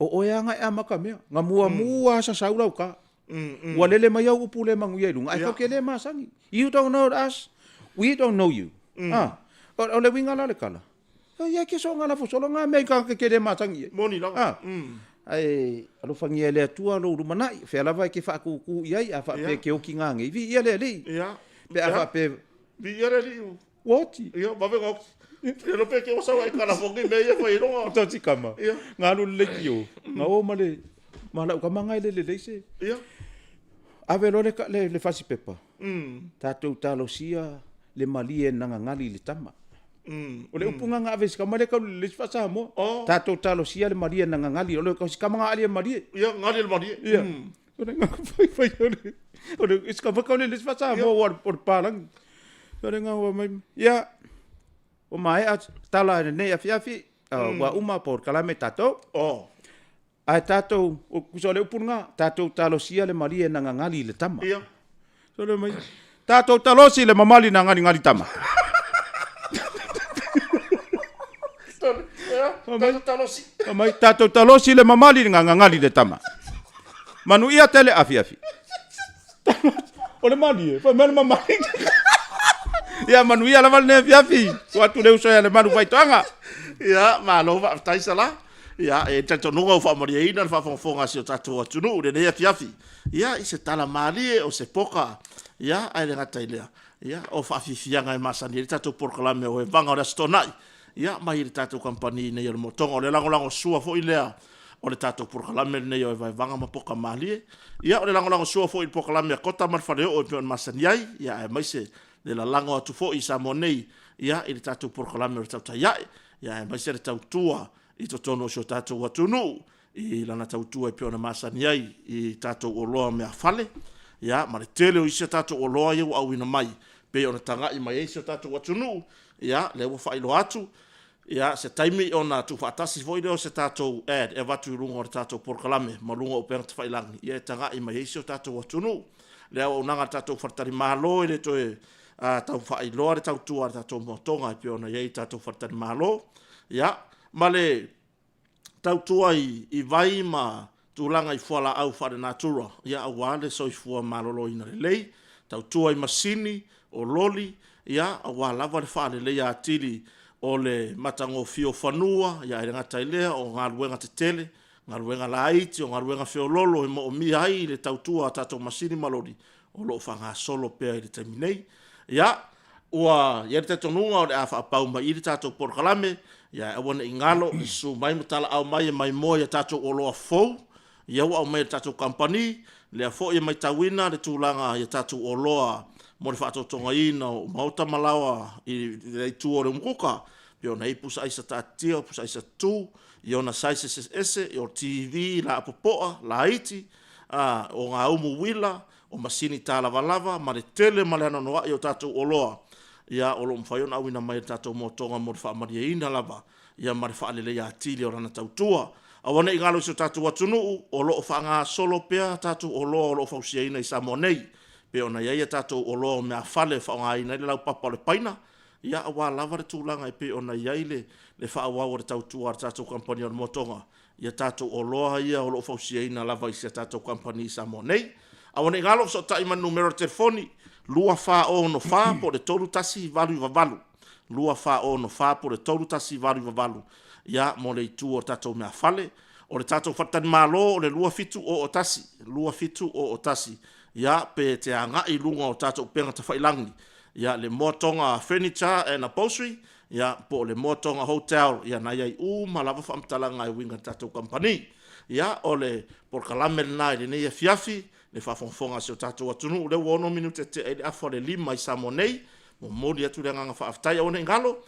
o oe lava na e amata mea, na muamua lava sasau lau ta. Mm, Ua lele mai au upu le manuia i luga, ae Ia. tatou te le masani. You don't know us, we don't know you. Ah, o, o le uiga la o le tala, Ia ke so ngala fo solo nga mea i ka ke kele matangi ai. Moni lava. Ah. Ae alofagia e le Atua lou lumanai, fea lava e ke faakūkū i ai, a faapea Ia. ke oki ngā ngei, viia le Alii. Ia. Pe a Ia. faapea. Viia le Alii. Ua oti. Ia, vave ona oti. Ia no pe ke osa wa i kala fongi mea ia fai longa. O tau kama. Ia. Ngā alu le ki o. Ngā o ma le, ma lau kama ngai le lelei se. Ia. Ave loa le, le, le fasi pepa. Tatou talosia le malie nagagali i le tama. O le upu na ave i si kama lea kau le isi faa-Samoa. Oh. Tatou talosia le malie nagagali. O le si kama gali e malie. Ia, gali le malie. Ia. O le ngā fai fai o le, o le isi kama kau le isi faa-Samoa ua o le palangi. O le ngā mai, ia, o maea tala e lenei afiafi, ua uma polokalame tatou. Oh. Ae tatou, tusa o le upu lena, tatou talosia le malie na gagali i le tama. Ia. Sole mai, tatou talosi le mamali na galigali tama. Ia, tatou talosi. Mai, tatou talosi le mamali na gagali le tama. Manuia tele afiafi. O le malie, fai mai le mamali. Ia, manuia lava lenei afiafi. Tuu atu le uso ia Lemalu Faitoaga. Ia, malo faafetai Sala. Ia, e talitonuga ua faamalieina le faafogafoga a si o tatou atunuu i lenei afiafi, ia, i se tala malie o se poka, ia, ae le gata i lea, ia, o faafiafiaga e masani ai le tatou polokalame o Evaga o le Aso Toonai, ia, mai le tatou kamupani nei o le Motoga. O le lagolagosua foi lea o le tatou polokalame lenei o Evaevaga ma Poka Malie. Ia, o le lagolagosua foi i le polokalame a Kota ma le Faleoo e pei ona masani ai, ia, aemaise le lalago atu foi i Samoa nei, ia, i le tatou polokalame o le Tautai Ae, ia, aemaise le tautua i totonu o si o tatou atunuu i lana tautua e pei ona masani ai i tatou oloa meafale, ia, ma le tele o isi a tatou oloa ia ua auina mai pei ona tagai mai ai si o tatou atunuu, ia, lea ua faailoa atu, ia, se taimi ona tuufaatasi foi lea o se tatou ad e avatu i luga o le tatou polokalame ma luga o upega tafailagi, ia, e tagai mai ai si o tatou atunuu. Le auaunaga a le tatou faletalimalo e le toe tau faailoa le tautua a le tatou moatoga e pei ona i ai i tatou faletalimalo, ia, ma le tautua i, i vai ma tulaga i fualaau faalenatura, ia, aua le soifua maloloina lelei, tautua i masini, o loli, ia, aua lava le faaleleia atili o le matagofie o fanua, ia, e le gata i lea, o galuega tetele, galuega laiti, o galuega feoloolo e moomia ai le tautua a tatou masini ma loli, o lo o faagasolo pea i le taimi nei. Ia, ua i ai le talitonuga o le a faapau mai i i le tatou polokalame, ia aua ne i galo i susu mai ma talaau mai e maimoa i a tatou oloa fou, ia ua aumai e le tatou kamupani, lea foi e matauina le tulaga i a tatou oloa mo le faatotogaina o maota ma laoa i le itu o le umukuka, pei ona i ai pusa aisa taatitia, pusa aisa tutu, i ona sizes eseese, o TV laapopoa, laiti, ā, o ngā umu uila, o masini tālavalava, ma le tele ma le anoanoaʻi o tatou oloa, ia, o lo o mafai ona auina mai e le tatou motoga mo le faamalieina lava, ia, ma le faaleleia atili o lana tautua. Aua ne i galo i si o tatou atunuu, o lo o faagasolo pea a tatou oloa o lo o fausiaina i Samoa nei, pei ona i ai a tatou oloa o meafale e faaaogaina ai le laupapa o le paina, ia, aua lava le tulaga e pei ona i ai le, le faaauau o le tautua a le tatou kamupani o le motoga i a tatou oloa ia o lo o fausiaina lava i si a tatou kamupani i Samoa nei. Aua ne i galo, fesootai ma le numera o le telefoni, 2464 po o le 3188, 2464 po o le 3188, ia, mo le itu o le tatou meafale. O le tatou faletalimalo o le 2701, 2701, ia, pe te agai i luga o tatou upega tafailagi, ia, le Moa Toga Furniture and Upholstery, ia, po o le Moa Toga Hotel, ia, na i ai uma lava faamatalaga e uiga i le tatou kamupani. Ia, o le polokalame lena i lenei afiafi, le faafogafoga a si o tatou atunuu, lea ua 6 minute tea ai le afa o le 5 i Samoa nei. Momoli atu le agaga faafetai, aua ne i galo,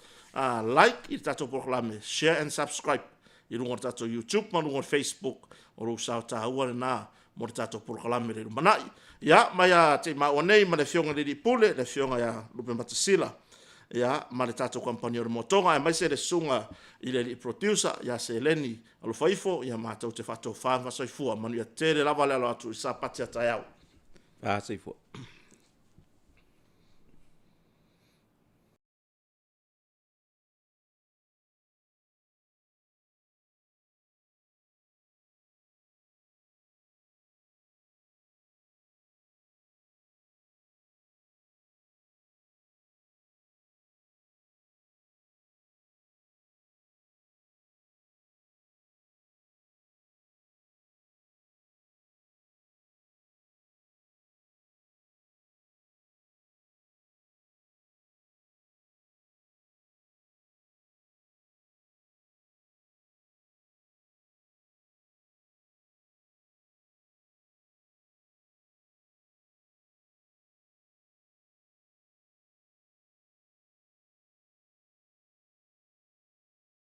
like i le tatou polokalame, share and subscribe i luga o le tatou YouTube ma luga o le Facebook, o lou sao taua lena mo le tatou polokalame i le lumanai. Ia, mai a te i maua nei ma le Afioga i le Alii Pule, le Afioga ia Lupematasila, ia, ma le tatou kamupani o le Moa Toga, aemaise le susuga i le Alii Producer ia Seleni Alofa ifo, ia matou te faatofa ma faasoifua. Manuia tele lava le alo atu i Sapati a taeao. Faasoifua.